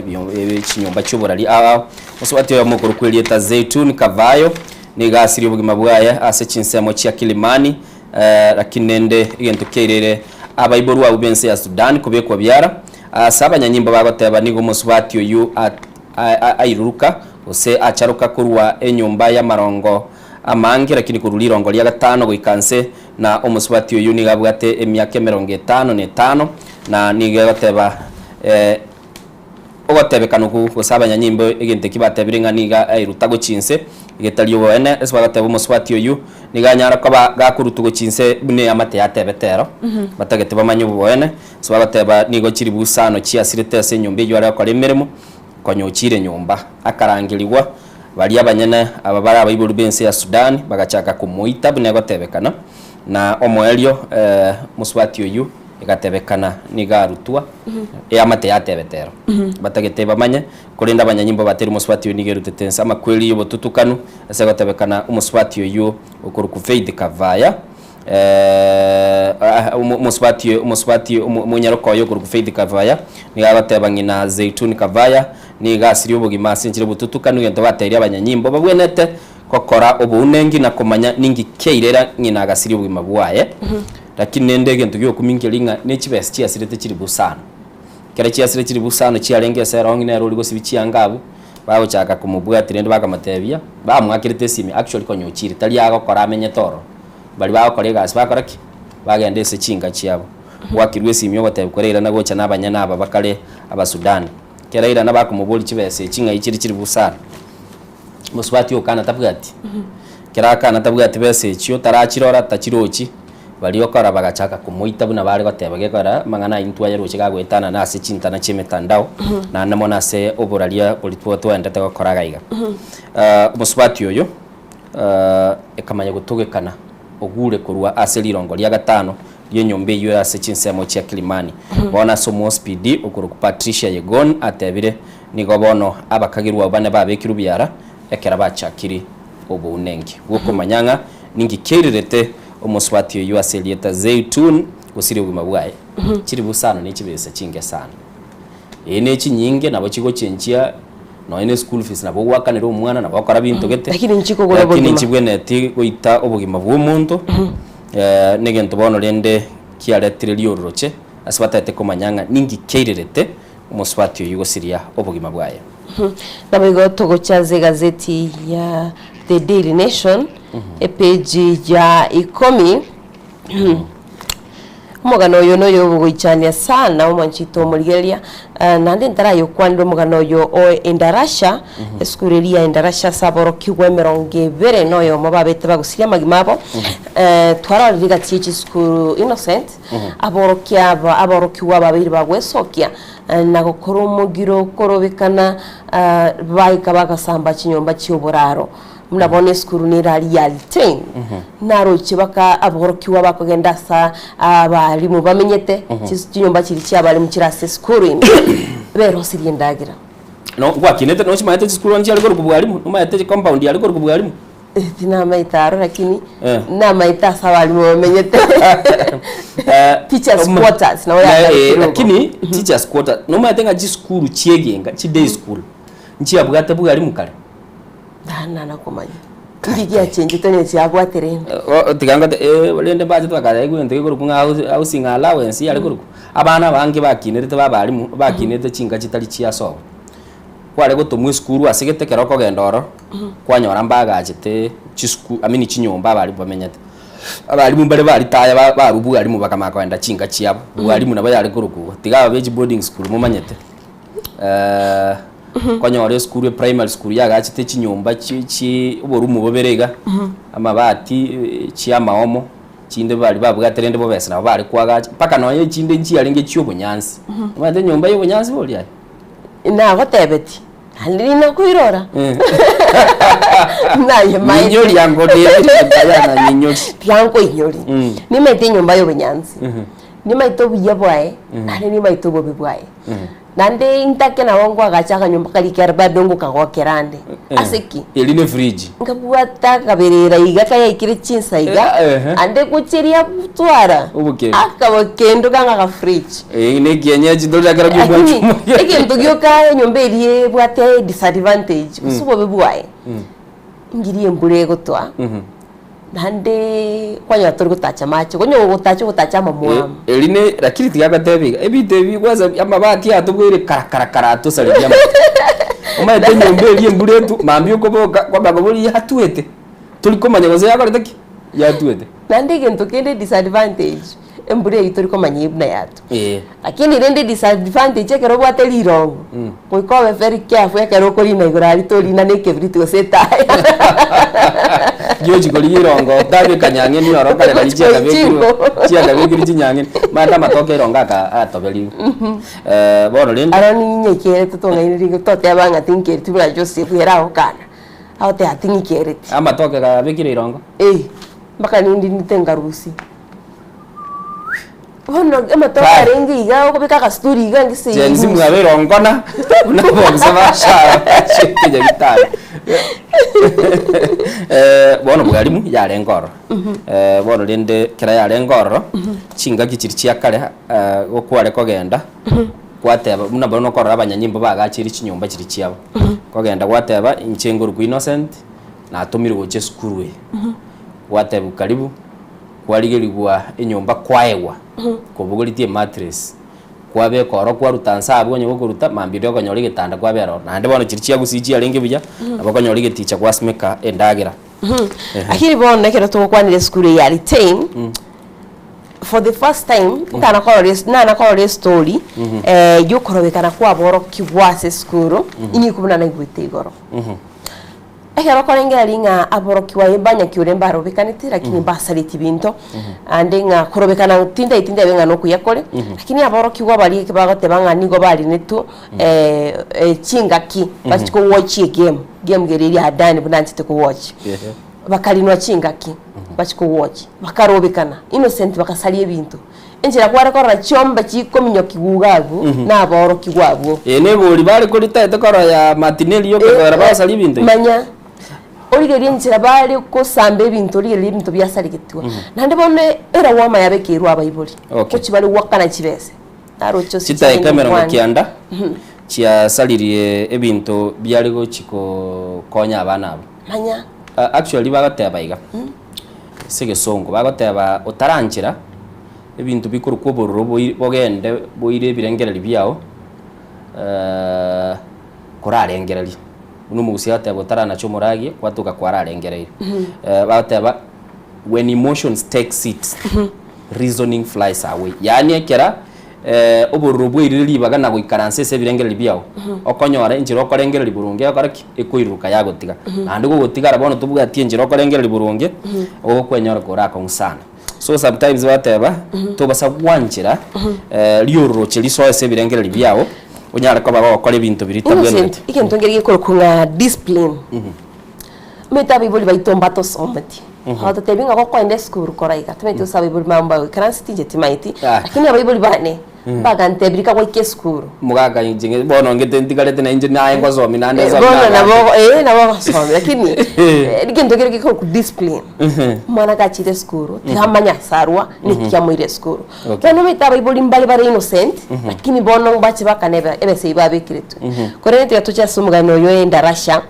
chinyomba chi'oborari ao ao. Mosubati oyomo okorokwa erieta Zeituni Kavayo nigo asirie obogima bwaye ase chinsemo chia Kilimani, lakini nende egento kiairire abaiborwa abwo b'ense ya Sudan kobekwa biara. Ase abanyanyimbo bagoteba nigo omosubati oyio airuruka gose acharoka korwa enyomba y'amarongo amange, lakini korwa rirongo ria gatano goika nse, na omosubati oyio nigo abwate emiaka emerongo etano na etano, na nigo egoteba ogotebekana okwo gose abanyanyimbo egento eki batebire ng'a nigo airuta gochia inse, getari oboene, ase bagoteba omosubati oyio nigo anyare koba gakorutwa gochia inse buna eamate yatebete ero, batagete bamanye oboene, ase bagoteba nigo chiribu isano chiasirete ase enyomba eyio are gokora emeremo, konya ochiire nyomba, akarangerigwa, baria abanyene aba bare abaibori b'ense ya Sudan bagachaka komoita buna egotebekana, na omoerio mosubati oyio egatebekana nigo arutwa, eamate yatebete ero, batagete bamanye, korende abanyanyimbo bateire omosubati oyio nigo erutete ense amakweri y'obotutukanu, ase egotebekana omosubati oyio okorokwa Faith Kavaya, Omosubati omosubati omonyaroka oye okorokwa Faith Kavaya, nigo agoteba ng'ina Zeituni Kavaya nigo asirie obogima ase enchera y'obotutukanu egento batebirie abanyanyimbo babwenerete gokora obounengi na komanya ninki kiairera ng'ina agasiria obogima bwaye. Lakini rende egento giokumia nkeri ng'a ne chibesa chiasirete chiri busano. Ekero chiasire chiri busano chiarenge ase erong'i nere oria gosibia chianga abwo, bagochaka komobwatia rende bakamotebia, bamoakerete esimi actually konya ochire tari agokora amenyete ororo. Baria bagokora egasi bakora ki? Bagenda ase chinka chiabo. Gwakirwe esimi ogotebia kore irana gocha na abanyene aba bakare Abasudani. Kera irana bakomoboria chibesa echi ng'ai chire chire busara. Mosubati okana tabwati. Kera akana tabwati besa echio tarachirora tachirochi, baria okora bagachaka komoita buna bare goteba gekogera amang'ana ayio intwe ayaroche gagoetanana ase chintana chi'emetandao naende mono ase oboraria boria twaendete gokora iga iga. Omosubati oyo. Ekamanya gotogekana ogure korwa ase rirongo ria gatano ri'enyomba eyio ere ase chinsemo chia Kilimani. Bono ase omospd okorokwa Patricia Yegon atebire, Nigo bono abakagerwa abwo bane babekirwe biara ekero bachakire obounenki bw'okomanya ng'a ninki kiairerete omosubati oyio ase erieta Zeitun gosiria obogima bwaye. Chiri busano ne chibesa chinke sana. Ee ne chinyinge nabo chigochenchia Nonya ne school fees nabo ogwakanera omwana nabo okora binto gete Lakini nchikogora lakini obogima. nchibwenereti goita obogima bwa omonto negento bono rende kiaretire riororoche ase batagete komanya ng'a ninki kiairerete omosubati oyio gosiria obogima bwaye. Nabo igo togocha ase egazeti ya The Daily Nation epeji ya ikomi. Omogano oyo noyo obogoichania sana omwanchete omorigereria, eh, naende ntarayokwanera omogano oyo o Endarasha, esukuru eria ya Endarasha ase aborokigwa emerongo ebere na oyomo babete bagosiria amagima abo. Eh, twarorire gati ye chisukuru Innocent, aborokia aba aborokigwa ababeire bagwesokia eh, na gokora omogiro korobekana ah, baika bagasamba chinyomba chi'oboraro. Buna bono esukuru nere aria ya Litein, naroche baka aborokigwa bakogenda ase abalimu bamenyete, chis- chinyomba chiria chia abalimu chire ase esukuru ime, berosirie endagera. No gwakinete nochimaete chisukuru onsi chiare korokwa bwalimu, nomaete chicompound yare korokwa bwalimu? Tinamaete aro lakini Eh. namaete ase abalimu bamenyete. Teachers quarters nabo Eh, yakarokirwe igo. lakini teachers quarters nomaete ng'a chisukuru chiegenga chi day school nchiabwate bwalimu kare? Nana komanya. Inki giachenchete onye chiabwate rende? Tiga ngote eh, rende mbachete bakaraigwa egento gekorokwa ng'a house- housing allowance yare korokwa. Abana abange bakinerete ba abalimu, bakinerete chinka chitari chia sobo. Kware gotomwa esukuru ase gete ekero okogenda ororo, kwanyora mbagachete chisuku I mean chinyomba abalimu bamenyete. Abalimu mbare baritaya ba- barwa bwalimu bakamanya kogenda chinka chiabo, bwalimu nabo yare korokwa igo. Tiga aba be chiboarding school momanyete. Konyora esukuru eprimary school yagachete chinyomba chi chi oborumu bobere iga, amabati chia amaomo, chinde baria babwate rende bobesa nabo bare koagacha, mpaka nonye echinde nchiarenge chia obonyansi. Omanyete enyomba ya obonyansi boria aye? Nagotebetie, naende ninakoirora. Naye maete. Nyinyori ango Diana nyinyori. Tiga nkoinyori. Nimaete enyomba ya obonyansi. Nimaete obuya bwaye, naende nimaete obobe bwaye. Naende intake nabo nkoagacha akanyomba karia kere bado ngokagokera ande. Ase ki? Eri ne fridge. Nkabwata akaberera iga kayaikire chinsa iga, Ehe. ande gocheria twara Obokendu. akabokendu kanga aka fridge. Eh, ne kienyeji torira kero Lakini kiomwanchi egento gioka enyomba eria ebwate disadvantage, gose obobe bwaye, ngiri embura egotwa, Naende kwanyora tori gotacha amache, onye ogotacha ogotacha amamwamu. Eri ne lakini tiga agotebi iga, ebinto ebi kwanza amabati atobweire kara kara kara atosaretie amato. Omanyete enyomba eria embura etwe, mambia okoboka kwamanya koboria yatwete, tori komanya gose yakorete ki? Yatwete. Naende egento kende disadvantage, embura eyio tori komanya buna yatwa. Eeh. Lakini rende disadvantage ekero obwate rirongo, goika obe very careful ekero okorina igoro aria torina na ekebiriti gose etaya. Giochi korigia irongo otabeka nyang'eni oro kare nari chiakabekirwe chiakabekirwe chinyang'eni omanyete amatoke irongo aka atoberigwe bono rende Aro ninyekerete tong'ainereria toteba ng'a tinkereti buna Joseph ere agokana, agoteba ting'ikereti. Amatoke gabekire irongo? Eh, mpaka nindinete nkarusia. Bono amatoke Kai. arenge iga okobeka agasituri iga ngese Gen Z irusi. mwabeire ongona buna abobisa bashara bachete nyagetari. Eh, bono bwarimu yarenge ororo. Eh, bono rende kera yarenge ororo, chingaki chiria chia kare eh, gokware kogenda, gwateba buna bono okorora abanyanyimbo bagachire chinyomba chiria chiabo. Kogenda gwateba inche ngorokwa Innocent, natomirwe gocha esukuru eye. Gwatebwa karibu. Kwarigerigwa enyomba kwaegwa, kobogoreti emattress, kwabeka oro kwaruta nse abwo onye gokoruta mambia oria okonyora egetanda kwabera oro. Naende bono chiria chiagusii chiarenge buya, nabo okonyora egeticha gwasimeka endagera. Ehe. Lakini bono ekero togokwanera esukuru eye ya Retain, for the first time ntana korora es- nana korora estory yokorobekana kwa aborokigwa ase esukuru, inye buna naigwete igoro. Ekero okorengereria ng'a aborokigwa aye mbanyaki ore mbarobekaneti, lakini mbasareti binto, ande ng'a korobekana tindaeti ndebe ng'a nokuya kore, lakini aborokigwa baria eke bagoteba ng'a nigo barinetwe chingaki bachia kowatch egame, game keria eria Adani buna anchete kowatch. Bakarinwa chingaki bachia kowatch, bakarobekana, innocent bakasaria ebinto. Enchera kware korora chiombe chikominyokigwa iga abwo, na aborokigwa abwo. Eye negori bare koritaete korora ya Martinelli yokogoera bagosaria ebinto ebi. Manya, origererie enchera bare gosamba ebinto, origererie ebinto biasaregetigwe. Naende bono eragwama yabekeirwe abaibori, Okay. gochia bare goakana chibese. Naroche ase Chitaeka chigende emerongo kwane. kianda chiasaririe ebinto biare gochi konya abana abwo. Manya. Actually bagoteba iga, ase egesongo bagoteba otaranchera ebinto bikorokwa obororo boi bogende boire ebirengererio biao korarengereria. Buna omogusii agoteba otaranacha omoragie kwatoka kwararengereire. Bagoteba when emotions take seat reasoning flies away. Yaani ekera obororo bwairire ribaga na goikaransa ase ebirengererio biao, okonyora enchera okorengereria boronge egokora ki? Ekoiruruka yagotiga. Naende gogotigara bono tobwati enchera okorengereria boronge, ogokwenyora kore akong'u sana. So sometimes bateba, tobasa gwanchera riororoche risoe ase ebirengererio biao, onyare koba gogokora ebinto biria Innocent, bitabwenereti. egento nkere gekorokwa ng'a discipline. Omanyete abaibori baito mbatosometi. Abatotebia ng'a gokoenda esukuru kora iga, tomanyeti gose abaibori bao mbagoikaranse inche timanyeti, lakini abaibori bane mbagantebirie kagoika esukuru. Mogaka inche ng'e bono ngete ntigarete na inche naye ngosomia naende Eh, nsomie bono nabande. nabo eh, nabo ogosomia lakini egento kere gekorokwa discipline. Omwana gachire esukuru, tiga amanye ase arwa, naki amoire esukuru. Okay. Bono omanyete abaibori mbare bare innocent, lakini bono mbache bakane ebe ebesa eyio babekeretwe. Korende tiga toche ase omogano oyo endarasha,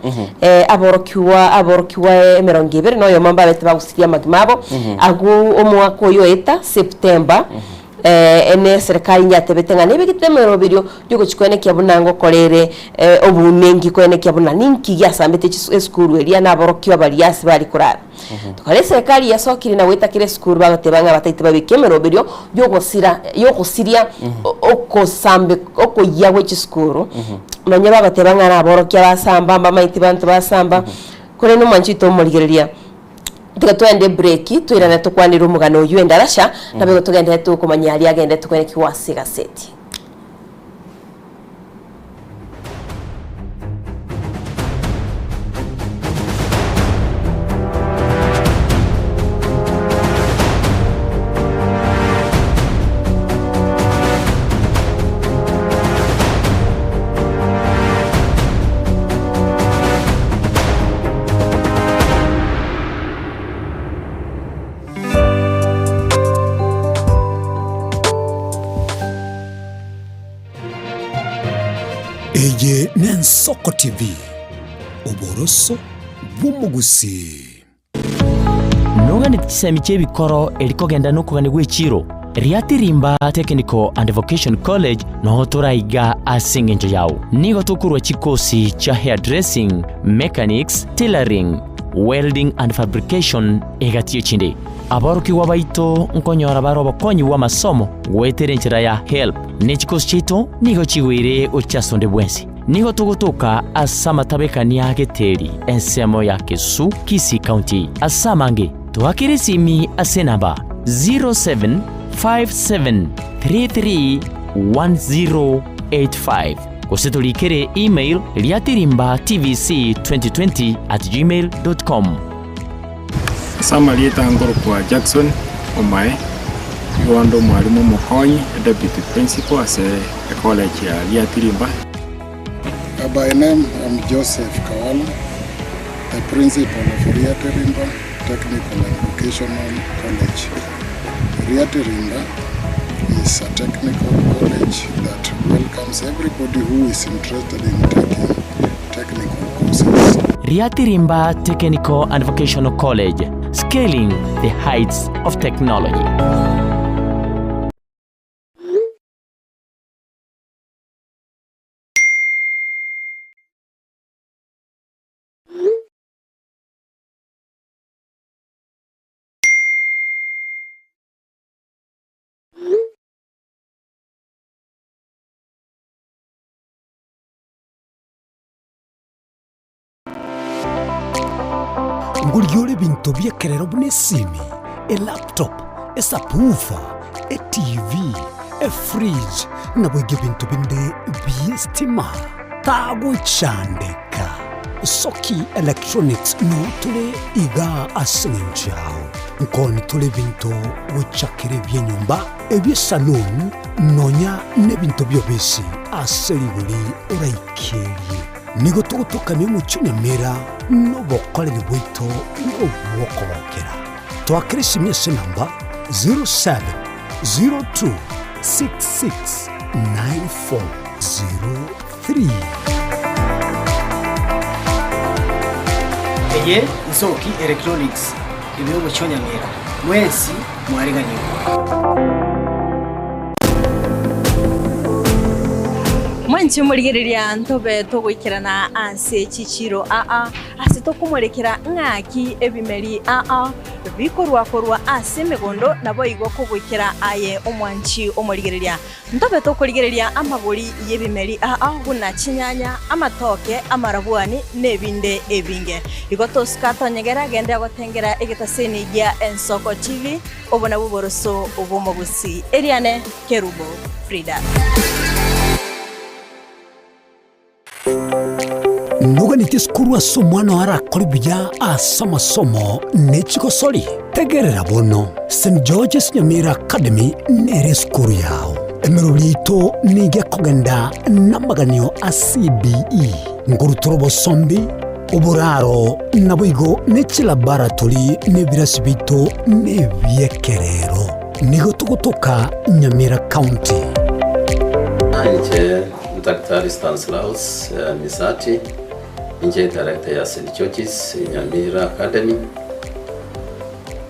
aborokigwa aborokigwa emerongo ebere na oyomo mbabete bagusiria amagima abo, agwo omwaka oyo oeta September, ene eserekari yatebete ng'a nebegete emeroberio yogochia koenekia buna ngokora ere obonengi koenekia buna ninki giasambete chisu esukuru eria na aborokigwa baria ase bare korara. Tokora eserekari yasokire na goeta kera esukuru bagoteba ng'a bataete babeke emeroberio yogosira yogosiria okosambe okoyia gwe chisukuru nonye bagoteba ng'a naborokia basamba mbamaeti banto basamba korende omwanchi oito omorigereria tiga twende ebreak toirane tokwanere omogano oywo endarasha nabo igo togenderere tokomanya aria agendete koenekigwa ase egaseti. Ensoko TV, oboroso bw'omogusii. Noganeti chisemi chi'ebikoro eri kogenda nokogania gw'echiiro, Riatirimba Technical and Vocation College noho toraiga ase engencho yao. Nigo tokorua chikosi chia hairdressing, mechanics, tailoring, welding and fabrication egati y'echinde. Aborokigwa baito nkonyora bare obokonyi bw'amasomo goetera enchera ya HELB, ne chikosi chiaito nigo chigoire gochia ase onde bwensi. Nigo togotoka ase amatabekania a Geteri, ensemo ya Kesu, Kisii County. Ase amange, toakere esimi ase enamba 0757331085 gose torikere email riatirimbatvc2020@gmail.com. Ase amarieta nkorokwa Jackson Omae, nigo inde omwalimu omokonyi, e deputy principal ase ecollege ya Riatirimba. By name I'm Joseph Kawala, the principal of Riatirimba Technical and Vocational College. Riatirimba is a technical college that welcomes everybody who is interested in taking technical courses. Riatirimba Technical and Vocational College, scaling the heights of technology. Ngorigia ore ebinto bi'ekerero buna esimi, elaptop, esubwoofer, etv, efridge, naboigo ebinto binde bi'estima. Tagochandeka. Soki Electronics noo tore igaa ase eng'encho yao. Nkoni tore ebinto gochakera ebi'enyomba, ebi'esaloon, nonya nebinto bi'obisi ase rigori oraikerie. Nigo togotokania omochie o Nyamira nobokoreri bwaito nobw'okogokera. Twakera esimi ase enamba 0702669403. Eye Nsoki Electronics ime y'omochie o Nyamira. Mwensi mwareganigwe. Mwanche omorigereria ntobe togoikerana ase chichiiro aa, ase tokomorekera ng'aki ebimeri aa bikorwa korwa ase emegondo, naboigo kogoikera aye omwanchi omorigereria. Ntobe tokorigereria amagori y'ebimeri aa buna chinyanya, amatoke, amarabwani, na ebinde ebinge. Igo tosuka tonyegera gende gotengera egetaseni gia Ensoko TV, obo nabwo oboroso bw'omogusii. Eriane Kerubo Frida. Noganetie esukuru ase omwana oo arakore buya ase amasomo ne chigosori? Tegerera bono, St George's Nyamira Academy nere esukuru yao. Emeroberi yaito nigo ekogenda namaganio a CBE, nkorutora obosombi, oboraro, naboigo ne chilaboratory na ebirasi biaito nebiekerero. Nigo togotoka Nyamira County. Inche Daktari Stanislaus Misati, inche director ya St George's Nyamira Academy.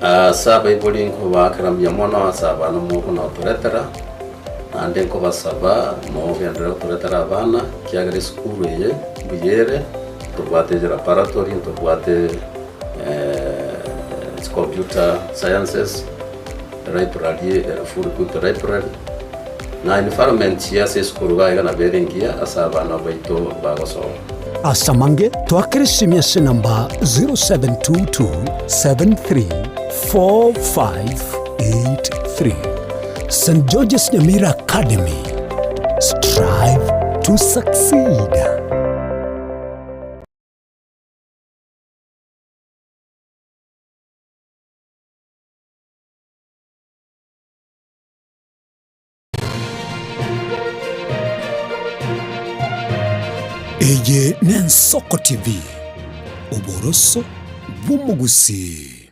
Ase abaibori nkobaakera mbuya mono ase abana mogonotoretera, naende nkobasaba mogenderere gotoretera abana, ekiagera esukuru eye mbuya ere, ntobwate laboratory, ntobwate computer sciences, library ere full equipped library. Na environment ase esukuru iga iga nabo ere engiya ase abana baito bagosoma. Ase amange, twakere esimi ase enamba 0722734583. St George's Nyamira Academy, strive to succeed. Eye n'Ensoko TV, oboroso bw'omogusii.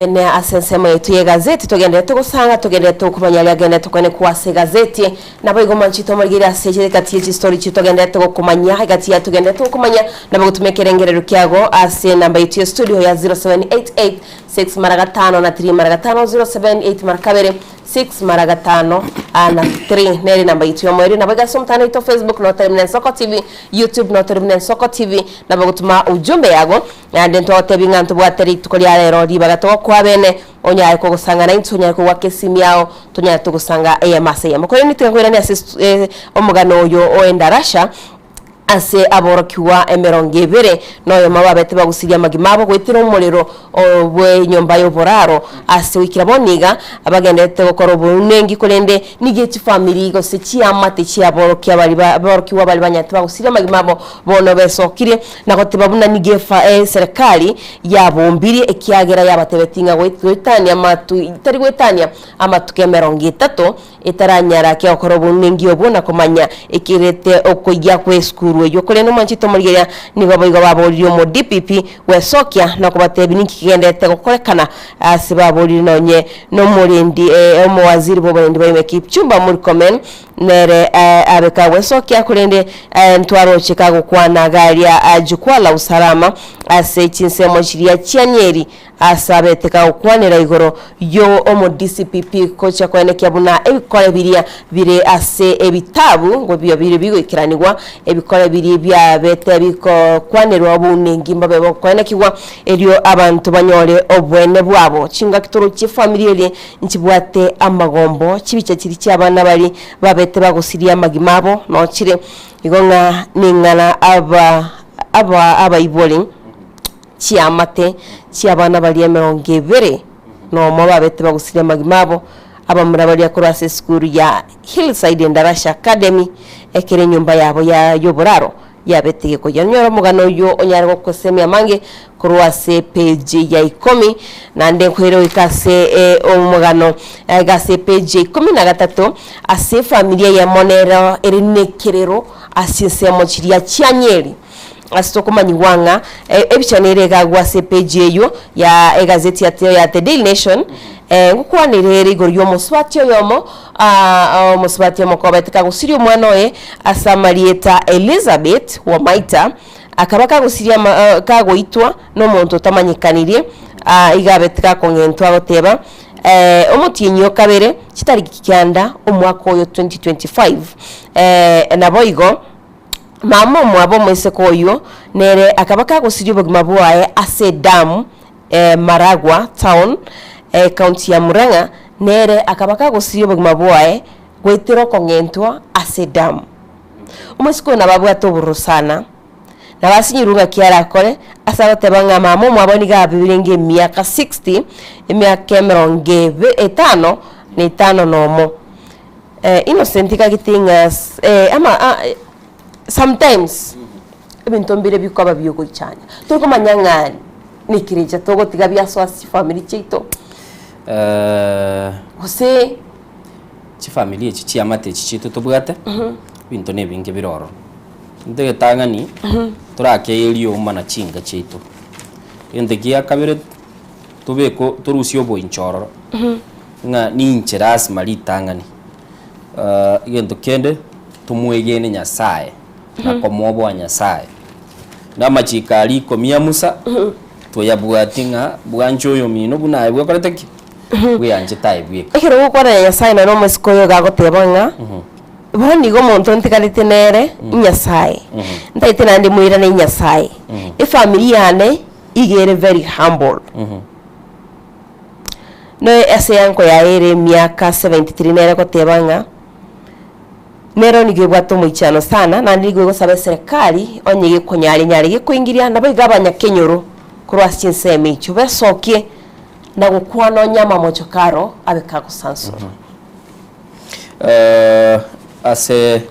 Ene ase ensemo yaito y'egazeti togenderete gosanga, togenderete gokomanya aria agenderete koenekwa ase egazeti. Naboigo mwanchete omorigereria ase egati ye chistori chiria togenderete gokomanya, egati ya togenderete gokomanya, nabo gotumia ekerengererio kiago ase enamba yaito ya studio ya 0788 6 mara gatano na 3 mara gatano, 078 mara kabere 6 mara gatano na 3 nere enamba yaito y'omoerio. Naboigo ase omotandao oito Facebook notore buna Ensoko TV, YouTube notore buna Ensoko TV, nabo gotuma ujumbe yago. Naende ntogotebie ng'a ntobwate rituko ria rero ribaga togokoa bene, onyare kogosanga naintwe, onyare kogoaka esimi yao, tonyare togosanga eyemo ase eyemo. Korende tiga nkoiranie ase estu omogano oyo o endarasha, ase aborokigwa emerongo ebere na oyomo babete bagusirie amagima abo goetera omorero bw'enyomba y'oboraro ase goikera bono iga, bagendererete gokora obounengi korende nigo chifamiri gose chiamate chi'aborokia baria aborokigwa baria banyarete bagusirie amagima abo bono besokirie. Na goteba buna nigo efa eserekari yabombirie, ekiagera yabatebetie ng'a goetania amatu tari goetania amatuko emerongo etato etaranyara gokora obonengi obwo na komanya ekerete okoyia kw'esukuru eyio. Korende omwanchete omorigereria nigo boigo baboririe omo DPP gwesokia na kobatebia ninki kegenderete gokorekana ase baboririe nonye nomorendi omowaziri bw'oborendi bwa ime Kipchumba Murkomen Nere abe kagwesokia, korende ntwaroche kagokwana garia Jukwaa la Usalama ase chinsemo chiria chia Nyeri, ase abete kagokwanera igoro yo omo DCPP gochia koenekia buna ebikore biria bire ase ebitabu ngo bire bigoikeranigwa, ebikore biria biabete bigokwanerwa obounengi mbobe bokoenekigwa erio abanto banyore oboene bwabo. Chingaki torochie efamiri eria Nchibwate amagombo, chibicha chiria chi'abana baria babete bagosiria amagima abo nochire, igo ng'a ning'ana aba aba abaibori chiamate chi'abana baria emerongo ebere nomo babete bagosiria amagima abo, abamura baria korwa ase esukuru ya Hillside Endarasha Academy, ekero enyomba yabo ya y'oboraro yabete gekoyia. Onyore omogano oyio onyare gokosemia amange korwa ase page ya ikomi, naende nkoire goika ase omogano iga ase page ya ikomi na gatato, ase efamiri eyemo nero ere nekerero ase ensemo chiria chia Nyeri. Ase tokomanyigwa ng'a ebicha nere egagwa ase epage eyio ya egazeti ya The Daily Nation, ngokwanera ere igoro ya omosubati oyomo Omosubati omokobeti kagosiria omwana oye ase amarieta Elizabeth Wamaita, akaba kagosiria ama kagoitwa nomonto otamanyekanirie, iga abete gakong'entwa agoteba omotienyi o kabere chitariki kianda omwaka oyo 2025 naboigo mama omwabo omoiseke oyio nere akaba kagosiria obogima bwaye ase edamu Maragua Town, Ekaunti ya Murang'a, nere akaba kagosiria obogima bwaye goetera okong'entwa ase edamu. Omoiseke oyo nabo abwate obororo sana, nabo asinyirwe ng'aki arakore, ase agoteba ng'a mama omwabo nigo abirenge emiaka 60, emiaka emerongo ebe etano na etano na omo. Innocent gagete ng'a ama sometimes ebinto mbire bikoba biogoichania, torikomanya ng'a nekerecha togotiga biasoa ase chifamiri chiaito gose Chifamiri echi chiamate echi chiaito tobwate, ebinto na ebinge bire ororo. Egento egetang'ani, torakeye rioma na chinka chiaito. Egento gia kabere, tobeke torusie oboincho ororo, ng'a ninche lasima ritang'ani. Egento kende, tomwegene Nyasaye na komwoboa Nyasaye. Na amachiko aria ikomi a Musa, toyabwati ng'a bwanche oyomino buna aye bwekorete ki? Bweanchete aye bweka. Ekero ogokwana na Nyasaye nere omosike oyo iga agoteba ng'a, bono iga omonto ntigarete nere Nyasaye, ntagete naende moirane Nyasaye. Efamiri yane iga ere very humble. Noe ase eanko yaye ere emiaka 73 nere goteba ng'a nero nigo ebwate omoichano sana naende nigo egosaba eserekari onye gekonyara enyare gekoingiria naboigo abanyakenyoro korwa ase chinsemo echio besokie na gokwana onye amamocho karo abe kagosansora. Ase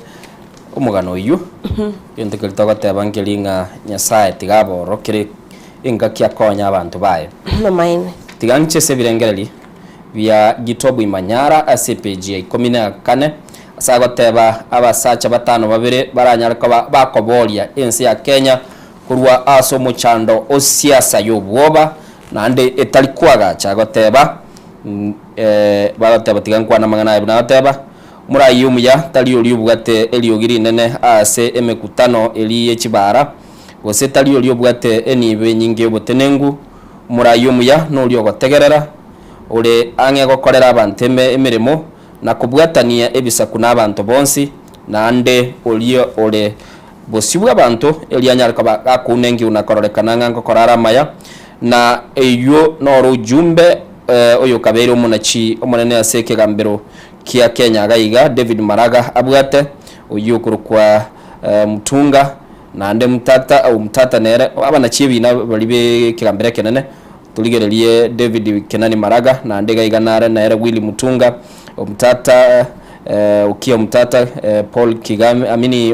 omogano oyio, egento keria togoteba nkeri ng'a Nyasaye tiga aborokere engaki akonye abanto baye. Namaene. Tiga nche ase ebirengererio bia Gitobu Imanyara ase epeji ya ikomi na kane, ase agoteba abasacha batano babere baranyare koba bakoboria ense ya Kenya korwa ase omochando o siasa y'obwoba. naende etari koagacha agoteba bagoteba tiga nkwane amang'ana aya buna agoteba, Omoraia omuya tari oria obwate eriogi rinene ase emekutano eria ye chibaara, gose tari oria obwate enibo enyinge y'obotenenku. Omoraia omuya noria ogotegerera, ore ang'e gokorera abanto emeremo, na kobwatania ebisaku na abanto bonsi, naende oria ore bosio bw'abanto, erio anyare koba gakounenkiwa na kororekana ng'a ngokora are amaya, na eyio noro ujumbe oyokabeire omonachi omonene ase ekegambero kia Kenya iga iga, David Maraga abwate, oyio okorokwa Mutunga, naende Mutata, Mutata nere abanachi ebina baria b'ekegambero ekenene, Torigererie David Kenani Maraga, naende iga iga nare nere Willy Mutunga, Omtata, Okiya Omtata, Paul Kigame, amini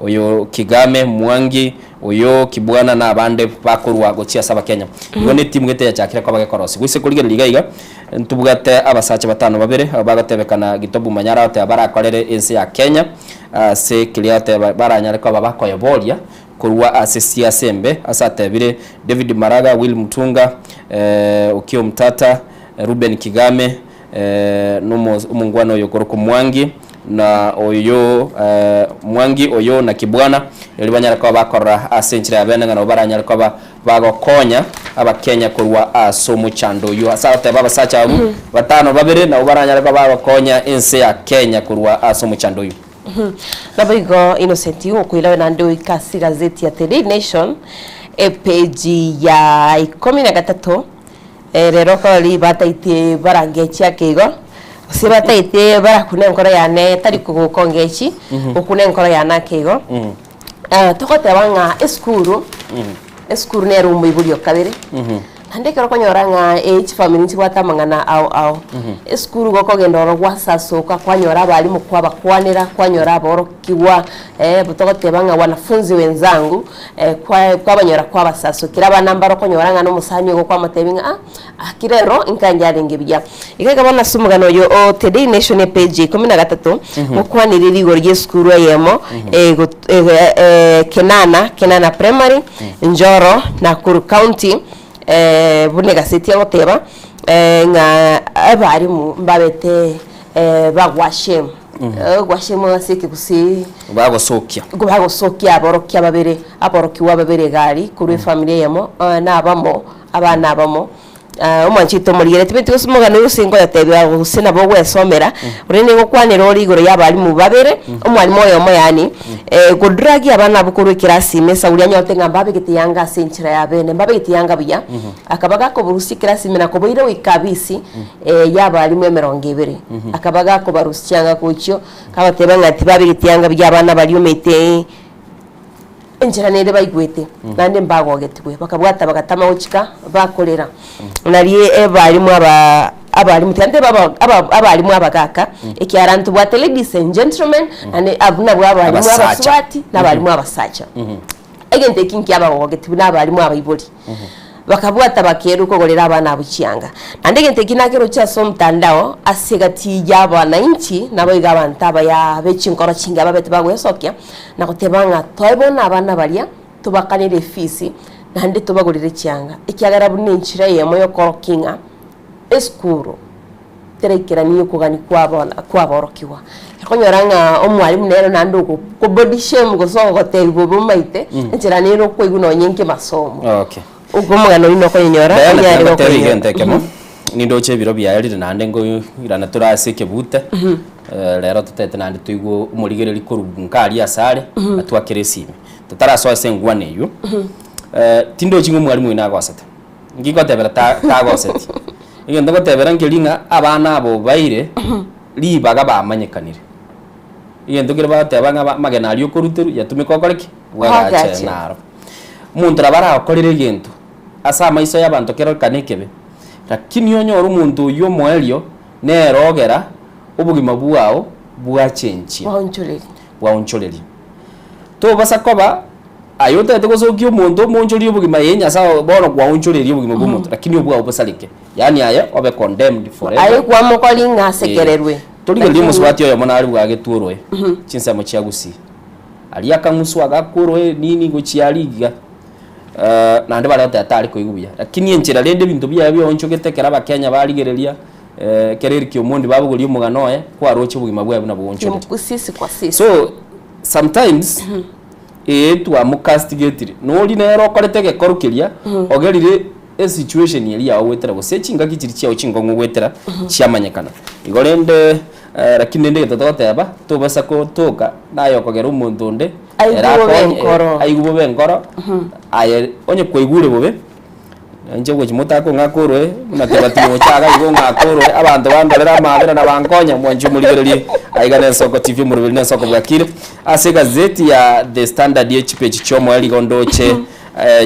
oyo Kigame, Mwangi, oyo Kibwana na abande bakorwa gochia ase Abakenya. Igo ne etimu gete yachakire koba gekorosigwa. Ase korigereria iga iga, ntobwate abasacha batano babere aba bagotebekana Gitobu Manyara agoteba barakorere ense ya Kenya ase keria agoteba baranyare koba bakoyeboria Korwa ase siasa embe ase atebire David Maraga, Will Mutunga, Okiya Omtata, Reuben Kigame, na omongwana oyo okorokwa Mwangi, na oyo Mwangi oyo na Kibwana, erio banyare koba bakorora ase enchera ya bene ng'a nabo baranyare koba bagokonya Abakenya korwa ase omochando oyio. Ase agoteba abasacha abwo batano babere nabo baranyare koba bagokonya ense ya Kenya korwa ase omochando oyio. Naboigo Innocent okoirawe naende oike ase egazeti ya The Daily Nation epeji ya ikomi na gatato eh, rero kori bataete barangechi ake igo gose bataete barakune enkoro yane tari kogokongechi gokuna enkoro yane ake igo Eh, togoteba ng'a esukuru esukuru nere omoibori o kabere Naende ekero okonyora ng'a ee chifamiri nchibwate amang'ana ao ao, esukuru igo okogenda ororo gwasasoka kwanyora abalimu kwabakwanera, kwanyora aborokigwa togoteba ng'a wanafunzi wenzangu kwa kwabanyora kwabasasokera abana mbare okonyora ng'a na omosani ogo kwamotebia ng'a ah aki rero inka yarenge buya. Iga iga bono ase omogano oyo o Today Nation epage ya ikomi na gatato, gokwanire rigoro ria esukuru eyemo Kenana, Kenana Primary, Njoro, Nakuru County, buna egaseti egoteba ng'a abalimu mbabete bagwashemu, gwashemu ase ekegusii Bagosokia. Bagosokia aborokia babere, aborokigwa babere egari korwa efamiri eyemo, na abamo, abana abamo. Omwanchete omorigereria, tibeti gose omogano oyo gose nkoyotebia gose nabo ogwesomera, korende nigokwanera ore igoro y'abalimu babere, omwalimu oyomo yaani, godragi abana abwo korwa ekerasi ime esauri anyorete ng'a mbabegete yanga ase enchera ya bene, mbabegete yanga buya, akaba gakoborusia ekerasi ime na koboira goika abisi y'abalimu emerongo ebere. Akaba gakobarusia chianga gochio, kabateba ng'a tibabegete yanga buya abana baria omanyete. Enchera nere baigwete, naende mbagogetigwe, bakabwata bagatama gochika, bakorera. Nario abalimu aba abalimu tiga ntebe aba aba abalimu abagaka, ekiagera ntobwate ladies and gentlemen, naende abwo nabwo abalimu Abasacha. abasubati, na abalimu abasacha. Egento eki nkiabagogetigwe na abalimu abaibori. Bakabwata bakerwa kogorera abana abwo chianga. Naende egento eki nakeroche ase omotandao, ase egati y'abananchi, naboigo abanto abaya be chinkoro chingiya babete bagwesokia, na goteba ng'a toe bono abana baria tobakanere efisi, naende tobagorere chianga, ekiagera buna enchera eyemo y'okorokia ng'a esukuru teraikerania okogania kwabo kwaborokigwa. Okonyora ng'a omwalimu nere naende okobody shame gose ogotebia bobe omaete, enchera nere okoigwa nonye nkemasomo. Okay. Okwo omogano oyio nokonyonyora, Diana, onyare tiga ngotebi gokonyora. egento ekemo, nindoche ebiro biaye rire naende ngoirana tore ase ekebute, rero totete naende toigwe omorigereri korwa nkaria ase are, atwakere esimi. Totarasoa ase engwana eywo, tindochi ng'a omwalimu oyio nagosete, nki ngotebera ta tagoseti, egento ngotebera nkeri ng'a abana aba obaire, ribaga bamanyekanire. Egento kere bagoteba ng'a amagena aria okoruterwa yatumeka okore ki? Bwagache Bwagache. naro. Omonto nabo aragokorere egento ase amaiso y'abanto kerorekane ekebe, lakini onyore omonto oyio omoerio nere ogera obogima bwao bwachenchia. Bwaonchoreria. Bwaonchoreria. Tobasa koba aye otagete gosokia omonto omoonchorerie obogima ee Nyasaye bono kwaonchoreria obogima bwa omonto lakini obwao bosareke. Yaani aye obe condemned forever. Aye kwamokori ng'a asekererwe. Torigereria Lakini omosubati oyomo nare bwagetwe oroe chinsemo chia Gusii. Aria akang'uswa agakwa oroe nini gochia aria iga. Naende bare goteba tari koigwa buya. Lakini enchera rende ebinto biaye bionchogete ekero abakenya barigereria, ekero Eric Omondi babogoria omogano oye, kwaroche obogima bwaye buna boonchogete. Sisi kwa sisi. So, sometimes, ee twamocastigatire, nori nere okorete egekoru keria, ogerire esituation eria yago goetera gose chingaki chiria chiago chinkong'u goetera, chiamanyekana. Igo rende lakini rende egento togoteba, tobasa gotoka naye okogera omonto onde Aigwe ere bobe akonye, enkoro. aigwe bobe enkoro, aye onye kwaigure bobe, inche gochi motakong'aka oroe, buna kebati mocha iga igo ong'ake oroe, abanto bandorere amabera na bankonya, mwanche omorigererie aiga na Ensoko TV omoroberi na Ensoko bwakire. Ase egazeti ya The Standard ye chipeji chi'omoerio igo ndoche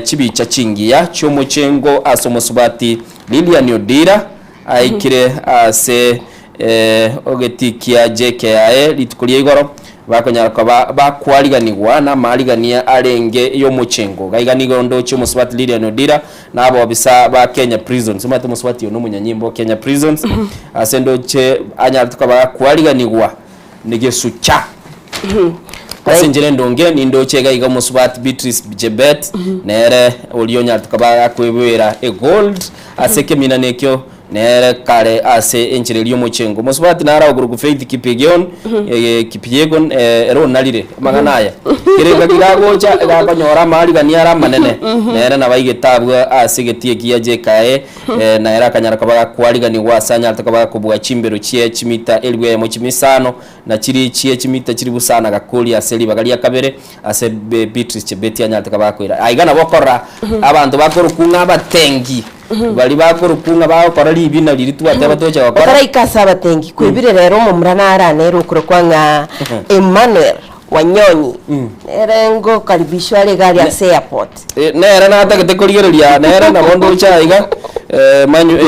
chibicha chingiya chi'omochengo ase omosubati Lilian Odira, Aikire ase ogetikia JKIA rituko ria igoro, bakonyara koba bakwariganigwa namaarigania arenge y'omochengo. Gaiga nigo ndoche omosubati Lilian Odira na abobisa ba Kenya Prisons. Omanyete omosubati oyo nomonyanyimbo o Kenya Prisons, ase ndoche anyarete koba gakwariganigwa negesucha. Ase enchera endonge nindoche iga iga omosubati Beatrice Jebet nere oria onyarete koba gakweboera egold ase ekeminana ekio nere kare ase enchera eria omochengo. Omosubati nare okorokwa Faith Kipyegon Kipyegon ere onarire amang'ana aya kera engaki gagocha iga akonyora amaarigani are amanene nere nabo aigete abwo ase egetii ekiya JKIA na ere akanyara koba gakwariganigwa ase anyarete koba gakobua chimbero chie chimita elifu eyemo chimisano na chiria chie chimita chilifu sana gakoria ase ribaga ria kabere ase Beatrice Chebeti anyarete koba gakoira. Aiga nabo okorora abanto bakorokwa ng'a abatengi, baria bakorokwa ng'a bagokora ribina riria twateba toche gokora. Otaraika ase abatengi, kwebire rero omomura nare anere okorokwa ng'a Emmanuel Wanyonyi, nere ngokaribishwa are iga aria ase airport. Nere natagete korigereria nere nabo ndoche aiga,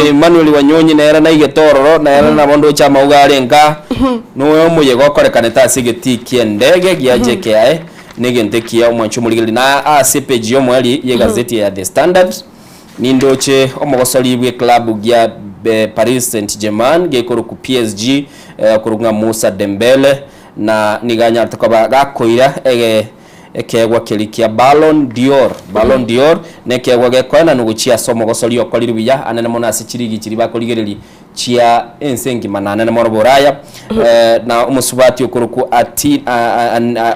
Emmanuel Wanyonyi nere naigete ororo, nere nabo ndoche amauga are nka, noyo omoyega okorekanete ase egetii ki'endege gia JKIA, na egento ekiya omwanchi omorigereria. Na ase epeji y'omoerio y'egazeti ya The Standard, nindoche omogosori bw'eclub gia Paris Saint Germain gekorokwa PSG, okorokwa ng'a Moussa Dembele, na nigo anyarete koba gakoira ege Ekeegwa keria kia Ballon d'Or, Ballon d'Or, nekeegwa gekoenanwa gochia ase omogosori okorire buya anene mono ase chirigi chiria bakorigereria chia ense engima na anene mono Boraya, na omosubati okorokwa Ati,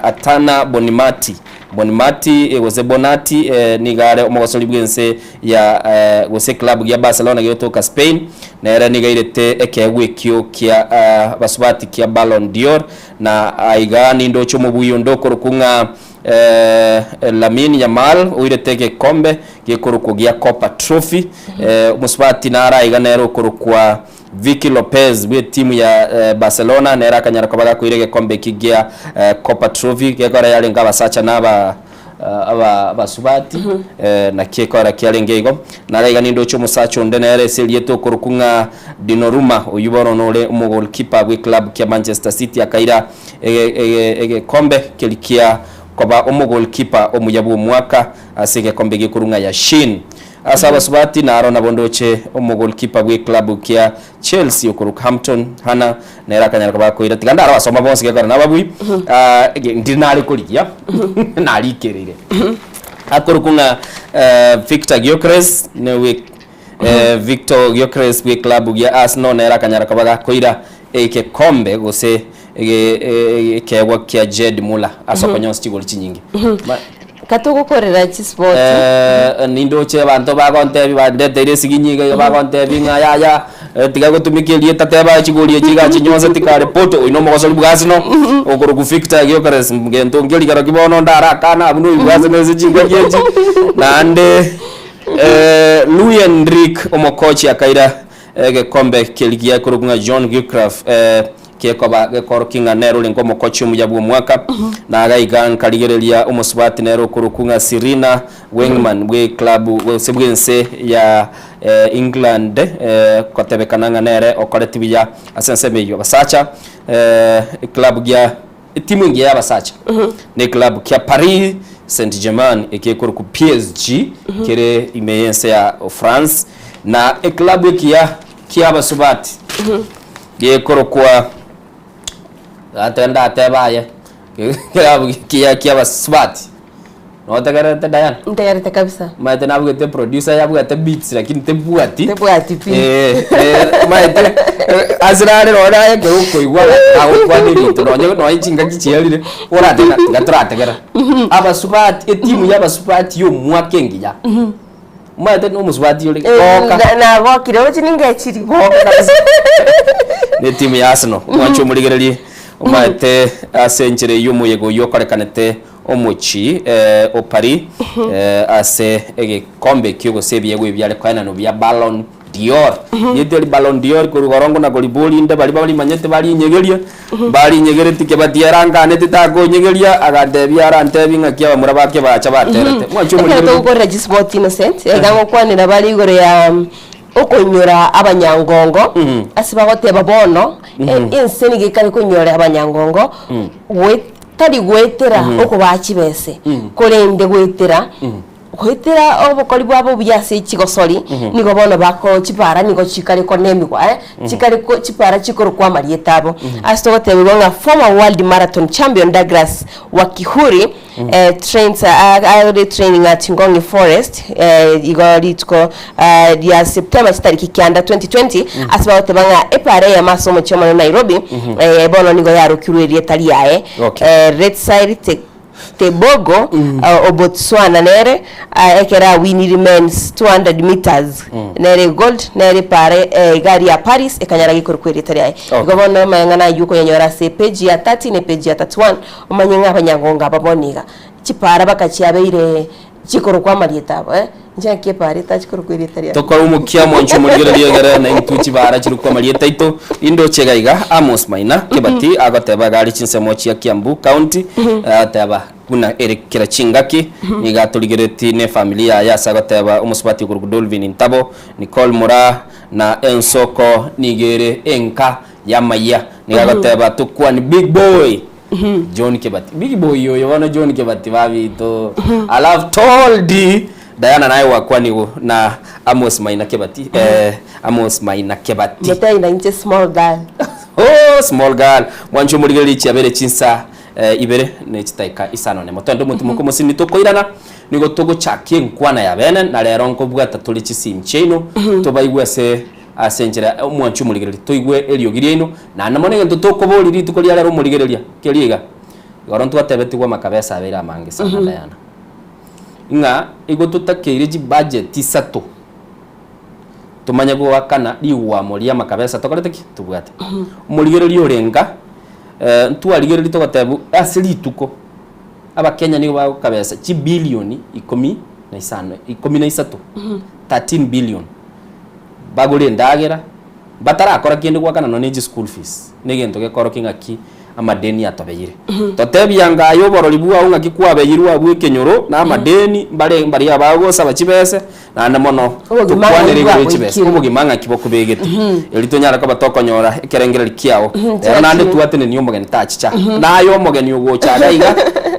Atana Bonimati, Bonimati gose Bonati nigo are omogosori bw'ense ya gose eclub gia Barcelona gegotoka Spain, nere nigo airete ekeegwa ekio kia abasubati kia Ballon d'Or. Na aiga nindoche omobui onde okorokwa ng'a Lamine Yamal oirete egekombe gekorokwa gia Copa Trophy. Omosubati nare aiga nere okorokwa Vicky Lopez bw'etimu ya Barcelona nere akanyara koba gakoira egekombe eki gia Copa Trophy gekora yarenge abasacha na aba aba abasubati naki ekora kiarenge igo. Nare iga nindoche omosacha onde nere ase erieta okorokwa ng'a Donnarumma, oyio bono nore omogoalkeeper bw'eclub kia Manchester City akaira ege ege egekombe keria kia koba omogoalkeeper omuya bw'omwaka ase egekombe gekorwa ng'a Yashin. Ase abasubati naro nabo ndoche omogoalkeeper bw'eclub kia Chelsea okorokwa Hampton Hannah nere akanyara koba akoira tiga ndare abasoma bonsi gekora nababui ah, ndiri nare korigia narikereire akorokwa ng'a eh, Victor Gyökeres newe eh, Victor Gyökeres bwe club gia Arsenal nere akanyara koba gakoira egekombe gose ege- e- ekeegwa kia Gerd Muller ase okonyonsa chigoli chinyinge Ma- Katogokorera chisipoti. Eh, nindoche abanto bagontebia bandeteire esiginyi iga iga bagontebia ng'a yaya eh, tiga gotumeka erieta teba chigori echi iga chinyonse tikare poto oyo nomogosori bwa Arsenal okorokwa Victor Gyökeres ngento nkeri keroki bono ndarakane abwo noyo bwa Arsenal ase chingaki echi naende eh, Luis Enrique omokochi akaira Egekombe keria giakorokwa ng'a John Gilchrist gekoba gekorokia ng'a nere orenge omokochi omuya bw'omwaka. Na gaiga nkarigereria omosubati nere okorokwa ng'a Serena Wingman bw'eclub gose bw'ense ya England kotebekana ng'a nere okoreti buya ase ensemo eyio. Abasacha eclub gia etimu engiya y'abasacha ne eclub kia Paris Saint Germain eke ekorokwa PSG kere ime y'ense ya France. Na eklabu ekiya ki'abasubati gekorokwa gate ndatebe aye eklabu ekiya ki'abasubati. Notegererete Diana? Ntegerete kabisa. Omanyete nabugete producer yabwate beats lakini tebwati. Tebwati pi. Eh, eh, omanyete eh, ase nare nonye aye ekero okoigwa agokwana ebinto nonye nonye chingaki chiarire oratega tiga torategera. Abasubati etimu ya abasubati ya omwaka engiya. Omanyete na omosubati ore goka. Nagokire ochi ningechiri. Goka kabisa. Ne etimu ya Arsenal omwanche omorigererie omanyete ase enchera eywo omoyega oywo okorekanete Omochie o Paris ase egekombe ekio gose ebiegwa ebi biare koenanwa bia Ballon d'Or. Rieta eri Ballon d'Or korwa igoro ngona koribori inde baria barimanyete barinyegeria, barinyegeretie Kebati eranganete takonyegeria, agantebia arantebie ng'aki abamura ba Kebacha baterete. Mwanche Ekero omorigereria. togokorera chisipoti Innocent, iga ngokwanera bare igoro ya okoinyora abanyangongo, ase bagoteba bono, ense nigo ekare koinyora abanyangongo, goe Tari goetera okobaa chibese, korende goetera goetera obokori bwabo obuya ase chigosori, nigo bono bako chipara nigo chikare konemigwa eh, chikare ko chipara chikorokwa amarieta abo. Ase togotebigwa ng'a former world marathon champion Douglas Wakihuri eh, trains are training at Ngong Forest eh, igo rituko ria September chitariki kianda 2020 ase bagoteba ng'a epara eyemo ase omochie omonene Nairobi eh, bono nigo yarokirwe erieta riaye Okay. eh, Retsile Te- Tebogo o Botswana nere ah, ekero awiniri men's 200 meters nere gold nere epara eh, egari ya Paris ekanyara gekorokwa erieta riaye Okay. igo bono amayang'ana aywo okoyanyora ase epage ya 30 na epage ya 31 omanye ng'a abanyangongo aba bono iga chipara bakachiabeire Chikorokwa amarieta abo, eh? Inche naki epaara etachikorokwa erieta riane. Tokore omokia mwanche omorigereria egere na intwe chibaara chirokwe amarieta aito. Indoche iga iga Amos Maina Kebati agoteba iga are chinsemo chia Kiambu County agoteba buna ere kera chingaki nigo atorigereti ne efamiri yaye ase agoteba omosubati okorokwa Dolvin Ntabo, Nicole Moraa na ensoko nigo ere enka y'amayia. Nigo agoteba tokwani big boy. John Kebati. Big boy oyo bono John Kebati babito. Alafu told Diana naye wakwanigo na Amos Maina Kebati. Eh, Amos Maina Kebati. Motebie na inche small girl. Oh, small girl. Mwanche omorigererie chiabere chinsa eh, ibere ne chitaika isano nemo. Twende omotimoko omosini tokoirana nigo togochakia enkwana ya bene na rero nkobwata tore chisimu chiaino tobaigwe ase Ase enchera omwanche omorigereria, toigwe eriogi riaino, naende mono egento tokoboria rituko ria rero omorigereria, keria iga. Igoro ntwatebetigwe amakabesa abeire amange sana Diana, ng'a igo totakeire chibudget isato tomanye goakana rigwamo ria amakabesa tokorete ki? Tobwate. Omorigereria ore nka, ntwarigereria togotebiwa ase rituko abakenya nigo bagokabesa chibilioni ikomi na isano, ikomi na isato, 13 billion. Bagore endagera, batarakora kende goakana nonya ne chischool fees, negento gekorokia ng'aki amadeni atobeire. Totebia anga aye oborori bwao ng'aki kwabeirwe abwo ekenyoro na amadeni, mbare mbaria abagosaba chibese, naende mono Obogima tokwanere ng'aki igoro ye chibese, bwagoikire. obogima ng'aki bokobegete. Erio tonyare koba tokonyora ekerengereri kiao. Rero naende twatenenia omogeni tachicha. Naye omogeni ogocha iga iga,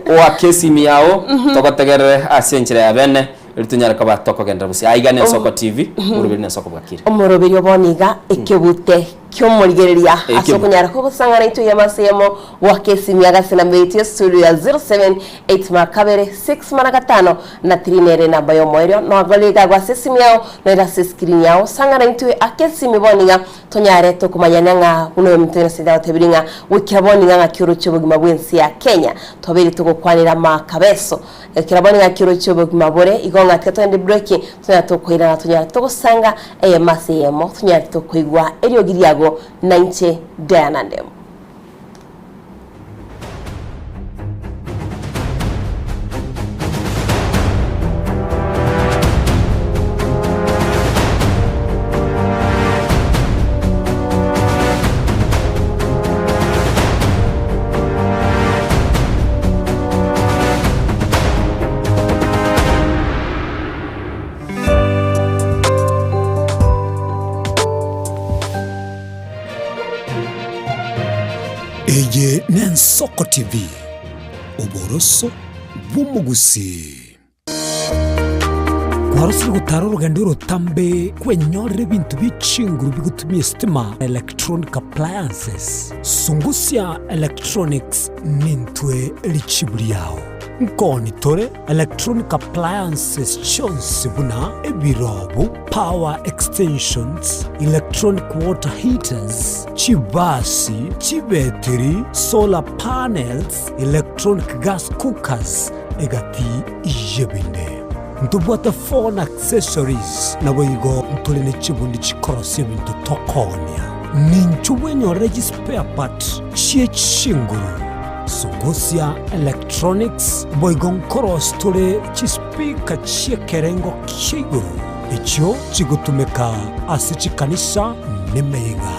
oake esimi yao, togotegerere ase enchera ya bene. Erio tonyare koba tokogenderera bosio. Aiga n'Ensoko TV, omoroberi n'Ensoko bwakire. Omoroberi obo niga ekebute ki'omorigereria ase Ekebute. okonyara kogosang'ana intwe eyemo ase eyemo goaka esimi agase namba yaito ya studio ya 07 8 kabere 6 mana gatano na 3 nere enamba y'omoerio nogore iga agwo ase esimi yao noire ase escreen yao sang'ana intwe aka esimi bono iga tonyare tokomanyania ng'a buna oyominto Innocent agotebirie ng'a goikera bono iga ng'aki oroche obogima bw'ense ya Kenya twabeire togokwanera amakabeso Ekero bono ng'aki oroche obogima bore, igo ng'a tiga togende break, tonyare tokoirana tonyare togosanga eyemo ase eyemo, tonyare tokoigwa eriogi riago nainche Diana Ndemo. Eye n'Ensoko TV, oboroso bw'omogusii. Kwarosire gotara orogendo orotambe kwenyorera ebinto bie chinguru bigotumia esitima, electronic appliances. Sungusia Electronics nintwe richibu riao. Nkoni tore electronic appliances chionsi buna ebirobu, power extensions, electronic water heaters, chibasi, chibetiri, solar panels, electronic gas cookers, egati y'ebinde. Ntobwate phone accessories, naboigo ntore ne chibundi chikorosia ebinto tokoonia. Ninchu bwenyorere chispare part chie chinguru, Sungusia Electronics, boigo nkorosia tore chispeaker chi'ekerengo kia igoro echio chigotumeka ase chikanisa nemeyega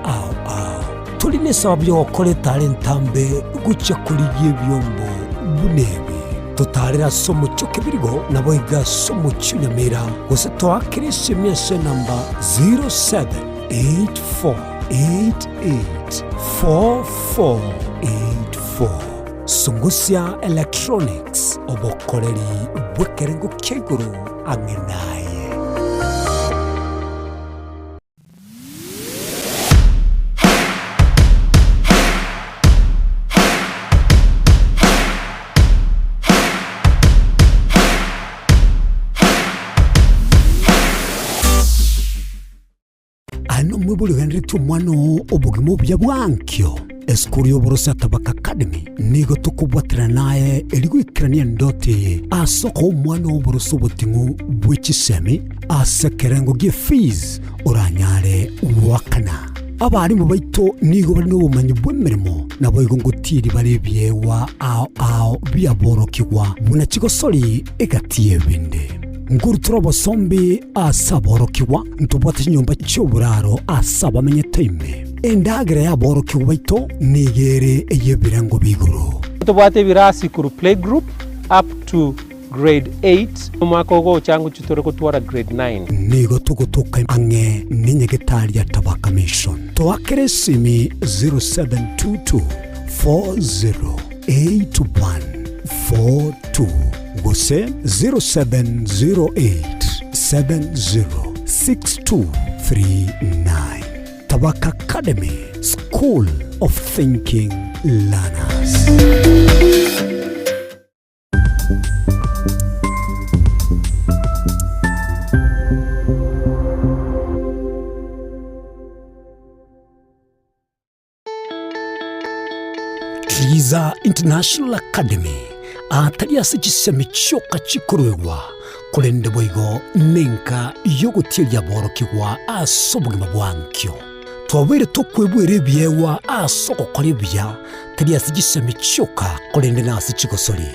ao ao. Tori nesababu y'ogokora etara entambe gochia korigia ebiombo buna ebi. Totaarere ase omochie o Kebirigo, naboigo ase omochie o Nyamira, gose toakere esimi ase enamba 0784884484. Sungusia Electronics, obokoreri bw'ekerengo kia igoro ang'e naye. Aye nomwibori ogenderetie omwana oo obogima obuya bwa ankio. Esukuru y'oboroso ya Tabaka Academy nigo tokobwaterana naye erio goikerania endoto eye ase okoa omwana oo oboroso oboting'u bwe chisemi ase ekerengo gie fees oranyare goakana. Abarimu baito nigo bare nobomanyi bw'emeremo naboigo ngotieri bare ebiegwa ao ao biaborokigwa buna chigosori egati y'ebinde. Nkorutora obosombi ase aborokigwa, ntobwate chinyomba chi'oboraro ase abamenyete ime. Endagera y'aborokigwa baito nigo ere ey'ebirengo bia igoro. Tobwate ebirasi korwa playgroup up to grade 8, omwaka ogocha ngochia tore gotwara grade 9. Nigo togotoka ang'e nenyagetari ya Tabaka Mission. Toakere esimi 0722 408142 gose 0708 706239. Tabaka Academy, School of Thinking Learners. Triza International Academy atari ase chisemi chioka chikoruegwa, korende boigo nenka y'ogotieria aborokigwa ase obogima bwa ankio. Twabeire tokwebwera ebiegwa ase ogokora ebuya, tari ase chisemi chioka, korende nase chigosori.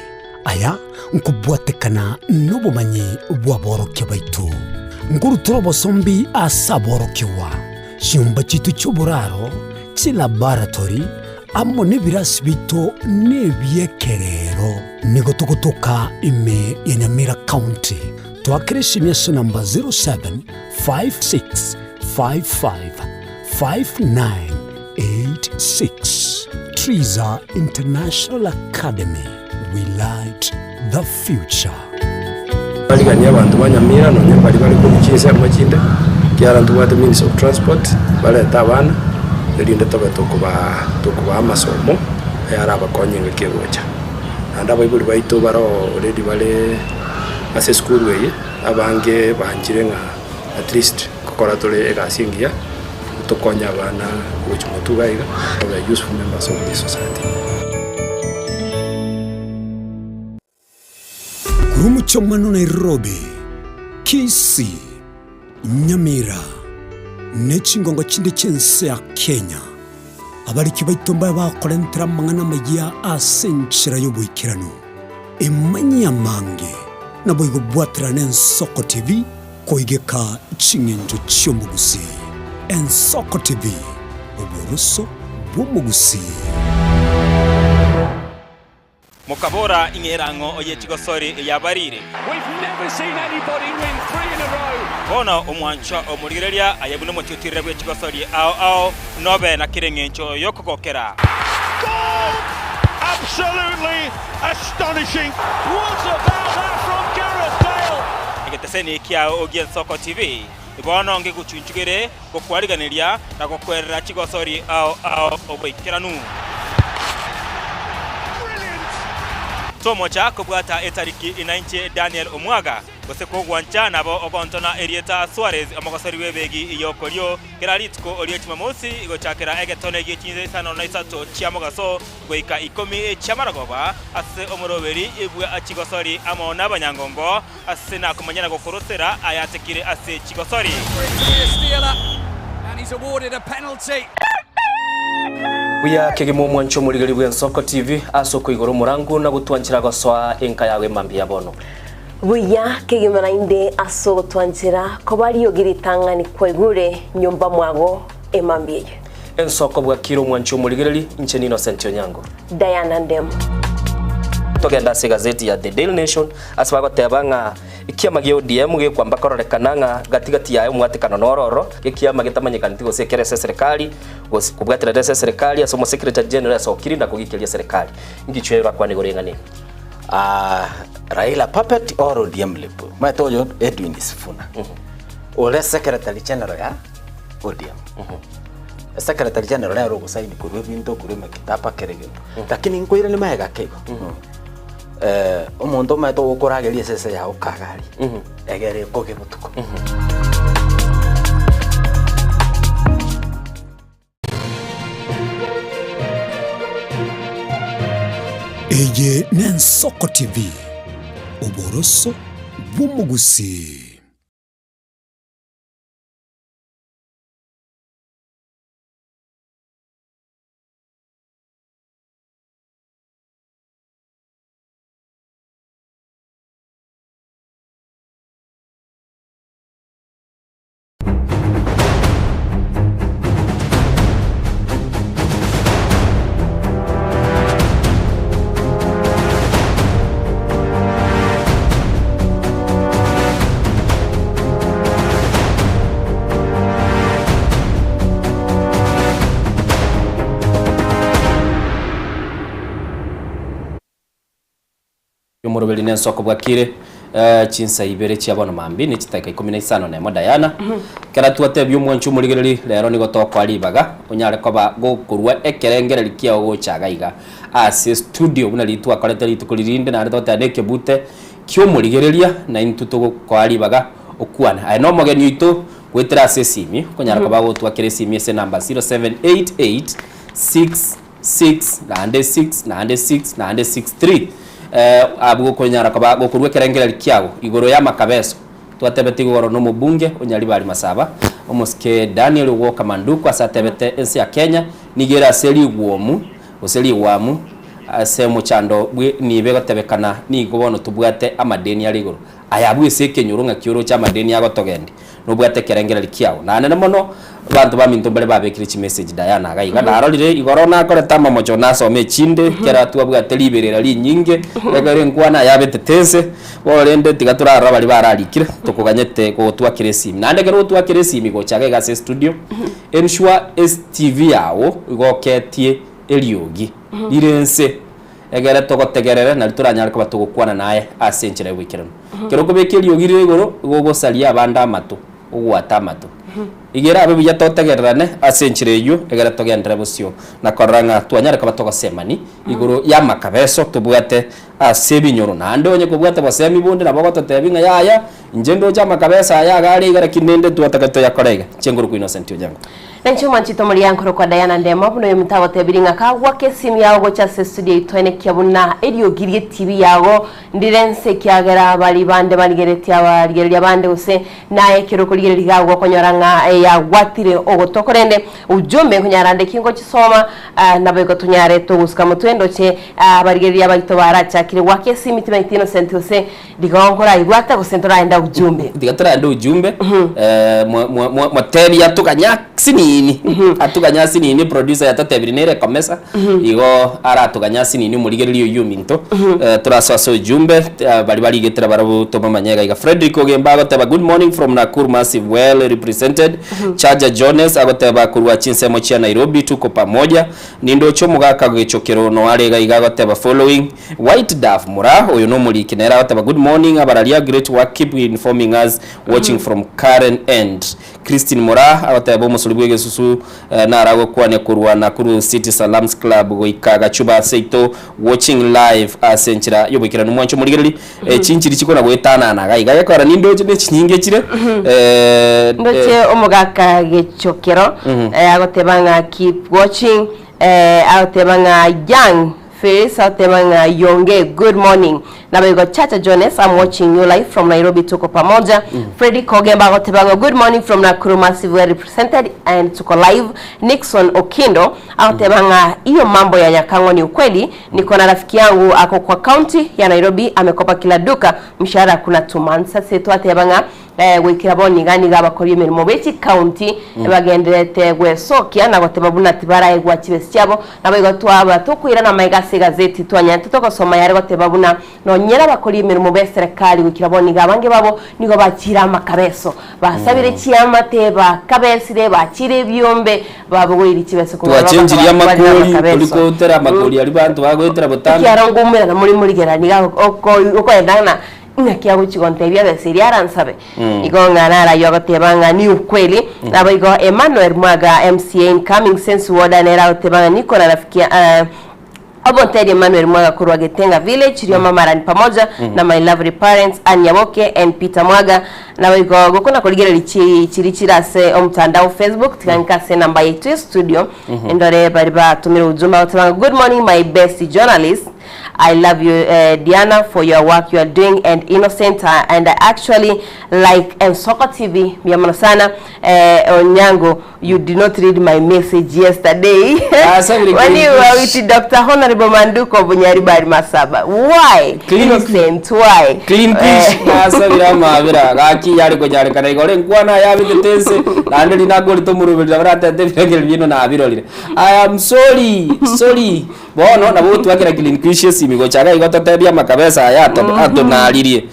Aya nkobwatekana nobomanyi bw'aborokia baito. Nkorutora obosombi ase aborokigwa, chinyomba chiaito chi'oboraro, chilaboratory, amo nebirasi biaito nebi'ekerero. Nigo togotoka ime ya Nyamira County. Toakere esimi ase namba 0756555986. Triza International Academy, we light the future. Bariganie abanto ba Nyamira nonya mbaria bare korwa chinsemo chinde, ekiagera ntobwate means of transport, barete abana, erinde tobe tokobaa tokobaa amasomo ayarabakonye engaki egocha. Naende abaibori baito bare already bare ase esukuru eye, abange banchire ng'a at least nkokora tore egasi engiya, tokonye abana gochia motwe iga iga, babe useful members of this society. Korwa omochie Nairobi, Kisii, Nyamira, ne chingongo chinde chi'ense ya Kenya, abariki baito mbabe bakorentera amang'ana amayia ase enchera y'oboikeranu. Emanyie amange, naboigo bwaterana Ensoko TV koigeka ching'encho chi'omogusii. Ensoko TV, oboroso bw'omogusii. Mokabora, Ing'e erang'o ye chigosori eyabarire. Bono omwanchwa omorigereria aye buna omotiotirere bwe chigosori ao ao, nobe na kera engencho y'okogokera. Egeteseni kiao gi'Ensoko TV bono ngegochunchugere gokwariganeria na gokwerera chigosori ao ao oboikeranu. Tomocha kobwata etariki inainche Daniel Omwaga, gose kogwancha nabo ogontona erieta Suarez omogosori bw'ebegi y'okorio kera rituko rie Jumamosi gochakera egetone gie chinsa isano na isato chia mogaso goika ikomi chi'amarogoba ase omoroberi bwa chigosori amo nabanyangongo ase nakomanya na gokorosera ayatekire ase chigosori. Buya kegima omwanche omorigeri bw'Ensoko TV ase okoigora omorango na gotwanchera gosoa enka yago emambia ya bono. Buya kegima naende ase ogotwanchera koba riogi ritang'ani kwaigure nyomba mwago emambia eye. Ensoko bwakire omwanchi omorigereri, inche n'Innocent Onyango. Diana Ndemo. Togende ase egazeti ya The Daily Nation ase bagoteba ng'a ekiama gia ODM gekwamba kororekana ng'a gati gati yaye omwatekano noro oro, ekiama getamanyekaneti gose ekere ase eserekari gose kobwaterera ase eserekari ase omosekretary general asokire na kogikeria eserekari. Ngichwe orakwane igoro y'eng'ana eye. Ah, Raila puppet or ODM lip. Omanyete oyo Edwin Sifuna. Ore secretary general ya ODM. Secretary general nere ogosaini korwa ebinto korwa emekitaba kera egento. Lakini nkoirania magega ake igo. Eh, omonto omanyete ogokorageria esese yago kagari. Egere ekoge botuko. Eye n'Ensoko TV, oboroso bw'omogusii. Omoroberi nensoko bwakire chinsa ibere chia bono mambia ne chidakika ikomi na isano nemo Diana. Kera twatebia omwanchi omorigereri rero nigo tokoa ribaga onyare koba gokorua ekerengereri kiao gocha iga iga ase studio buna riria twakorete rituko ririnde naende togoteba nekebute kiomorigereria na intwe togokoa ribaga okwane. Aye na omogeni oito goetera ase esimi okonyara koba gotwakera esimi ase enamba 0788 6 6 naende 6 naende 6 naende 6 3 eh, abwo okonyara koba gokorua ekerengereri kiago igoro y'amakabeso twatebete igoro na omobunge o Nyaribari Masaba omosike Daniel Ogwoka Manduku ase atebete ense ya Kenya nigo ere ase rigwomu gose rigwamu ase omochando bwe nibe egotebekana nigo bono tobwate amadeni are igoro aya abwo ase ekenyoro ng'aki oroche amadeni agotogendia Nobwate ekerengereri kiao. Naende mono, abanto baminto mbare babekire chimessage Diana iga iga, narorire igoro nakorete amamocho nasoma echinde, ekero twabwate riberera rinyinge, ekero enkwana yabetete ense, bono rende tiga torarora baria bararikire, tokoganyete gotwakera esimi. Naende ekero otwakera esimi gocha iga iga ase estudio, ensure estv yago igo oketie eriogi rire ense. Egere togotegerere, nario toranyare koba togokwana naye ase enchera y'oboikeranu. Ekero okobeka eriogi rire igoro, igo ogosaria abande amato, ogwata amato. Iga erabe buya totegererane ase enchera eyio, egere togenderere bosio na korora ng'a twanyare koba togosemani igoro y'amakabeso tobwate ase ebinyoro. Naende onye kobwate bosemi bonde nabo ogototebia ng'a yaya, inche ndoche amakabeso aya iga are iga lakini rende twataka toyakore iga. Inche nkorokwa Innocent Onyango. Nainche omwanchete omoriankoro kwa Diana Ndemo buna oyominto agotebirie ng'a kagwaka esimu yago gocha ase estudio yaito enekia buna eriogi rie TV yago ndire nse ekiagera bari bande barigeretie abarigereria bande gose naye ekero okorigereria iga agwo okonyora ng'a yagwatire ogoto korende ujumbe nkonyara nde ki ngochisoma naboigo tonyare togosuka motwe ndoche abarigereria baito barachakire gwaka esimi timaeti Innocent gose Rigongo oraigwate gose ntoraenda ujumbe. Tiga toraende ujumbe eh, mwa- mwa- mwa- motebi atuganye asinini atuganye asinini producer yatotebirie nere ekomesa igo aratuganye asinini omorigereria oyio ominto Eh, torasoa ase ujumbe eh, baria barigetera barabwo tomamanye iga iga Fredrick Ogemba agoteba good morning from Nakuru massive well represented. Chaja Jones agoteba korwa chinsemo chia Nairobi tuko pamoja. Nindoche omogaka gechokero noare iga iga agoteba following. White Dove Mura oyo nomoriki nere agoteba good morning abararia great work keep informing us watching from Karen end. Christine Mura agoteba omosori bwegesusu naro agokwania korwa Nakuru City Salams Club goika Gachuba seito watching live ase enchera yoboikeranu mwanche omorigereri chinchiri chikona goetanana iga iga gekora nindoche ne chinyinge chire Ndoche omogaka gechokero agoteba ng'a keep watching agoteba ng'a young Face agoteba ng'a Yonge good morning Naboigo Chacha Jones I'm watching you live from Nairobi tuko pamoja Freddy Kogemba agoteba ng'a good morning from Nakuru massive well represented and tuko live Nixon Okindo agoteba ng'a hiyo mambo ya Nyakang'o ni ukweli niko na rafiki yangu ako kwa county ya Nairobi amekopa kila duka mshahara hakuna 2 months ase twateba ng'a Goikera bono iga nigo abakori emeremo be chikaunti bagendererete gwesokia na goteba buna tibaraegwa chibesa chiabo. Naboigo twaba tokoirana amaiga ase egazeti twanyarete togosoma yare goteba buna nonyere abakori emeremo b'eserekari goikera bono iga abange babo nigo bachiire amakabeso, basabire chiamate, bakabesire, bachiire ebiombe, babogoirie chibesa korwa aroro Twachenchirie bakabatwarera amakori, tori amakabeso. goetera amakori aria banto bagoetera botambe. Ekiagera nkoumerana more morigerani iga okoenda ng'a Ng'aki agochia gontebia besa eria aransabe? Igo ng'a narayio agoteba ng'a ni ukweli. Naboigo Emmanuel Mwaga MCA incoming Sense Warder nere agoteba ng'a niko na rafiki ya Omonteri Emmanuel Mwaga korwa Getenga Village, Rioma Marani pamoja na my lovely parents Ann Nyaboke and Peter Mwaga. Naboigo gokona korigereria chi chiri chire ase omotandao Facebook tiga nka ase enamba yaito ya studio ndore baria batomire ujumbe agoteba ng'a good morning my best journalist. I love you uh, Diana for your work you are doing and Innocent uh, and I actually like Ensoko TV mia sana eh, Onyango you did not read my message yesterday when you were with Dr. Honorable Manduko Bunyaribari Masaba why Clean, Innocent why Clean fish nasabire amabera gaki yare konyarekana igoro enkwana yabetete ense naende rinakori tomoruberia baratete ebirengererio biaino nabirorire I am sorry sorry Bono nabo gotwakera clean fish esimi gocha iga igo totebie amakabesa aya ato atonaririe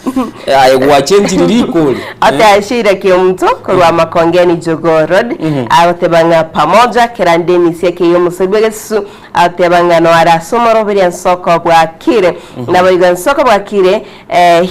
aye gwachenchiri rikori Ate Sheila Kemunto korwa Makongeni Jogoo Road agoteba ng'a pamoja kera Dennis Ekei omosori bw'egesusu agoteba ng'a noare ase omoroberi ensoko bwakire naboigo ensoko bwakire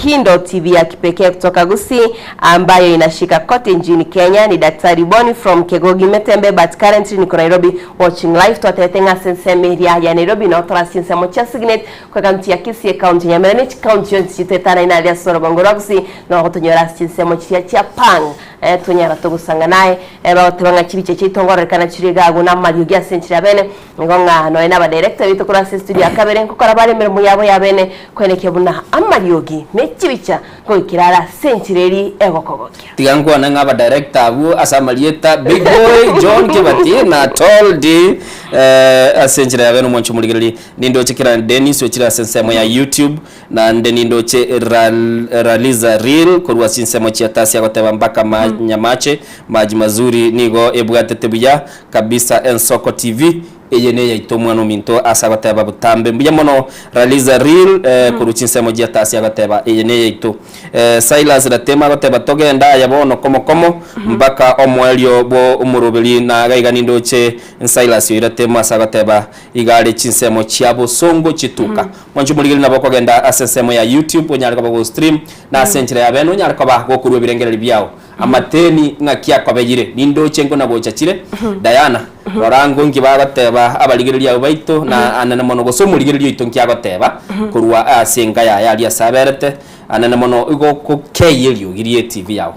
Hii ndo TV ya kipekee kutoka Gusii ambayo inashika kote nchini Kenya. Ni Daktari Boni from Kegogi Metembe but currently niko Nairobi watching live. Twatebete ng'a ase ensemo eria ya Nairobi noo tore ase chinsemo chia Signet kwa ekaunti ya Kisii, ekaunti ya Nyamira ne chikaunti chionsi chitoetanaine aria ase orogongo rwa Gusii noo gotonyora ase chinsemo chiria chia Pang eh, tonyara togosanga naye eh, bagoteba ng'a chibicha chiaito ngororekana chire iga agwo na amariogi ase enchera ya bene Nigo ng'a nonya nabadirector baito korwa ase estudio ya kabere nkokora bare emeremo yabo y'abene koenekia buna amariogi ne chibicha nkoikera are ase enchera eria egokogokia. Tiga nkwane ng'a abadirector abwo ase amarieta Big Boy, John Kibati na Tall D eh, ase enchera ya bene omwancho omorigereria nindoche kera Dennis ochire ase ensemo ya YouTube naende nindoche Ral, Raliza Real korwa ase ensemo chia Tasi agoteba mpaka ma, Nyamache maji mazuri nigo ebwatete buya Kabisa Ensoko TV eye neyaito omwana ominto ase agoteba botambe mbuya mono Raliza real eh, korwa chinsemo chia tasi agoteba eye neyaito eh, Silas Ratema agoteba togende aya bono komo komo mpaka omoerio bwo omoroberi na gaiga nindoche Silas oyo Ratema ase agoteba iga are chinsemo chia bosongo chituka mwanche omorigereria nabo okogenda ase ensemo ya YouTube onyare koba go stream na ase enchera ya bene onyare koba gokorwa ebirengererio biao Amateni ng'aki akobeyire, nindoche nkona gocha chire. Diana, rora ango nki bagoteba abarigereria abwo baito, na anene mono gose omorigereria oito nki agoteba korwa ase enka yaye aria ase aberete, anene mono igo okokeyia eriogi rie TV yao.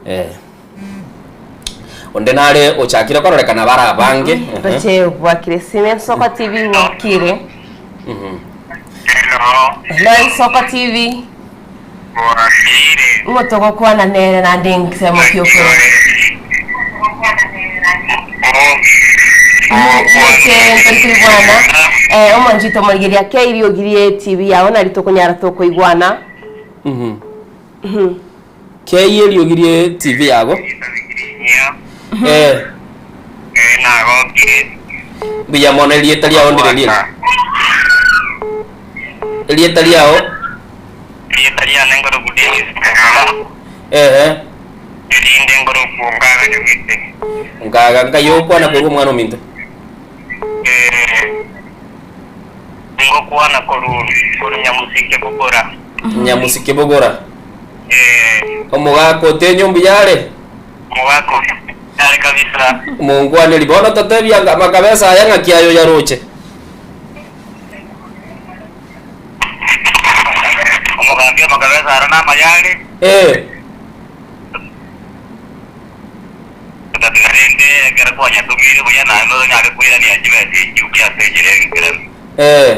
Eh. Onde nare ochakire kororekana bare abange. Ehe. Ndoche bwakire sime Ensoko TV bwakire. Hello Ensoko TV. Ng'o togokwana nere naende ensemo ki okorwa? Ndoche ntori koigwana. Eh, omwanchi oito omorigereria ake eriogi rie TV yao nari tokonyara tokoigwana. Kei eriogi rie TV yago. Eh. Mbuya mono erieta riao ndire rie. Erieta riao. Erieta riane ngoroku Dennis Kagama. Ehe. Erinde ngorokwo ngaga nyomite. Ngaga nkai okwana korwa omwana ominto. Eh, ngokwana koru koru Nyamusike Bogora. Nyamusike Bogora. Eh. Omogaka otenyo mbuya are? Omogaka are kabisa. Monkwaneri bono totebia nga makabesa aya ng'aki aye oyaroche. Omogambi amakabesa aro namaya are. Eh. Otatiga rende ekero kwanyatomiire buya naende otanyare koirania chibesa echio ki ase enchera y'egekeranu. Eh.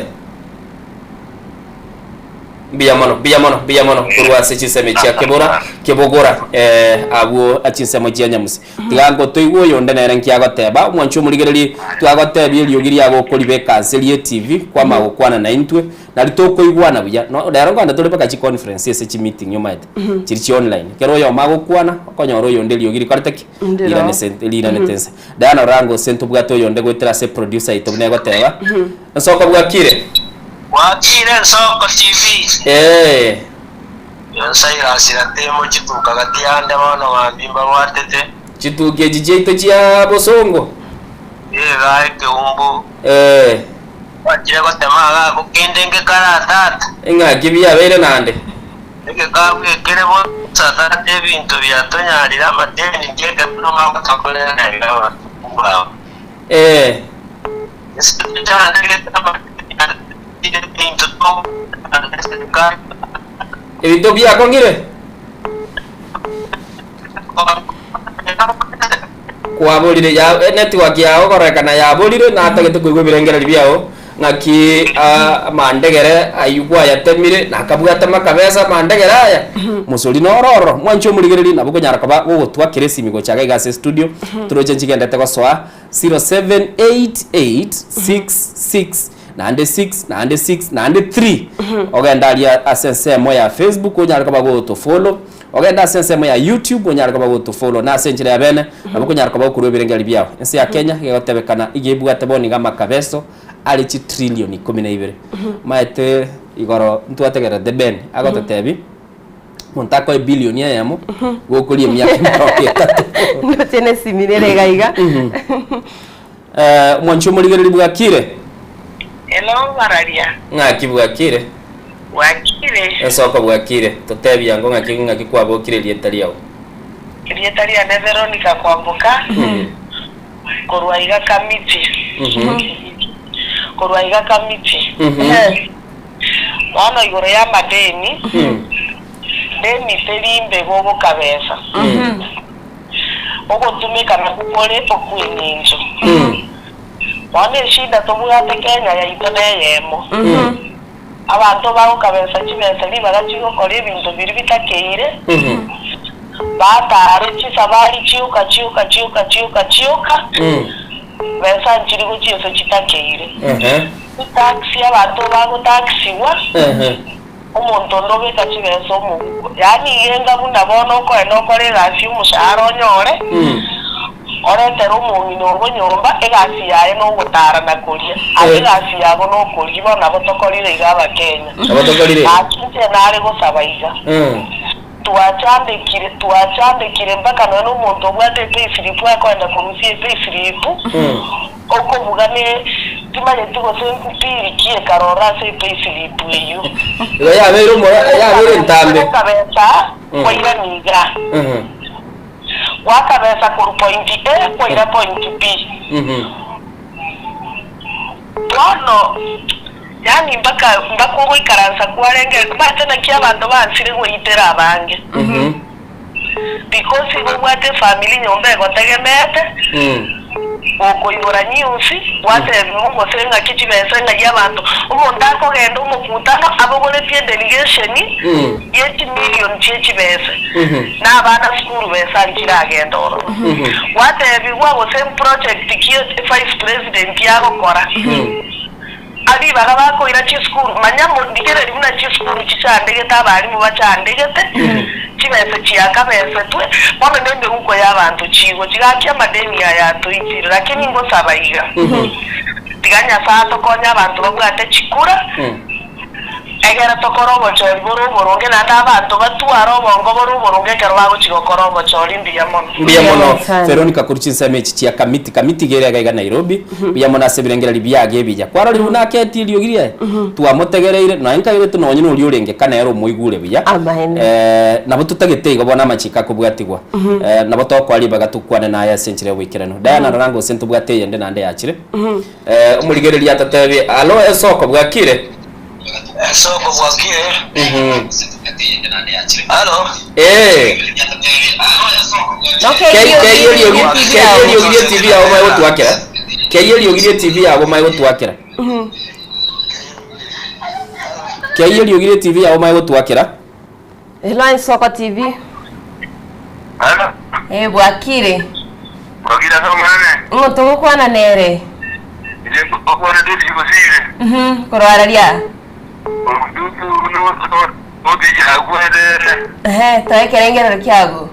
Mbuya mono, mbuya mono, mbuya mono korwa ase chinsemo chia kebora, kebogora eh, abwo chinsemo chia nyamusi. Tiga ngotoigwe oyonde nere nki agoteba, omwanchi omorigererie twagotebia eriogi riago okoribeka nse rie TV kwama gokwana naintwe Nari tokoigwana buya. No, rero nkogenda tore mpaka chiconference ase chimeeting omanyete, chiri chi online. Ekero oyomo agokwana, okonyora oyonde eriogi rikorete ki? Ndiro. Rirane ase riranete nse. Diana Orango ase ntobwate oyonde goetera ase producer yaito buna egoteba, Nsoko bwakire? Bwakire Nsoko TV. Eeh. Cyrus Ratemo chituka gati yande bono mambia mbabwatete. Chituki echi chiaito chia bosongo? Iga ekeumbu. Eeh. Gwachire gotema agaku kende ngekara tata. Ing'aki biabeire naende? Egekabu ekere bosa tata ebinto biatonyarire amateni ndiekero magotokorera iga abanto bao. Ee. Ase tochandegete amateni atire ebinto togokora eserikari. Ebinto biakong'ire? Kwaborire ya enetwork yao kororekana yaborire natagete koigwa ebirengererio biao ng'aki amandegere aywo kwayatemire nakabwate makabesa amandegere aya mosori noro ororo mwanche omorigereria nabo okonyara koba gogotwa kera esimi gocha iga iga ase estudio toroche nchigendete gosoa 078866 naende 6 naende 6 naende 3 ogende aria ase ensemo ya Facebook onyare koba gotofollow Ogende ase ensemo ya YouTube onyare koba gotofollow na ase enchera ya bene nabo okonyara koba gokorwa ebirengererio biao. Ense ya Kenya gegotebekana iga ebwate bono iga amakabeso are chitrillion ikomi na ibere. Omanyete igoro ntwategererete Ben agototebi omonto akoe billion eyemo gokoria emiaka emerongo etato. Ndoche nesimi nere iga iga. Eh, omwanchi omorigereria bwakire? Hello bararia. Ng'aki bwakire? Bwakire. Esoko bwakire. Totebie ango ng'aki ng'aki kwabokire erieta riao. Erieta riane Veronica Kwamboka korwa iga Kamiti. Korwa iga Kamiti. Bono igoro y'amadeni, deni teri imbe gogokabesa. Ogotumeka nakwo kore okw'engencho. Bono eshida tobwate Kenya yaito neyemo. Abanto bagokabesa chibesa ribaga chigokora ebinto biria bitakeire, batare chisabari chioka chioka chioka chioka chioka, besa nchiri gochia ase chitakeire. Chitaxi abanto bagotaxiwa, Omonto onde obeka chibesa omobuko, yaani igenga buna bono okoenda okore egasi y'omoshahara onyore, oretere omong'ina obo nyomba, egasi yaye nogotara na koria, ase egasi yabo nokoria, bono nabo tokorire iga abakenya. Nabo tokorire. Gaki inche nare gosaba iga, twachandekire, twachandekire mpaka nonya nomonto obwate epayslip akoenda korusia epayslip, Okobuga ne timanyeti gose mpiri ki ekarora ase epayslip eyio. Igo yabeire omora yabeire entambe. Gwakabesa kwaira niga. Gwakabesa korwa point A kwaira point B. Bono yaani mpaka mpaka ogoikaransa kwarenge omanyete naki abanto bansire goitera abange. Because igo obwate efamiri nyomba egotegemeete, gokoibora news, gwatebiwa gose ng'aki chibesa ng'ai abanto, omonto akogenda omokutano abogoretie edelegation ye chimillion chie chibesa, na abana sukuru besa nchiragenda ororo. Gwatebiwa gose project ki vice president agokora. Ribaga bakoira chisukuru, manya rigereria buna chisukuru chichandegete, abalimu bachandegete, chibesa chiakabesetwe, bono nemeguko y'abanto chigo chigakia amadeni aya atoichire. Lakini ngosaba iga, tiga Nyasae atokonye abanto babwate chikura, Egere tokore obochori bore oboronge, naende abanto batware obongo bore oboronge ekero bagochia gokora obochori. Mbuya mono. Mbuya mono Veronica korwa chinsemo echi chia Kamiti. Kamiti iga ere iga iga Nairobi. Mbuya mono ase ebirengererio biago ebiya. Kwarorire buna aketie eriogi riaye? Twamotegereire, nonya nkairete nonye noria orenge ka nere omoigure buya. Eh, nabo totagete igo bono amachiko akobwatigwa. Eh, nabo tokoa ribaga tokwane naye ase enchera y'oboikeranu. Diana rora ngose ntobwate eyende naende yachire. Eh, omorigereria atatebie, Alo esoko bwakire? Esoko bwakire. Mhm. Alo. Eh. Kei eriogi kei eriogi rie TV yago mae gotwakera. Kei eriogi rie TV yago mae gotwakera. Kei eriogi rie TV yago mae gotwakera. Hello Ensoko TV. Hello. Eh, bwakire. Bwakire ase Omonene. Ng'o togokwana nere? Inche ngokwana David Bosire. Mhm, korwa araria. Omututu oticha agwete. Ehe, toa ekerengerero kiago.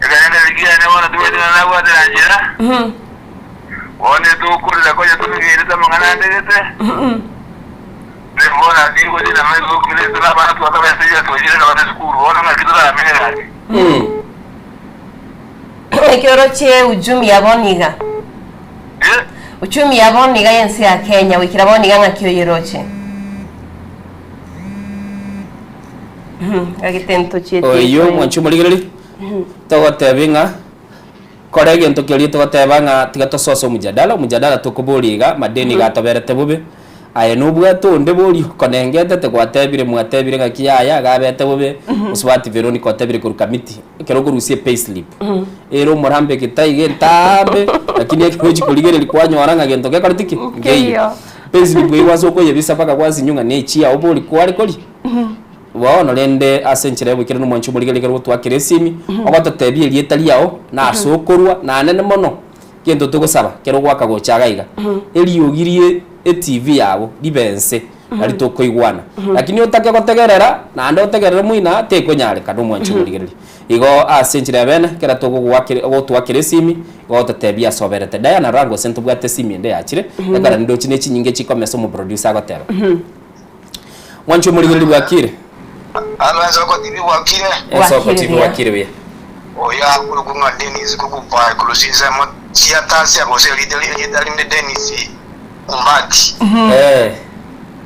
Ekerengerero kiane bono tibwati ng'a nabwatera nchera. Mhm. Bono etokorera konya tomegerete amang'ana ande gete. Mhm. Ekeoro chie uchumi ya bono iga. Uchumi ya bono iga y'ense ya Kenya goikera bono iga ng'aki oyeroche. Gagete ntochiete. Oyio mwanchi omorigereria, togotebi ng'a Kora egento keria togoteba ng'a tiga tosose omojadala, omojadala tokoboria iga, madeni iga atoberete bobe, aye nobwate onde boria okonengetete gwatebire mwatebire ng'aki yaya iga abete bobe, mosubati Veronica otebire korwa Kamiti, ekero okorusia epayslip, ere omorambe egetai iga entaambe, lakini ekero ochia korigereria kwanyora ng'a gento gekoreti ki? Nkeiyo. Payslip eywo ase okoyebisa mpaka gwasinywa ng'a nechiao bori kware koria. Bono rende ase enchera y'oboikeranu omwanchi omorigereria ekero gotwakera esimi, ogototebia erieta riao, na ase okorwa, nanene mono, gento togosaba kero ogoaka gocha iga iga, eriogi rie etv yago ribe ense, nari tokoigwana. Lakini otake gotegerera, naende otegerere moino aa, tekonyarekana omwanchi omorigereria. Igo ase enchera ya bene, kera togogoakera ogotwakera esimi, igo ogototebia ase oberete. Diana rora gose ntobwate esimi ende yachire, ekero nindochi ne chinyinga chikomesa omoproducer agoteba. Mwanche omorigereria bwakire. Alo Ensoko TV bwakire. Ensoko TV bwakire buya. Oyo akorokwa ng'a Dennis Kukupa korwa chinsemo chia Tasia gose erieta erieta rinde Dennis Ombati. Eh.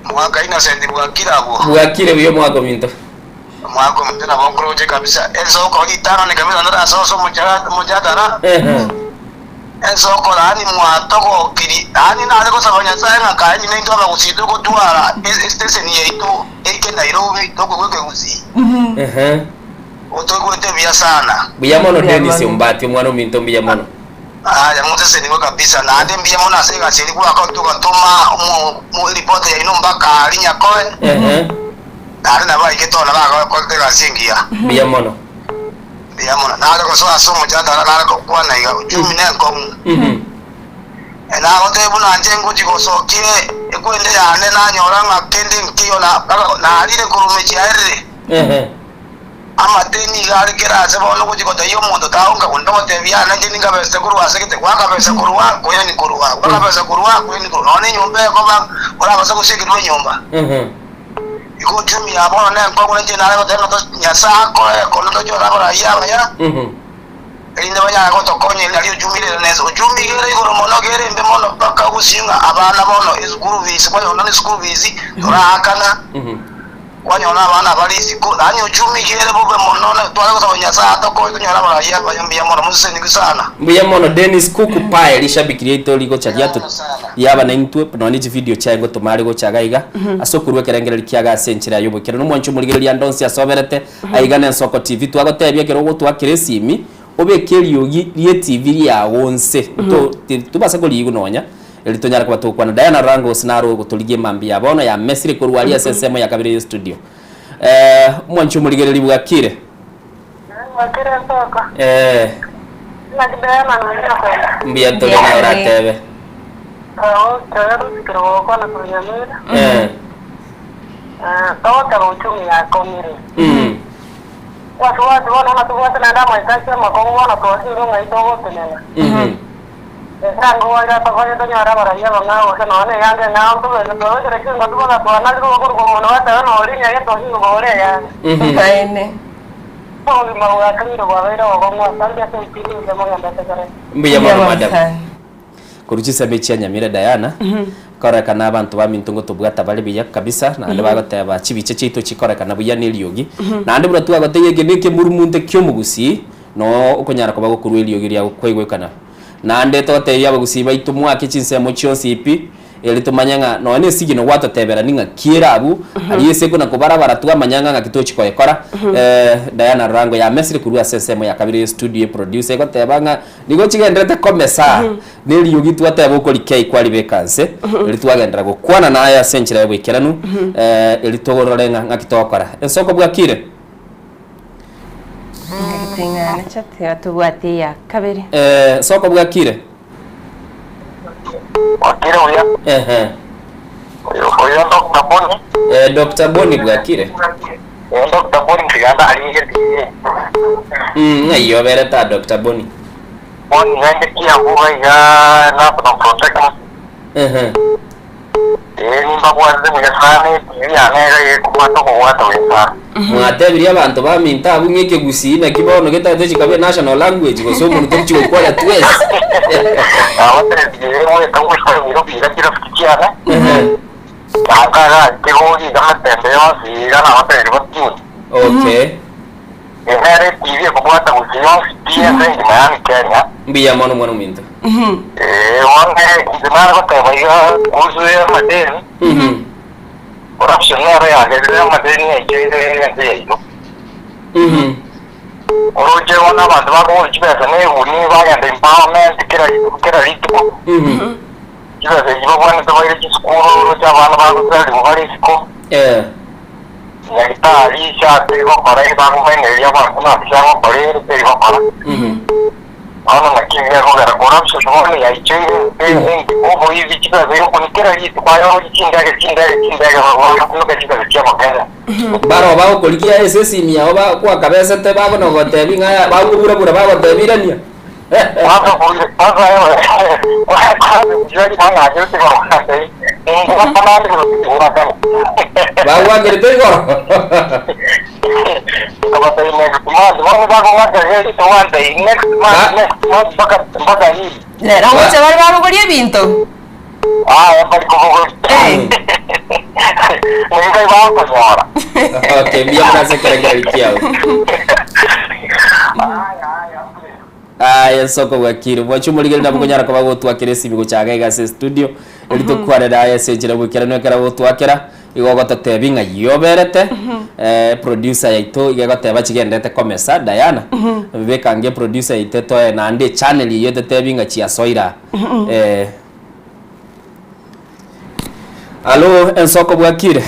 Mwaka Innocent bwakire abwo. Bwakire buya omwaka ominto. Omwaka ominto nabo nkoroche kabisa. Ensoko ritang'ani kabisa narasosa omochara omochatara. Ehe. Ensoko yaani mwatogokiri, yaani nare gosaba Nyasae ng'a kaeni naintwe abagusii togotwara estation yaito eike Nairobi tokoigwa ekegusii. Ehe. Otoigwete buya sana. Mbuya mono Dennis Ombati omwana ominto mbuya mono. Aya mosesenigwe kabisa naende mbuya mono ase egasi eria gwakora togatoma omo eripoti yaino mpaka aria Nyakoe. Ehe. Naende nabo baikete oo nabo bakorete egasi engiya. Mbuya mono. Mbuya mono. Nare gosoa ase omochatara nare gokwana iga, Uchumi nenkong'u. Nagotebia buna inche ngochia gosokia ekwende yane, nanyora ng'a kende nkeiyo, narire korwa emechie yaerire. Amateni iga are kera aase bono gochia gotebia omonto taonka konde ogotebia, Yaya nainche ninkabesete korwa ase gete, gwakabesa korwa aa, koirani korwa aa, gwakabesa korwa aa, koirani korwa aa. Nonya nenyomba ekoba, orabase gosiekerwa enyomba. Igo uchumi ya bono nenkong'u nainche nare goteba ng'a Nyasae akore kono tochore abarai abaya, erinde banyare gotokonya nario uchumi ere nese. Uchumi iga ere igoro mono, iga ere embe mono mpaka ogosinywa ng'a abana bono eschool fees, kwanyora nonye school fees toraakana, kwanyora na abana bare isiko, yaani uchumi iga ere bobe mono na tware gosaba Nyasae atokonye tonyore abarai abaya mbuya mono, mosesenigwe sana. Mbuya mono Dennis Kuku Pae rishabiki riaito rigocha riato riaba naintwe nonya ne chividio chiaye ngotoma are gocha iga iga ase okorua ekerengererio kiago ase enchera y'oboikeranu nomwanchi omorigereria ande onsi ase oberete aiga na Ensoko TV twagotebia ekero ogotwakera esimi obeke eriogi rie TV riago nse to tobasa koriigwa nonya eri tonyare koba togokwana Diana Rangos naro ogotorigia emambia ya bono yamesire korwa aria ase ensemo ya kabere ye studio omwanchi omorigereria bwakire. Bwakire Nsoko. Eh. Naki Diana na Innocent. Mbuya tore naye oratebe. Oo, toya rusikire gokwana korwa Nyamira. Eh. Eh, togoteba uchumi yakomire. Wasiwasi bono ng'a tobwate naende amahitaji amakong'u bono twasirwe ng'ai togotenena. Esango goika tokonye tonyore abarai abang'ao gose nonya neyanga eng'ao ntobeke twabekera chingoti bono twanarire gokorokwa omonto batebe nore enyage tochi kogora eyanga. Amaene. Obogima bwakeire bwabeire obokong'u asande ase ebipindi ebiya mogenderete kare. Mbuya mono madam. Korwa chisemi chia Nyamira Diana, korekana abanto baminto ngotobwata bare buya kabisa, naende bagoteba chibicha chiaito chikorekana buya na eriogi. Naende buna twagotebia eke na ekemurmunte ki'omogusii, noo okonyara koba gokorwa eriogi riago kwaigwekana. Naende totebie abagusii baito moake chinsemo chionsi pi, erio tomanye ng'a nonya ne esigino gwatoteberani ng'a ki ere abwo, aria ase ekona kobarabara twamanya ng'a ng'aki tochi koyekora. Diana Rurango yamesire korwa ase ensemo ya kabere ye studio eproducer egoteba ng'a nigo chigendererete komesa na eriogi twateba okorikei kwaribeka nse, erio twagenderera gokwana naye ase enchera y'oboikeranu, erio torore ng'a ng'aki togokora. Ensoko bwakire? Ting'ana chat tobwate eya kabere. Eh, soko bwakire. Bwakire buya. Ehe. Oyo oyo Dr. Boni. Eh, Dr. Boni bwakire. Eh, Dr. Boni ntiganda arigeti. Ng'ai obere ta Dr. Boni. Boni ng'ende Kiambu iga National Protect. Ehe. Ee, nimbabwatete buya sana, etibi yane iga gekobwata okobwata buya sana. Mwatebirie abanto baminto abwo ng'a ekegusii naki bono getaete chikabia national language gose omonto togochia gokwana twesi. Nabatebirie ere goeta goika Nairobi iga chirafiki chiane, na nkaga tigogi iga metembe yonsi iga nabatebirie batune. Okay. Nere etibi ekobwata gusii yonsi pi ense engima yaani Kenya. Mbuya mono mwana ominto. Ee, bono inche nare goteba iga kuhusu amadeni, corruption nero yagerire amadeni aichoire ense yaito. Oroche bono abanto bakogora chibesa na eguni bagenda empowerment kera kera rituko, chibesa echi babwanete baire chisukuru oroche abana bagosariwa bare isiko, nyagetari ase gokora bakomeneria abanto nase agokora ere teri gokora. Bono naki gekogera corruption bono yaichoire ense oboibi chibesa igokuni kera rituko aye oroche chindege chindege chindege bagotumeka chibesa chia abakenya. Baroo bagokorigia ase esimi yao kwakabesete bagono gotebia ng'a aya bakoburabura bagotebia irania. Bagwakerete igoro. Rero ngocha bare babogoria ebinto. Okay, mbuya mono ase ekerengererio kiao. Aya nsoko bwakire bwachi omorigeri nabo konyara koba gotwakera esimi gochaga iga ase estudio eri tokwarera aya ase enchera bwekera ekero gotwakera igo ogototebi ng'a yoberete producer yaito iga egoteba chigenderete komesa Diana beka ange producer yaito etoe naende echannel eywo etotebi ng'a chiasoire aa eh. Hallo ensoko bwakire?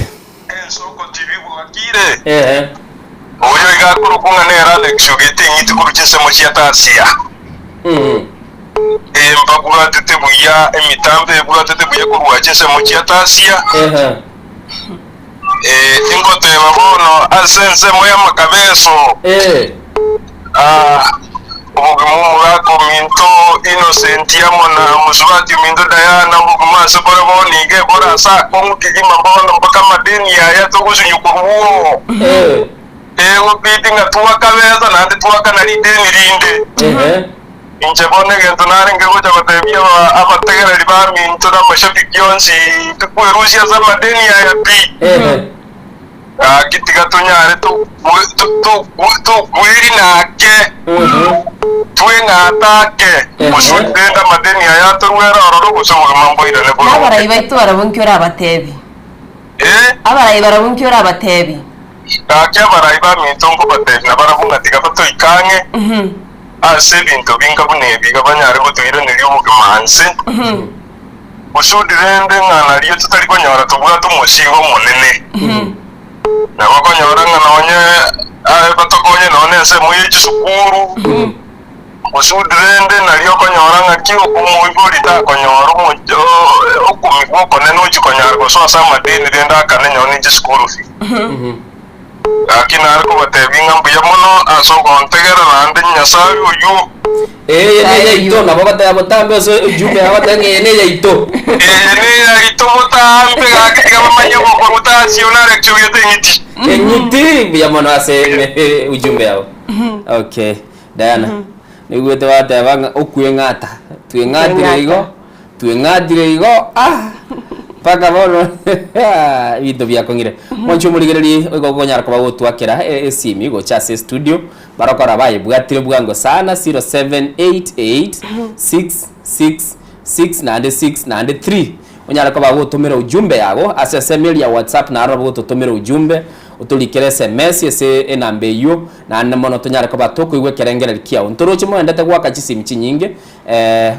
Ehe. Oyo iga akorokwa ng'a nere Alex ogete eng'iti korwa chinsemo chia Tasia. Ee, mbabwatete buya, emitambo ebwatete buya korwa chinsemo chia Tasia. Ee, ingoteba bono ase ensemo y'amakabeso. Ah, obogima omogaka ominto Innocent amo na mosubati ominto Diana, obogima ase bore bono iga ebore ase akong'u kegima bono mpaka amadeni aya togosunywa korwa oo. Egobidi ng'a twakabesa naende twakana rideni rinde. Inche bono egento narenge gocha gotebia abategereri baminto na amashabiki onsi, tikwerusia ase amadeni aya pi. Gaki tiga tonyare tokwerina ake, tweng'ate ake, gose rende amadeni aya atorwere ororo, gose obogima mboirane boronge. Abarai baito barabwo nki orabatebi? Abarai barabwo nki orabatebi? Gaki abarai baminto nkobatebi nabarabwo ng'a tiga batoike ang'e ase ebinto binga buna ebi, iga banyare gotoiraneria obogima nse. Kusudi rende ng'a nario totari konyora tobwate omosiigo omonene. Nabo okonyora ng'a nonye aye batokonye nonye ensemo ye chisukuru, kusudi rende nario okonyora ng'aki omoibori takonyora omoch- o- okomigwa okonene ochia konyara gosoa ase amadeni rende akane nonye ne chisukuru fee. Gaki nare kobatebia ng'a mbuya mono ase ogontegera naende Nyasae oyio. Eye ne yaito nabo goteba botambe ase ujumbe yao goteba ng'a eye ne yaito. Eye ne yaito botambe gaki tiga bamanye obokoru tasio nare kiogete eng'iti. Eng'iti mbuya mono ase ujumbe yao. Okay Diana naigwete bateba ng'a okweng'ata tweng'atire igo tweng'atire igo ah mpaka bono ebinto biakong'ire. Mwanche omorigererie oigo okonyara koba gotwakera esimi gocha ase estudio Barokora bayebwatire bwango sana 0788 666 naende 6 naende 3 onyare koba gotomera ujumbe yago ase esemi eria ya WhatsApp naro nabo gototomera ujumbe otorikere sms ase enamba eyio naende mono tonyare koba tokoigwa ekerengereri kiao. Ntoroche moendete goaka chisimi chinyinge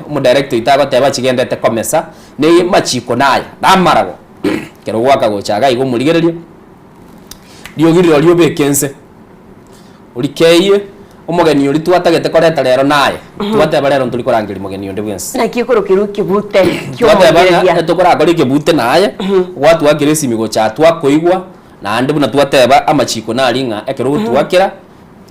omodirector oito agoteba chigendete komesa ne machiko naya namarago ekero goaka gocha iga iga omorigereria riogi rirorio obeke nse. Orikeiye, omogeni oria twatagete koreta rero naye. Twateba rero ntori korangeria mogeni onde bwensi. Naki ekorokerwa ekebute Twateba ng'a ki'omoegeria. etokorakora ekebute naye, gwatwakera esimi gocha aa twakoigwa, naende buna twateba amachiko naria ng'a ekero ogotwakera,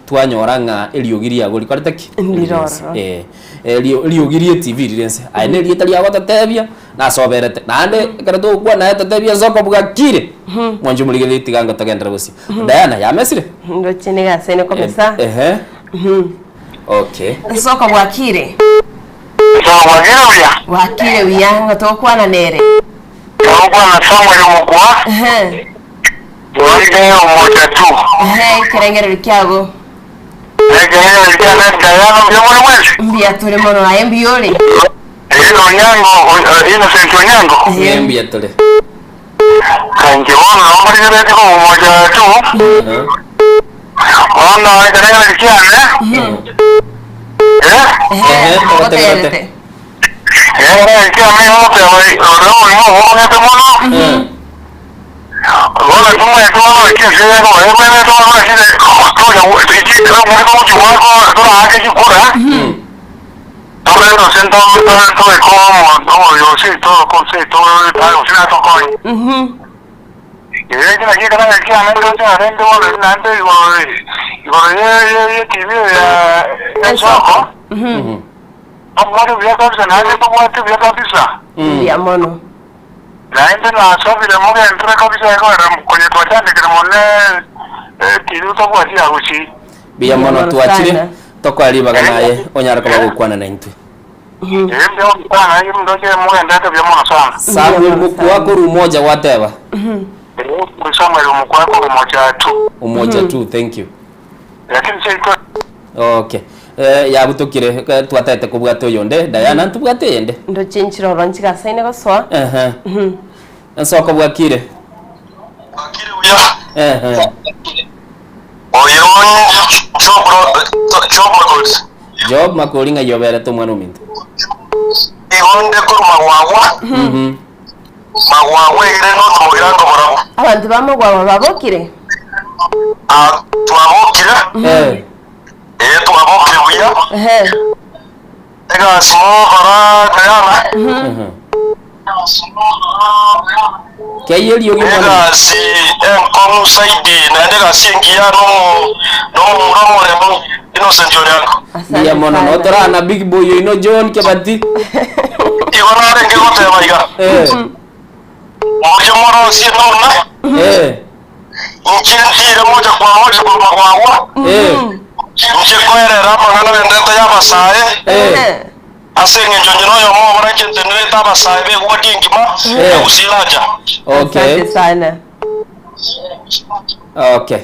twanyora ng'a eriogi riago rikorete ki? Ndire Rire nse. ororo. Eh, erio eriogi rie etibi rire nse. Aye na erieta riago totebia, Nasoberete, naende ekero togokwana naye totebie ense okobuga kire, mwanche omorigererie tiga ngo togenderere bosio. Diana, yamesire? Ndoche nigo ase nikomesa. Ehe. Okay. Nse okobua kire. Nse bwakire buya? Bwakire buya, ng'a togokwana nere. Togokwana Samuel Omokwa, Ehe. oige omocha tu. Ehe, ekerengererio kiago. Ekerengererio kiane Diana mbuya more mwensi? Mbuya tore mono, aye mbuya ore? Ee, Onyango, Innocent Onyango. Ee, mbuya tore. Inche bono nomorigeretie komomocha tu. Bono ekerengererio kiane, eh, Ehe, togotegerete. ekerengererio kiane ngoteba ore omorimo obong'ete mono. Bono timanyeti bono naki ense ekoba, ebwenerete bono naki tonya omorimo ogochia goaka toraake chikura. Korende ase ntoeke omoyo seito seito gose natokonye. Ee, naki ekerengo kiane ndoche narende bono naende igoro igoro ye TV ya ensoko. Tobwate buya kabisa naende tobwate buya kabisa. Mbuya mono. Naende nasabire mogenderere kabisa ekogera konya twachandekire mono TV tobwati ya gusii. Mbuya mono twachire tokoe ribaga naye onyare koba gokwana naintwe. Samuel mokwa korwa umoja gwateba. Umoja tu thank you. Okay. Eh, yabutokire eh, twataete kobwata oyonde Diana ntobwate eyende. Ndoche nchiroro nchigasaine gosoa. Ehe. Ensoko bwakire. Ehe. Oyo Job Job Makori. Job Makori ng'ai oberete omwana ominto? Igo nde korwa magwagwa. Magwagwa egere notomogira nkoborabwo. Abanto ba magwagwa babokire? Ah, twabokire. Eh. Eh, twabokire buya. Ehe. Egasi mogokora Diana. Kei eriogi omwana. Egasi enkong'u zaidi naende egasi engiya nomo nomomura omoremu Innocent Onyango. Mbuya mono notorana big boy oino John Kebati. Igo narenge goteba iga. Eh. Moche morosie nona. Eh. Inche ntire mocha kwa mocha korwa magwagwa. Eh. Inche koerera amang'ana bendete y'abasae. Eh. Ase engencho inche noyomo obora inche ntenerete abasae b'egwati engima Eh. na gusiracha. Okay. Asante sana. Okay.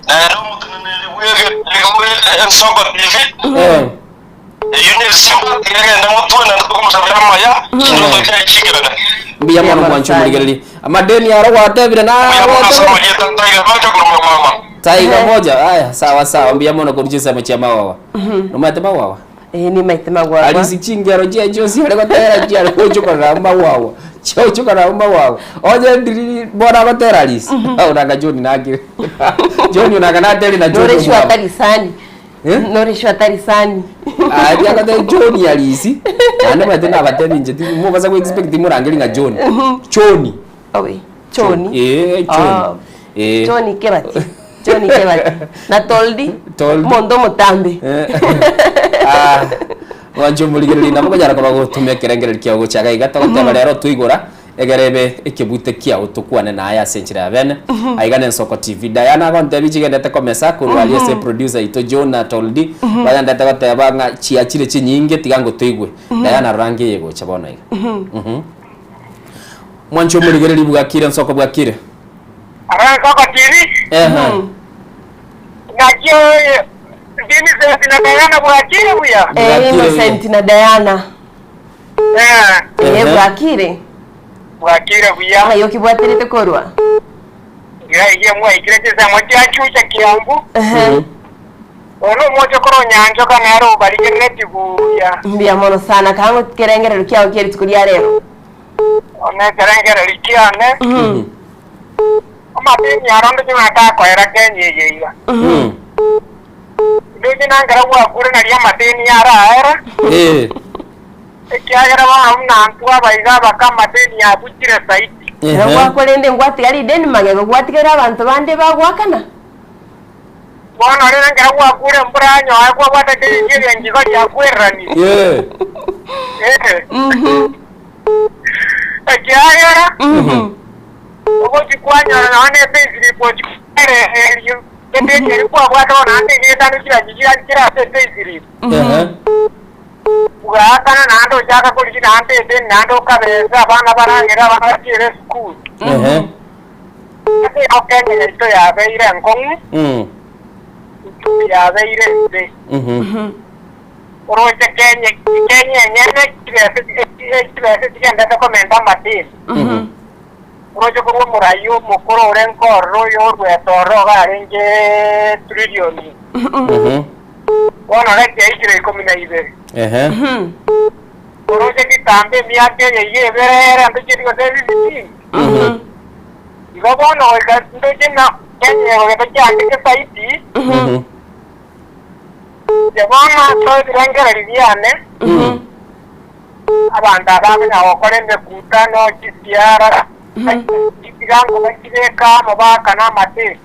Nere omoteneneri bw'ege- ensoko TV Eh. eyio nesimba egende motwe naende tokomosabera amaya chindoto chiaye chiikerane. Mbuya mono mwanche omorigereria. Amadeni aro gwatebire na Mbuya mono ase amarieta Tiger moja korwa magwagwa. Tiger moja. Aya, sawa sawa. Mbuya mono korwa chinsemo chia magwagwa. Nomanyete magwagwa? Ee, nimaete magwagwa. Arisi chingero chiaye chionsi are gotera chiare gochokana abwo magwagwa. Chiagochokana abwo magwagwa. Onye ndiri bono agotera Arisi, onanga John nakire. John onanga naterie na John Nore sure omwabo. atari sani. Eh? Nore sure atari sani. Aria agotebia John Arisi, naende omanyete nabatebia inche ti mobasa go expect morangeri ng'a John. John. Owe, John. Eh, John. Ah. Eh. John Kebati. John Kebati. Na Toldi. Toldi. Omonto omotambe. Ah. Mwanche omorigereria nabo okonyara koba gotumia ekerengererio kiao gocha iga iga togoteba rero twaigora egere ebe ekebute kiao tokwane naye ase enchera ya bene. Aiga ne Nsoko TV. Diana agontebia chigendete komesa korwa aria ase producer oito Jonah Toldi bagendete goteba ng'a chiachire chinyinge tiga ngotoigwe. Diana rora ngeye gocha bono iga. Mwanche omorigereria bwakire Nsoko bwakire. Aro Nsoko TV. Ehe. Naki Vincent na Diana bwakire buya? Eh, Innocent na Diana. Eh. Eh, bwakire. Bwakire buya. Ng'ai okibwaterete korwa? Ng'ai mwaikire chinsemo chia Chucha Kiambu. Oyo nomochokoro o Nyanchoka nere obarigerereti buya. Mbuya mono sana. Kang'o kerengererio kiao kie rituko ria rero? One ekerengererio kiane. Amadeni aro ndoche buna takoera Kenya eye iga. Ndoche na nkero gwakure nario amadeni araere, ekiagera bono buna intwe abaiga abake amadeni abuchire zaidi. Ekero gwakwa rende ngwatiga rideni magega gwatigaire abanto bande bagoakana. Bono rende nkero gwakure embura yanyoe kwabwate keyiki egenki igo riakwereranirie. Eh. Ekiagera ogochia kwanyora nonya ne payslip ochia koereria edeni eria kwabwate bono naende egetano chirangi chiria chire ase epayslip. Ogaakana naende ochaka korigia naende edeni naende okabesa abana baragere abana bachiere esukuru. Ase igo Kenya yaito yabeire enkong'u, uchumi yabeire ense. Oroche Kenya, Kenya enyene chibesa chibesa chigendete komenta amadeni. Oroche korwa omorai omokoro ore nkorora oyo oruete ororo iga arenge trillion. Bono reti yaikire ikomi na ibere. Oroche kitambo emiaka eye iga ebere ere ndoche gose fifteen. Igo bono goika ndoche ng'a Kenya egogete kiandike saidi. Inche bono ase ebirengererio biane, abanto aba bakonya gokora emekutano, chisiara, tiga nkobachibeka amo baakane amateni.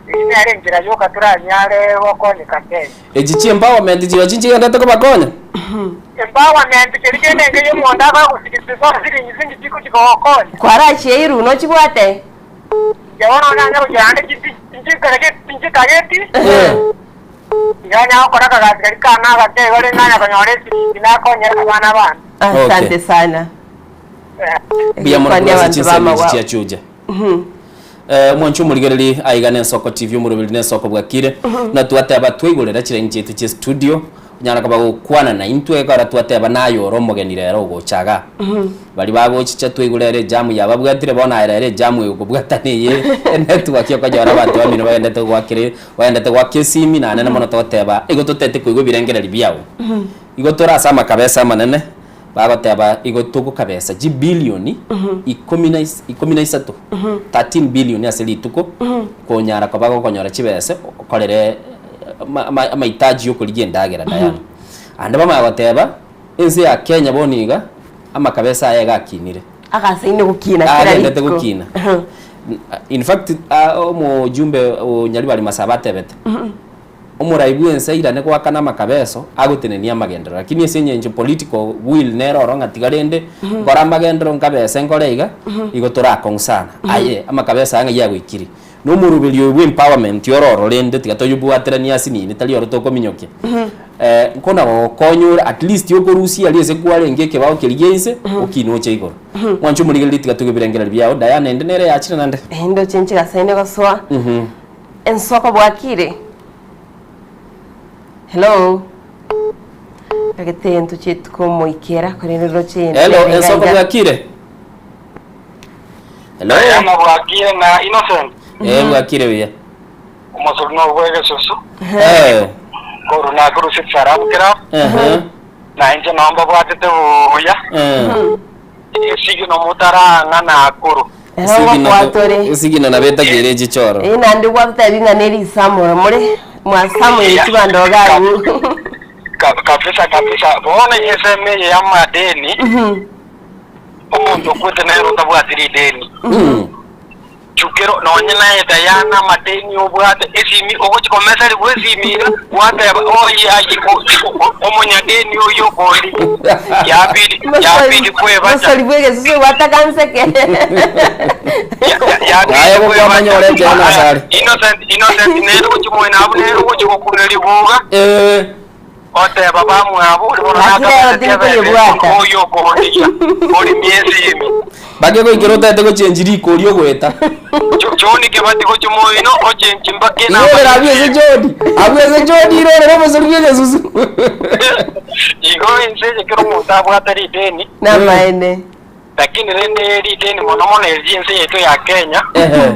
Eyio nere enchera yoka toranyare gokonyeka Kenya. Echi chi empowerment chirochio nchigendete kobakonya? Empowerment keria kende nkeiyo omonto agogosigisa siringi singi chikochi kogokonya. Kwarachieirwe nochibwate? Inche bono nanye gochia naende tinchitageti, tiga nanye gokora akagasi karia kane agake igo rende nanye konyora esiringi nakonyere abana bane. Asante sana. Mbuya mono Egekwania korwa ase abanto chinsemo echi b'amagwa. chia Chuja. Eh, mwanche omorigereri aiga nensoko TV omoroberi nensoko bwakire na twateba twaigorera chilaini chiaito chia studio onyara koba gokwana naintwe ekero twateba naye ore omogeni rero ogocha igaa Baria bagochicha twaigure ere ejamu yababwatire, bono aye rero ejamu egokobwata neye enetwork okonyora abanto bamino bagendete goakera bagendete goaka esimi naende na mono togoteba igo totete koigwa ebirengereri biao. Igo tore ase amakabesa amanene, bagoteba igo togokabesa chibilioni ikomi na is ikomi na isato, 13 billion ase rituko, konyara koba gokonyora chibese okorere ama ama amahitaji ya okorigia endagera Diana. Ande bamanya goteba. Ense ya Kenya bono iga, amakabesa aye iga akinire. Agasaine gokina kera Agendete rituko. gokina. In fact, omojumbe o Nyaribari Masaba atebete, omorai bw'ense airane goakana amakabeso, agotenenia amagenderero. Lakini ase eng'encho political will nere oro ng'a tiga rende, nkore amagenderero nkabese nkore iga, igo torakong'u sana. Aye, amakabesa aya ng'ai agoikirie. Na omoroberio oyo bwa empowerment ore oro rende tiga toyobwateranie ase nini tari oro tokominyokia. Nkona gogokonya ore at least okorusia aria ase kwarenge ekebao keria gia inse okine oche igoro. Mwanche omorigereria tiga toigwe ebirengererio biao Diana ende nere yachire naende. Ndoche nchigasaine gosoa ensoko bwakire. Hello. Gete ntoche tukomoikera korende ndoche Hello, ensoko bwakire? Hello. Diana bwakire na Innocent. Eh, bwakire buya. Omosori no bwegesusu. Eh. Koru na koru sitsarabu kira. Eh. Na inche nomba bwatete buya. Eh. Esigino mutarang'a nakuru. Kwatore. Esigino nabetagere chichoro. Eh, naende gwatotebi ng'a nerisamoro more mwasamoire chibando iga abwo. Kabisa kabisa. Bono eseme eye ya amadeni. Omonto okwete nere otabwati rideni. Chukera. kero nonye naye Diana amadeni obwate esimi ogochi komesarigwa esimi iga gwateba oye aye omonyadeni oyio okondi yabidi yabidi kwebacha Mosori bw'egesusu gwataka nseke. Aye gokwamanya ore enchera nasare. Innocent Innocent nere gochi moina abwo nere ogochi gokuna ribuga Eh. oteba bamwabo ori bono Lakini lero nakabete tindi tebebe koyebwata. oyo okondigia ori miesi ime Bake goikera otaete gochenji riko oria ogoeta. John kebati gochi moino ochenji mpaka Irorera abwo ase John. Abwo ase John irorera omosori bw'egesusu. Igo ense eye kera omonto abwate rideni Namaene. lakini rende rideni mono mono eri ense yaito ya Kenya Ehe.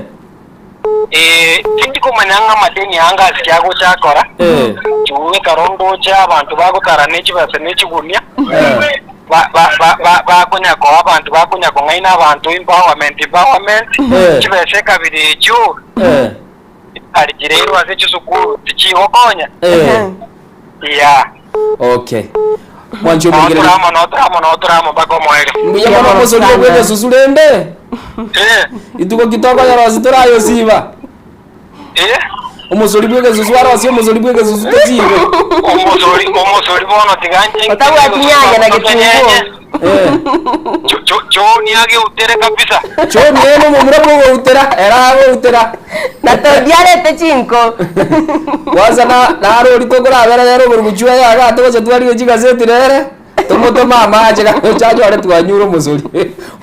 eh, tindi komanya ng'a amadeni anga asike agocha akora Eh. chiuwe ekero ndoche abanto bagotara ne chibesa ne chigunia Eh. ba- ba- ba- ba- bakonya koa abanto bakonya kong'aina abanto empowerment empowerment Eh. chibesa ekabiri echio Eh. arichireirwe ase chisukuru tichigokonya Eh. ya Okay. Mwanchi omwigere. noturamo noturamo noturamo mpaka omoerio Mbuya mono omosori obw'egesusu rende. Eh. Ituko kitoko yorosi torayosiba. Eh. Omosori bw'egesusu arosie omosori bw'egesusu tosibe. Omosori omosori bono tiga nche Otabwati nyanya na kitunguu. Choni ageutere kabisa. Choni ene omomura bwogoutera era agoutera. Na tondiarete chinko. Kwanza na narori tokorabera rero obori gochwa yaga togocha twarire chigazeti rere tomotome amache gagocha anyore twanyure omosori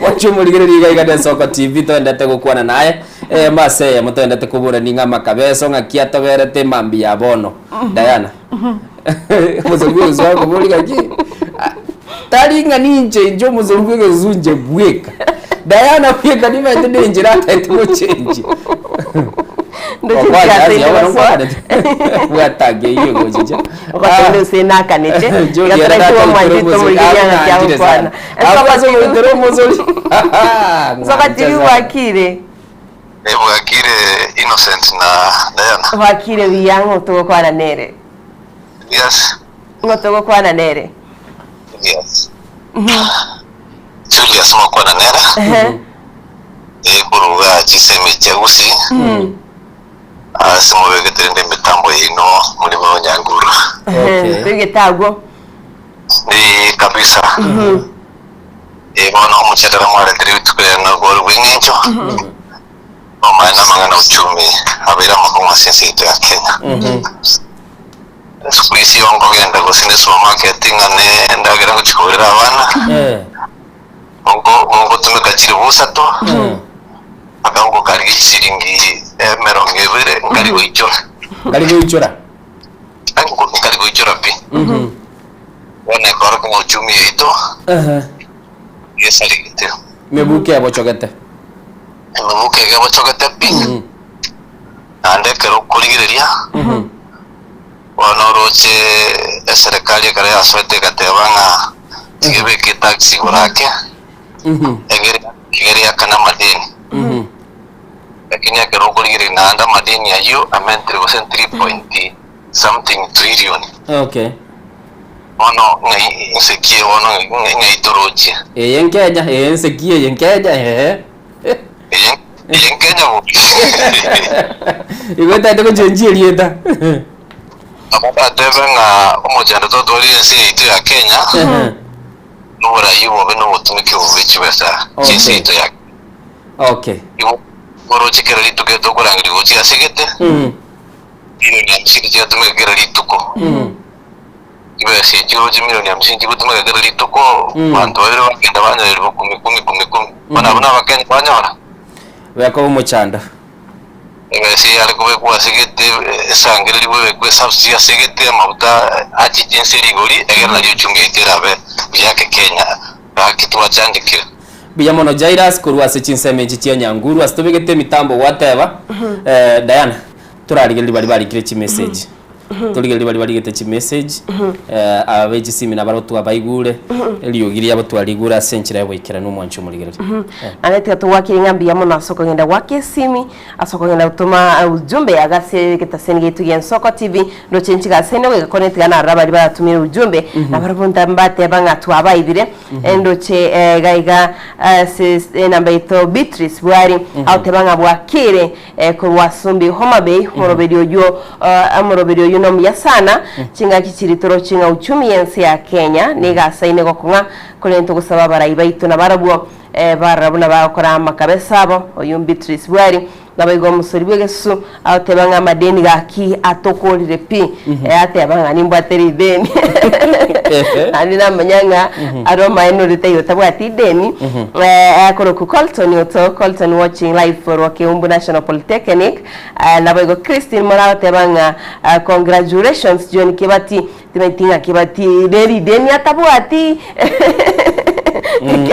mwanche omorigereria iga iga Ensoko TV toendete gokwana naye eh, mase eyemo toendete koborani ng'a amakabeso ng'aki atoberete emambia ya bono Diana omosori bwa egesusu akobori ng'aki tari ng'a ninche inche omosori bwa egesusu inche bweka Diana bweka nimanyete nenchera ataete gochenjia bwatangeirie gochicha Ogatende osenakanete. Igatara mwanchete omorigereria ng'aki agokwana. Agoitera omosori. Ensoko TV bwakire. Bwakire Innocent na Diana. Bwakire buya ng'o togokwana nere. Yes. Ng'o togokwana nere. Yes. Julius mokwana nere. Ekuruga chisemi chia Gusii. Ase mobegete rende emitambo yaino muri bonyanguru. Toigete agwo. Ni kabisa. Eh, bono omochakara mwaretire rituko riria nagoro bw'eng'encho. Omanye namang'ana uchumi abeire amakong'u ase ense yaito ya Kenya. Siku hizi igo nkogenda gose ne supermarket ng'a ne endagera ngochi kogorera abana, nko nkotumeka chiribu isato, mpaka ngokarigia chisiringi emerongo ebere nkari goichora. Nkari goichora. Nkari goichora pi. Bono ekoroka ng'a uchumi yaito gesarigete. Emebuko ebochogete. Emebuko iga ebochogete pi. Naende ekero okorigereria, bono oroche eserekari ekero yasoete egateba ng'a tiga ebeke etax igoro ake, egere egere eakane amadeni. Lakini ekero okorigereria naende amadeni ayio amentire gose 3 point something trillion. Okay. Bono ng'ai nse ki bono ng'ai torochie? Eye nkenya, ee nse ki eye nkenya, ehe. Eye eye nkenya bo. Igo etaete gochenchia erieta. Nabo ndatebe ng'a omochando totwarire ense yaito ya Kenya, noborai obobe na obotumiki obobe chibesa chi'ense yaito ya Okay. Igo oroche kera rituko etokorangeria gochia ase gete, milioni hamsini chiatumeka kera rituko. Chibesa echio oroche milioni hamsini chigotumeka kera rituko, abanto babere bagenda banyorerwa kumi kumi kumi kumi. Bono abwo nabakenya banyora. Beka omochando. Ebesa eye yare kobekwa ase gete, esangererigwe ebekwe esubsidy ase gete, amaguta achiche inse rigori, egere nario uchumi yaito erabe buya ake Kenya. Gaki twachandekire. Mbuya mono Jairus korwa ase chinsemo echi chia Nyanguru ase tobegete emitambo gwateba eh, Diana torarigereria baria barikire chimessage. Torigererie baria barigete chimessage, eh, aba be chisimi nabarabwo twabaigure, eriogi riabo twarigure ase enchera y'ogoikeranu omwanchi omorigereria. Naende tiga togwakire ng'a mbuya mono ase okogenda goaka esimi, ase okogenda gotoma ujumbe yago ase egetaseni giaito gia Ensoko TV, ndoche inche gasene goika kore tiga narora baria baratumire ujumbe, nabarabwo nta mbateba ng'a twabaibire, ndoche iga iga ase enamba yaito Beatrice Bwari, agoteba ng'a bwakire Korwa ase Homa Bay, omoroberi oyio omoroberi oyio nomuya sana, chingaki chiri toroche ng'a uchumi y'ense ya Kenya nigo asaine gokong'a, korende togosaba abarai baito nabarabwo barora buna bagokora amakabesa abo. Oyio Beatrice Bwari naboigo omosori bw'egesusu agoteba ng'a amadeni gaki atokorire pi, ateba ng'a nimbwate rideni naende namanya ng'a aro amaene ore taiyo otabwati ideni. Akorokwa Colton Oto, Colton watching live korwa Keumbu National Polytechnic. Naboigo Christine moragoteba ng'a congratulations John Kibati, timanyeti ng'a Kibati nerideni atabwati.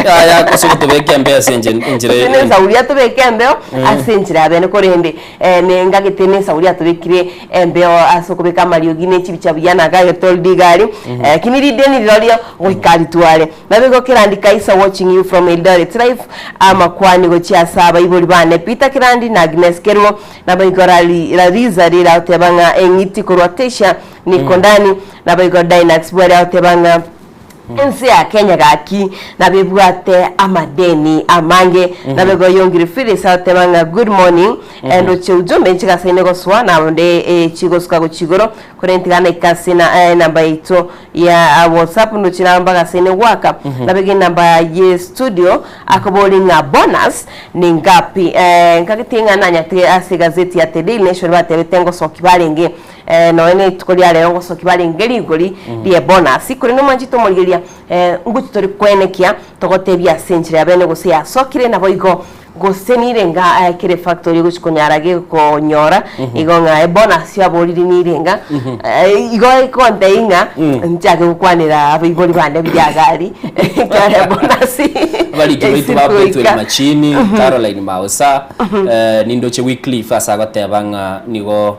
Yaya ase gotobeka embeo ase enche enchera Gose nesauri atobeke embeo ase enchera ya bene korende nengagete nesauri atobekire embeo ase okobeka amariogi ne chibicha buya na agagetoldi iga aria, lakini rideni rirorio goika aritware. Naboigo Kerandi Kaisa watching you from Eldoret live, amakwani gochia ase abaibori bane Peter Kerandi na Agnes Kerubo, naboigo Lariza rire agoteba ng'a eng'iti korwa Tesha Nikondani, naboigo Dynax Bwari agoteba ng'a Ense ya Kenya gaki nabo ebwate amadeni amange. Nabo igo Yongiri Phyllis agoteba ng'a good morning, ndoche ujumbe nchigasaine gosoa nabonde chigosuka gochia igoro korende tiga naike ase enamba yaito ya WhatsApp ndoche nabo mbagasaine goaka. Nabo igo enamba ye studio akobori ng'a bonus ni ngapi? Nkagete ng'a nanyate ase egazeti ya The Daily Nation batebete ngosoki barenge Nonya nerituko ria rero ngosokia barenge rigori rie bonus, korende omwanchete omorigereria ngochi tori koenekia togotebia ase enchera ya bene gose yasokire naboigo gose nirenga kere factory egochi konyara gekonyora igo ng'a ebonus yaborire nirenga igo egontebia ng'a nchake gokwanera abaibori bane buya iga aria ekiagera ebonus Abariki baito ba esiri Bethuel goika. Machini, Caroline Mausa, nindoche Wycliffe ase agoteba ng'a nigo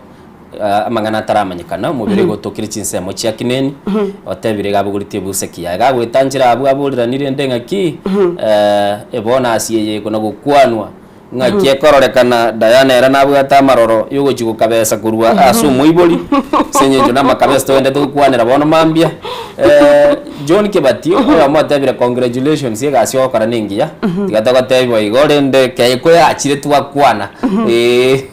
Amang'ana ataramanyekana, omobere igo otokire chinsemo chia kineni, otebire iga abogoretie ebuseki yaye. Gagoeta nchera abwo aboreranire rende ng'aki, ebonus eye ekona gokwanwa, ng'aki ekororekana Diana ere nabwate amaroro yogochia gokabesa korwa ase omoibori, ase eng'encho namakabesa togendete gokwanera bono mambia. John Kibati, oyomo otebire congratulations egasi ogokora nengiya, tiga togotebiwa igo rende keye koyachire twakwana,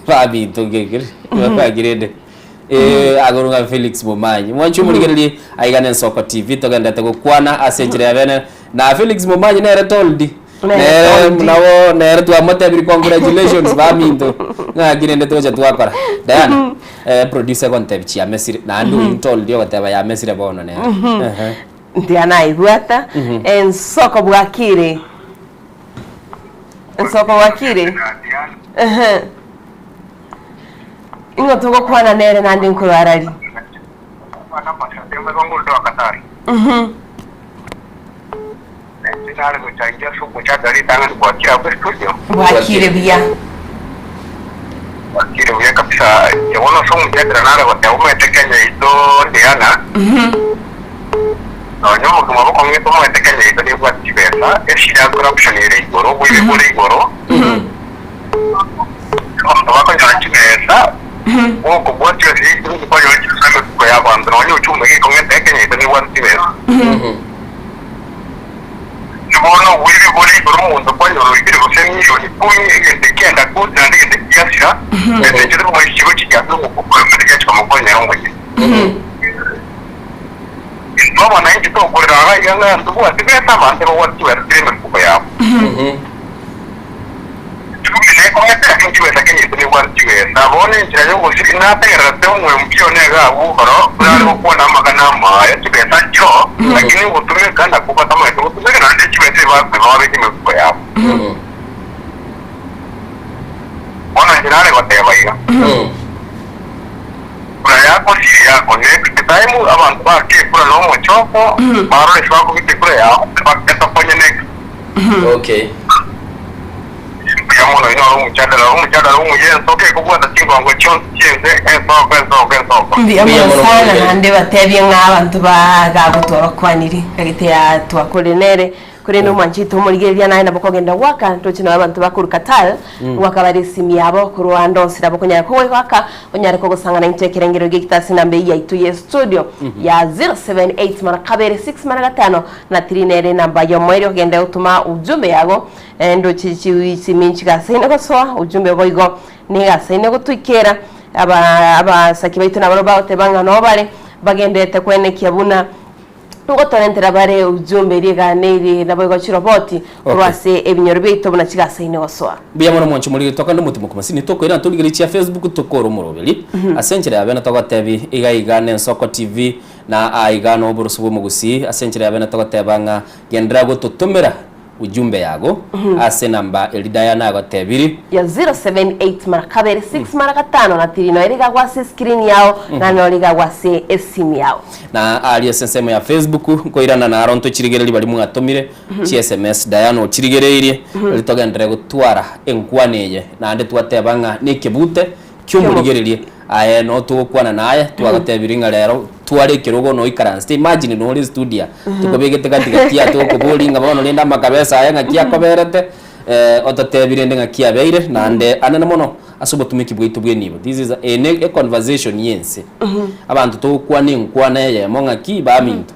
babinto ngekere. Bakirende. Eh, agoro ng'a Felix Momanyi. Mwanche omorigererie aiga ne Nsoko TV togendete gokwana ase enchera ya bene. Na Felix Momanyi nere toldi. Nere Nere toldi. nabo nere twamotebiri congratulations baminto. Ng'aki rende tocha twakora. Diana, eh, producer egontebi chiamesire. Naende oyio toldi ogoteba yamesire bono nere. Ehe. Ndiana naigweta ensoko bwakire ensoko bwakire Ehe. Ing'o togokwana nere naende nkorwa arari? Bwakire buya. Bwakire buya kabisa. Inche bono ase omochakera nare goteba omanyete Kenya yaito Diana, nonya obogima bokong'ete omanyete Kenya yaito nebwate chibesa, eshida ya corruption ere igoro, oboibi bore igoro. Abanto bakonyora chibesa, gokobwatia ase ebibuku kwanyora chibesa emefuko y'abanto, nonya ochumbe gekong'ete ekenyaito nebwate chibesa. Bono oboibi bore igoro omonto kwanyora oibire gose emilioni ikomi, egento ekianda koti naende egento ekiasira, besa echio tikomoisia chigochia chiatura omofuko oye naende chiachia komokonyera omonyene. Intwe abananchi tokorera iga iga ng'a ntobwati besa, abanto ebabwate chibesa chire emefuko yabo. Chikumi nekong'ete, lakini chibesa kenyete nebwate chibesa. Bono enchera y'ogosira nategererete omwembi one iga agwo igoro, buna are gokwana amang'ana amaya, chibesa nchiroo, lakini ogotumeka nakwo batamanyete gotumeka, naende chibesa ebakoiba babeke emefuko yabo. Bono inche nare goteba iga, kura yako siri yako, next time abanto baake ekura nomochoko, barore ase bakobeka ekura yabo, etokonye next. Okay. Mbuya mono inwe ore omochadara, omochadara omuya ensoko ekobwata chingongo chionsi chi'ense, ensoko, ensoko, ensoko. Mbuya mono sana naende batebie ng'a abanto ba gagotwa bakwaniri gagete ya twakore nere korende omwanchete omorigereria naye nabo kogenda gwaka ntoche nabo abanto bakorwa Qatar gwaka bare esimi yabo korwa ande onsi nabo okonyara kogoaka onyare kogosang'ana intwe ekerengerero giaito ase enamba eyio yaito ye studio ya 078 mara kabere 6 mara gatano na 3 nere enamba yomoerio ogende otoma ujumbe yago Ndoche chisimi nchigasaine gosoa, ujumbe boigo nigasaine gotoikera. Aba abasaki baito nabarabwo bagoteba ng'a noo bare bagenderete kwenekia buna ngotorentera bare ujumbe riganeiri naboigo chiroboti korwa ase ebinyoro biaito buna chigasaine gosoa. Mbuya mono mwanche morige tokande omotimo komasini tokoirana torigererie chia Facebook tokore omoroberi ase enchera ya bene togotebi iga iga ne Ensoko TV na aiga no oboroso bwa omogusii ase enchera ya bene togoteba ng'a genderera gototomera Ujumbe yago ase enamba eria Diana agotebiri. Ya 078 mara kabere 6 mara gatano na tiri noyo rigagwa ase escreen yao na noyo rigagwa ase esimu yao. Na aria ase ensemo ya Facebook nkoirana naro ntochirigererie baria mwatomire chi sms Diana ochirigereirie erio togenderere gotwara enkwana eye naende twateba ng'a nekebute kiomorigererie aye no togokwana naye twagotebirie ng'a rero tware ekerogo noikaransete imagine nore estudio tokobegete gati gati aa togokoboria ng'a bono rende amakabesa aya ng'aki akoberete ototebi rende ng'aki abeire naende anene mono ase obotumeki bwaito bwa enibo this is eye ne econversation ya ense abanto togokwana enkwana eyemo ng'aki baminto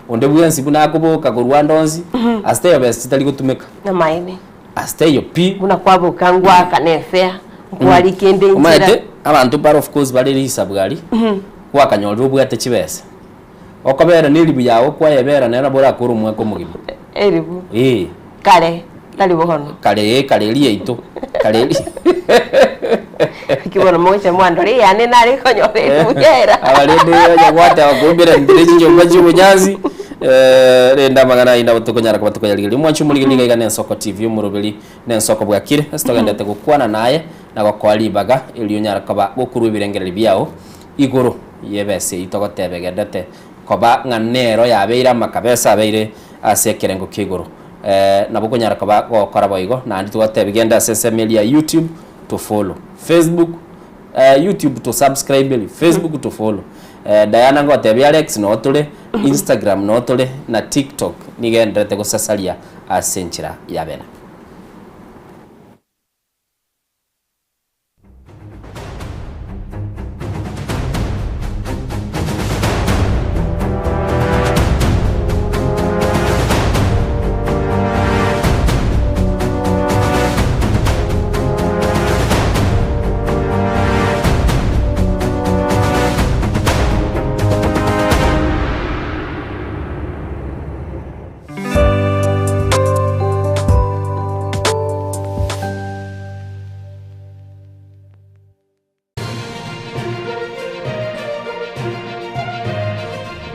onde bwensi buna akoboka korwa ande onsi ase teiyo besa chitari gotumeka. Namaene. Ase teiyo pi. Buna kwaboka ngwaka ne fare, nkwarika ende enchera. Omanyete abanto mbare of course bare risabu aria, gwakanyorire obwate chibesa, okobera na eribu yago kwayebera nere nabo orakore omwaka omogima. Eribu? Eeh. Kare, tari bono. Kare ee, kare eria yaito, kare eria Naki bono mogocha mwandora eyane nare konyora eribu yera. Aba rende onye gwateba koumbera intwe chinyomba chia obonyansi, rende amang'ana ayio nabo tokonyara koba tokoyarigereria. Omwanchi omorigereria iga iga na Ensoko TV omoroberi na Ensoko bwakire, ase togenderete gokwana naye na gokoa ribaga erio onyare koba gokorwa ebirengererio biao igoro y'ebesa eyio togoteba egenderete koba ng'a nero yabeire amakabesa abeire ase ekerengo kia igoro. Nabo okonyara koba gokora boigo naende togotebia genda ase ensemo eria ya YouTube to follow, Facebook YouTube to subscribe eri, Facebook to follow. Diana ngotebia Alex noo tore, Instagram noo tore na TikTok nigo egendererete gosasaria ase enchera ya bene.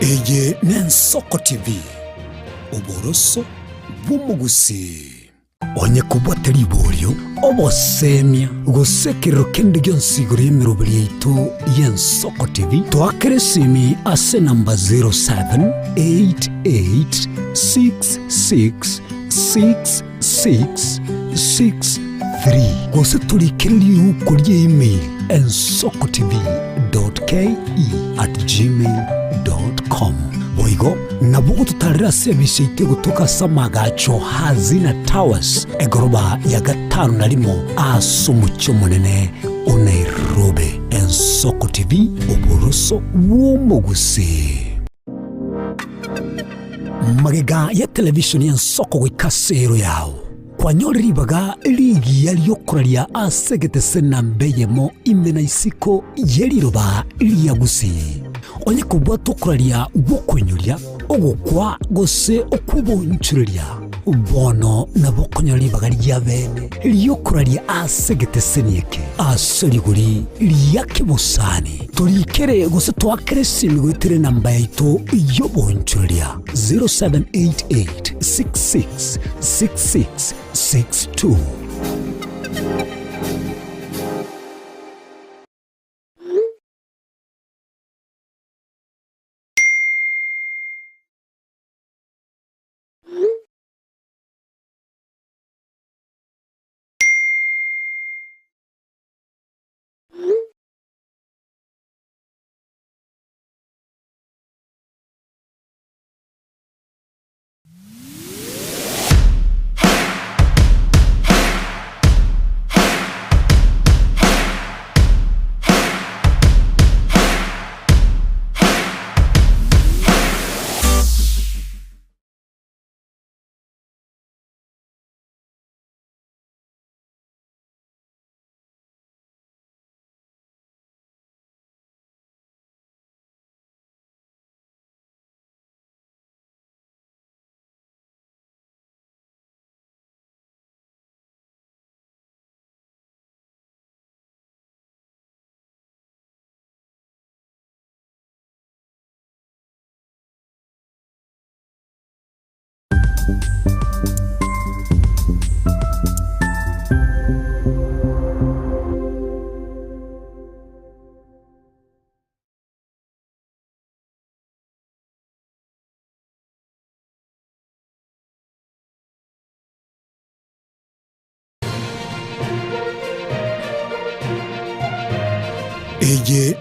Eye n'Ensoko TV, oboroso bw'omogusii. Onye kobwate riborio, obosemia, gose ekerero kende gionsi igoro y'emeroberi yaito y'Ensoko TV, toakere esimi ase enamba 0788666663 gose torikere riuko rie email ensokotv.ke@gmail.com. Boigo nabo ogototarera ase ebise yaito egotoka ase amagacho Hazina Towers, egoroba ya gatano na rimo ase omochie omonene o Nairobi. Ensoko TV, oboroso bw'omogusii. Magega ya television y'ensoko goika ase ero yao, kwanyore ribaga rigiya riokoraria ase egetese namba eyemo ime na isiko ye riroba ria Gusii. Onye kobwate okoraria gw'okoinyoria, ogokwa gose okw'obonchoreria, bono nabo okonyora ribaga ria bene ri'okoraria ase egeteseni eke ase rigori ria kebosani. Torikere gose toakere esimi goetera enamba yaito y'obonchoreria 0788 66 66 62. Eye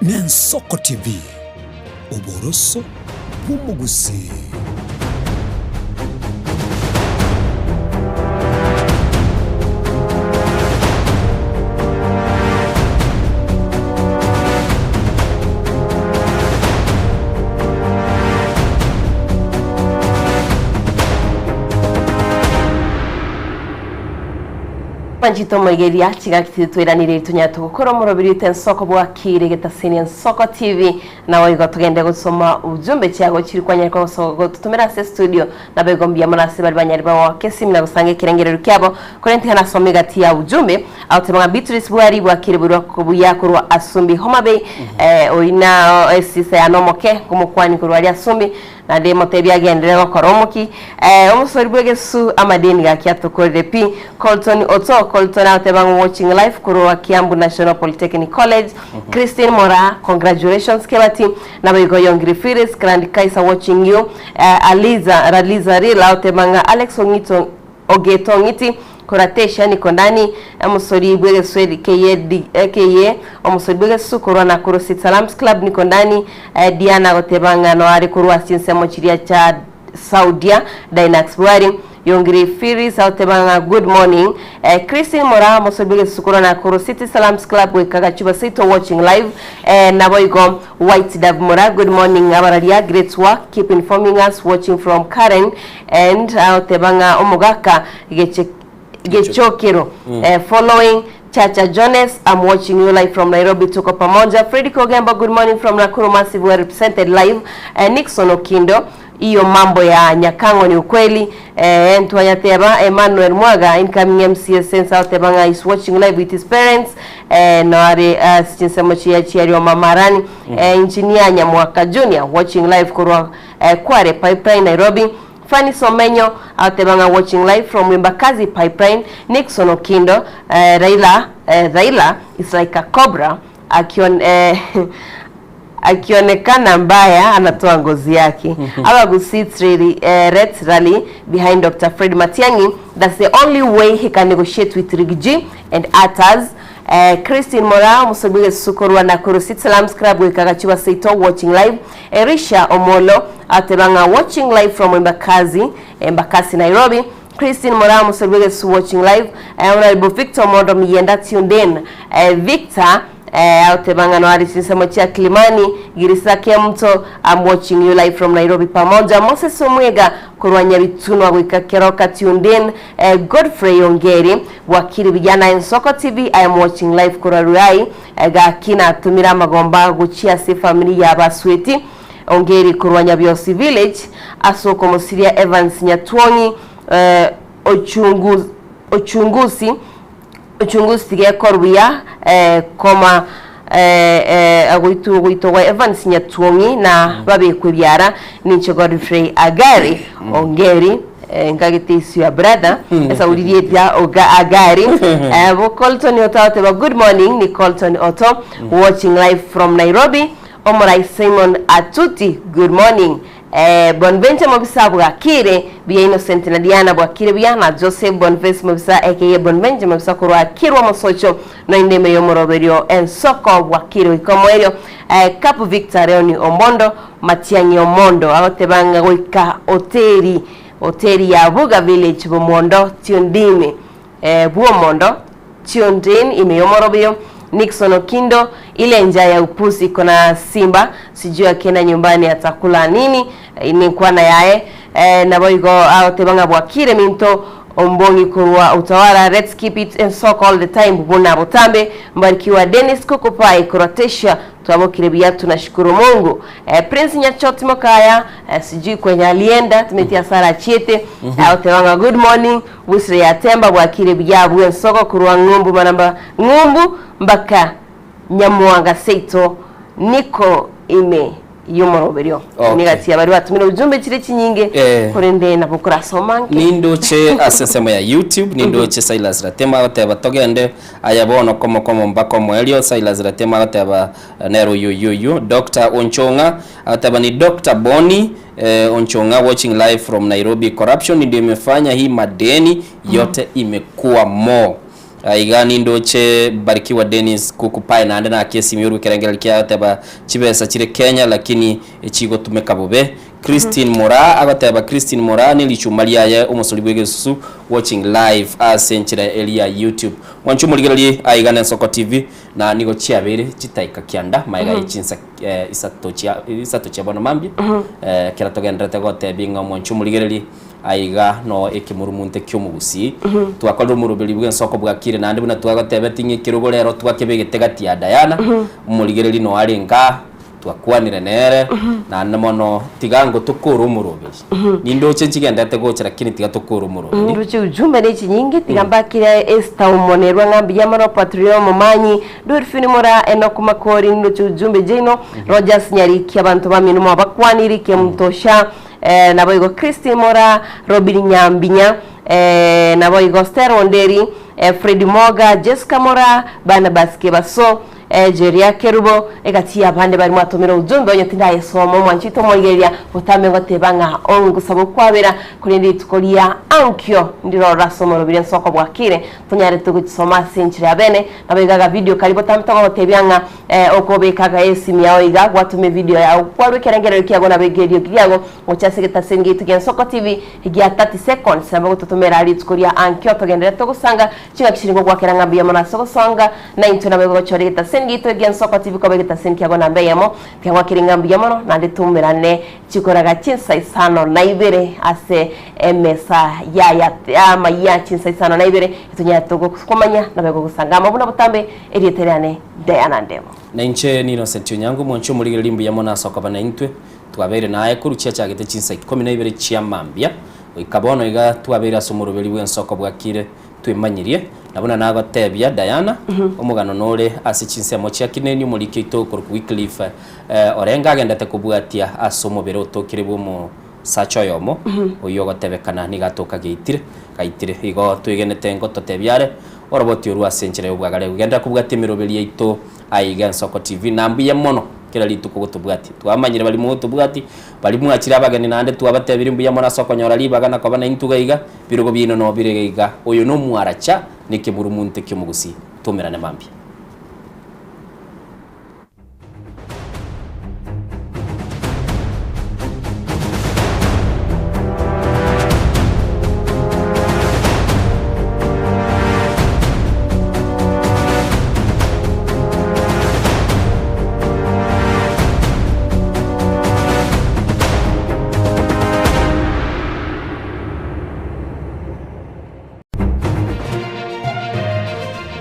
n'Ensoko TV, oboroso bw'omogusii. Manchito omoigeria chigaki titweranire tonya togokora omorobiri oito ensoko bwakire getaseni ensoko tv Nabo igo togende gosoma ujumbe chiago chiri kwanyare gototomera ase studio nabo igo mbuya mono ase baria banyare bagoaka esimu na gosanga ekerengerero kiabo korende tiga nasome egati ya ujumbe agoteba ng'a Beatrice Bwari bwakire borwa buya korwa Asumbi Homa Bay eh, oyio na esisa yane omoke nkomokwani korwa aria Asumbi naende motebie agenderere gokora omoki eh, omosori bw'egesu amadeni gaki atokorire pi Colton Oto Colton agoteba ng'a watching live korwa Kiambu National Polytechnic College Christine Moraa, congratulations Kebati, naboigo Yongiri Phyllis, Grand Kaiser watching you, eh, Aliza, Raliza Rila oteba ng'a Alex Ong'ito Ogeto Ong'iti, Koratesha niko ndani, omosori bw'egesweri keye di keye omosori bw'egesusu korwa Nakuru City Salams Club niko ndani, eh, Diana agoteba ng'a noare korwa ase chinsemo chiria cha Saudia, Dynax Bwari, Yongiri Phyllis agoteba ng'a good morning. Eh, Christine Moraa mosori bw'egesusu korwa Nakuru City Salams Club goika Gachuba Seito watching live. Eh, naboigo White Dove Moraa good morning abararia great work keep informing us watching from Karen and agoteba ng'a omogaka geche gechokero eh, following Chacha Jones I'm watching you live from Nairobi tuko pamoja Freddy Kogembo good morning from Nakuru Massive well represented live eh, Nixon Okindo Iyo mambo ya Nyakang'o ni ukweli eh, ntwanyateba Emmanuel Mwaga incoming MCA Sense agoteba ng'a is watching live with his parents eh, noare ase chinsemo chiaye chiaria omamarani eh, Engineer Nyamwaka Junior watching live korwa eh, Kware Pipeline Nairobi Fanny Somenyo agoteba ng'a watching live from Embakasi Pipeline Nixon Okindo eh, Raila eh, Raila is like a cobra akion eh, Akionekana mbaya anatoa ngozi yake. Abagusii rally, eh, let's rally behind Dr. Fred Matiang'i. That's the only way he can negotiate with Riggy and others. Eh, Christine Mora omosobi bw'egesusu korwa Nakuru City Salams Club goika Gachuba Seito watching live. Elisha Omolo ateba ng'a watching live from Embakasi, Embakasi Nairobi. Christine Mora omosobi bw'egesusu watching live. Eh, Honorable Victor Omondo Miyenda tuned in. Eh, Victor Eh, agoteba ng'a noare chinsemo chia Kilimani, Girisa Kemunto, I'm watching you live from Nairobi pamoja Moses Omwega korwa Nyabitunwa goika Keroka tuned in eh, Godfrey Ongeri Bwakiri vijana Ensoko TV I am watching live korwa Ruai eh, gaki natumire amagomba gochia ase efamiri ya Basweti Ongeri korwa Nyabiosi Village ase okomosiria Evans Nyatuong'i eh, ochungu, ochungusi Uchunguzi tigekorwa buya koma goitwa goitwa gwa Evans Nyatuong'i na babekwe ebiara ninche Godfrey Agari Ongeri nkagete is your brother esauri rietia oga Agari bo Colton Oto agoteba good morning ni Colton Oto watching live from Nairobi Omorai Simon Atuti good morning Eeh Bonventure mobisa bwakire buya Innocent na Diana bwakire buya na Joseph Bonface mobisa aka Bonventure mobisa korwa Kirwa Mosocho noinde ime yomoroberio ensoko bwakire goika omoerio eh Kapu Victor Leoni Omondo Matiang'i Omondo agoteba ng'a goika hoteli hoteli ya Buga Village Bomondo Tiondime eh Bwomondo Tuned in ime yomorobeyo Nixon Okindo ile njaa ya upuzi iko na Simba sijui akienda nyumbani atakula nini ninkwana yaye eh, naboigo agoteba ng'a bwakire minto ombong'i korwa utawala let's keep it and soak all the time buna botambe mbarikiwa Dennis Kukupai korwa Tesha twabokire buya tunashukuru Mungu eh, Prince Nyachoti Mokaya eh, sijui kwenye alienda tumetia sara achiete agoteba ng'a good morning Busire ya Temba bwakire buya bw'ensoko korwa ng'umbu manamba ng'umbu mbaka Nyamuanga seito niko ime. y'omoroberio. Okay. Niga chia baria batumire ujumbe chire chinyinge Eh. korende nabo korasoma nke. Nindoche ase ensemo ya YouTube, nindoche Silas Ratemo agoteba togende aya bono komo komo mpaka omoerio. Silas Ratemo agoteba eh, nere oyo oyo oyo. Dr. Onchong'a agoteba ni Dr. Boni eh, Onchong'a watching live from Nairobi. Corruption ndio imefanya hii madeni yote imekuwa more. Aiga nindoche Barikiwa Dennis Kukupae naende naki esimi orwe ekerengereri kiaye agoteba chibesa chire Kenya lakini echigotumeka bobe. Christine Moraa agoteba Christine Moraa ne richuma riaye omosori bw'egesusu watching live ase enchera eria ya YouTube. Mwanche omorigererie aiga n'Ensoko TV na nigo chiabeire chitaika kianda maega ye chinsa isato chia isato chia bono mambia ekero togendererete gotebia ng'a omwanche omorigererie Aiga noo ekemurungunte ki'omogusii. Twakorire omoroberi bw'ensoko bwakire naende buna twagotebeti ng'a ekerogo rero twakebegete gati ya Diana, omorigereri noo arenge aa, twakwanire nere, naende mono tiga ango tokore omoroberi. Nindoche nchigendete gocha lakini tiga tokore omoroberi. Ndoche ujumbe ne chinyinge tiga mbakire Esther Omonerwa ng'a mbuya mono Patrio Omomanyi Dolphine Mora Enock Makori ndoche ujumbe Jaino Rogers Nyariki abanto bamino mwabakwaniri Kemtosha Naboigo Christine Mora, Robin Nyambinya, naboigo Stella Onderi, Fred Moga, Jessica Mora, Barnabas Kebaso, Jeria Kerubo, egati y'abande baria mwatomire ujumbe onye tindayesoma omwanchete omoigereria botambe ngoteba ng'a ongosaba okwabera korende rituko ria ankio ndirorora ase omorobiri ensoko bwakire tonyare togochisoma ase enchera ya bene naboigo agavideo karia botambe togogotebia ng'a Okobekaga esimi yao iga, gwatoma evidio yao, kwarwa ekerengererio kiago nabo ekerioki kiago gocha ase egetaseni giaito gia Nsoko TV gia 30 seconds nabo gototomera rituko ria ankio togenderere togosanga chingaki chiri ngogwakera ng'a mbuya mono ase ogosonga naintwe nabo gochora egetaseni giaito gia Nsoko TV koba egetaseni kiago namba eyemo tiagwakeri ng'a mbuya mono naende toumerane chikoraga chinsa isano na ibere ase emesa yaya amayia chinsa isano na ibere etonyare togokomanya nabo egogosanga amo buna botambe erieta riane Diana Ndemo. Na inche n'Innocent Onyango, omwanchi omorigereria mbuya mono ase okoba naintwe. Twabeire naye korwa chiachagete chinsa ikomi na ibere chia mambia goika bono iga twabeire ase omoroberi bw'ensoko bwakire twemanyirie. Na buna nagotebia Diana, omogano nore ase chinsemo chia Kineni omoriki oito okorokwa Wycliffe orenge agendete kobwatia ase omobere otokire bw'omosacha oyomo oyio ogotebekana nigo atoka geitire gaitire. Igo twegenete ngototebia are Oroboti orwo ase enchera y'obwagare. Genderera kobwatia emeroberi yaito aiga Ensoko TV. Na mbuya mono kera rituko gotobwatia. Twamanyire baria mogotobwatia, baria mwachire abageni naende twabatebirie mbuya mono ase okonyora ribaga na koba naintwe iga iga, birogo biaino noo bire iga iga. Oyo nomwaracha na ekemurumunte ki'omogusii. Toumerane mambia.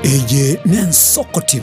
Eye n'Ensoko TV.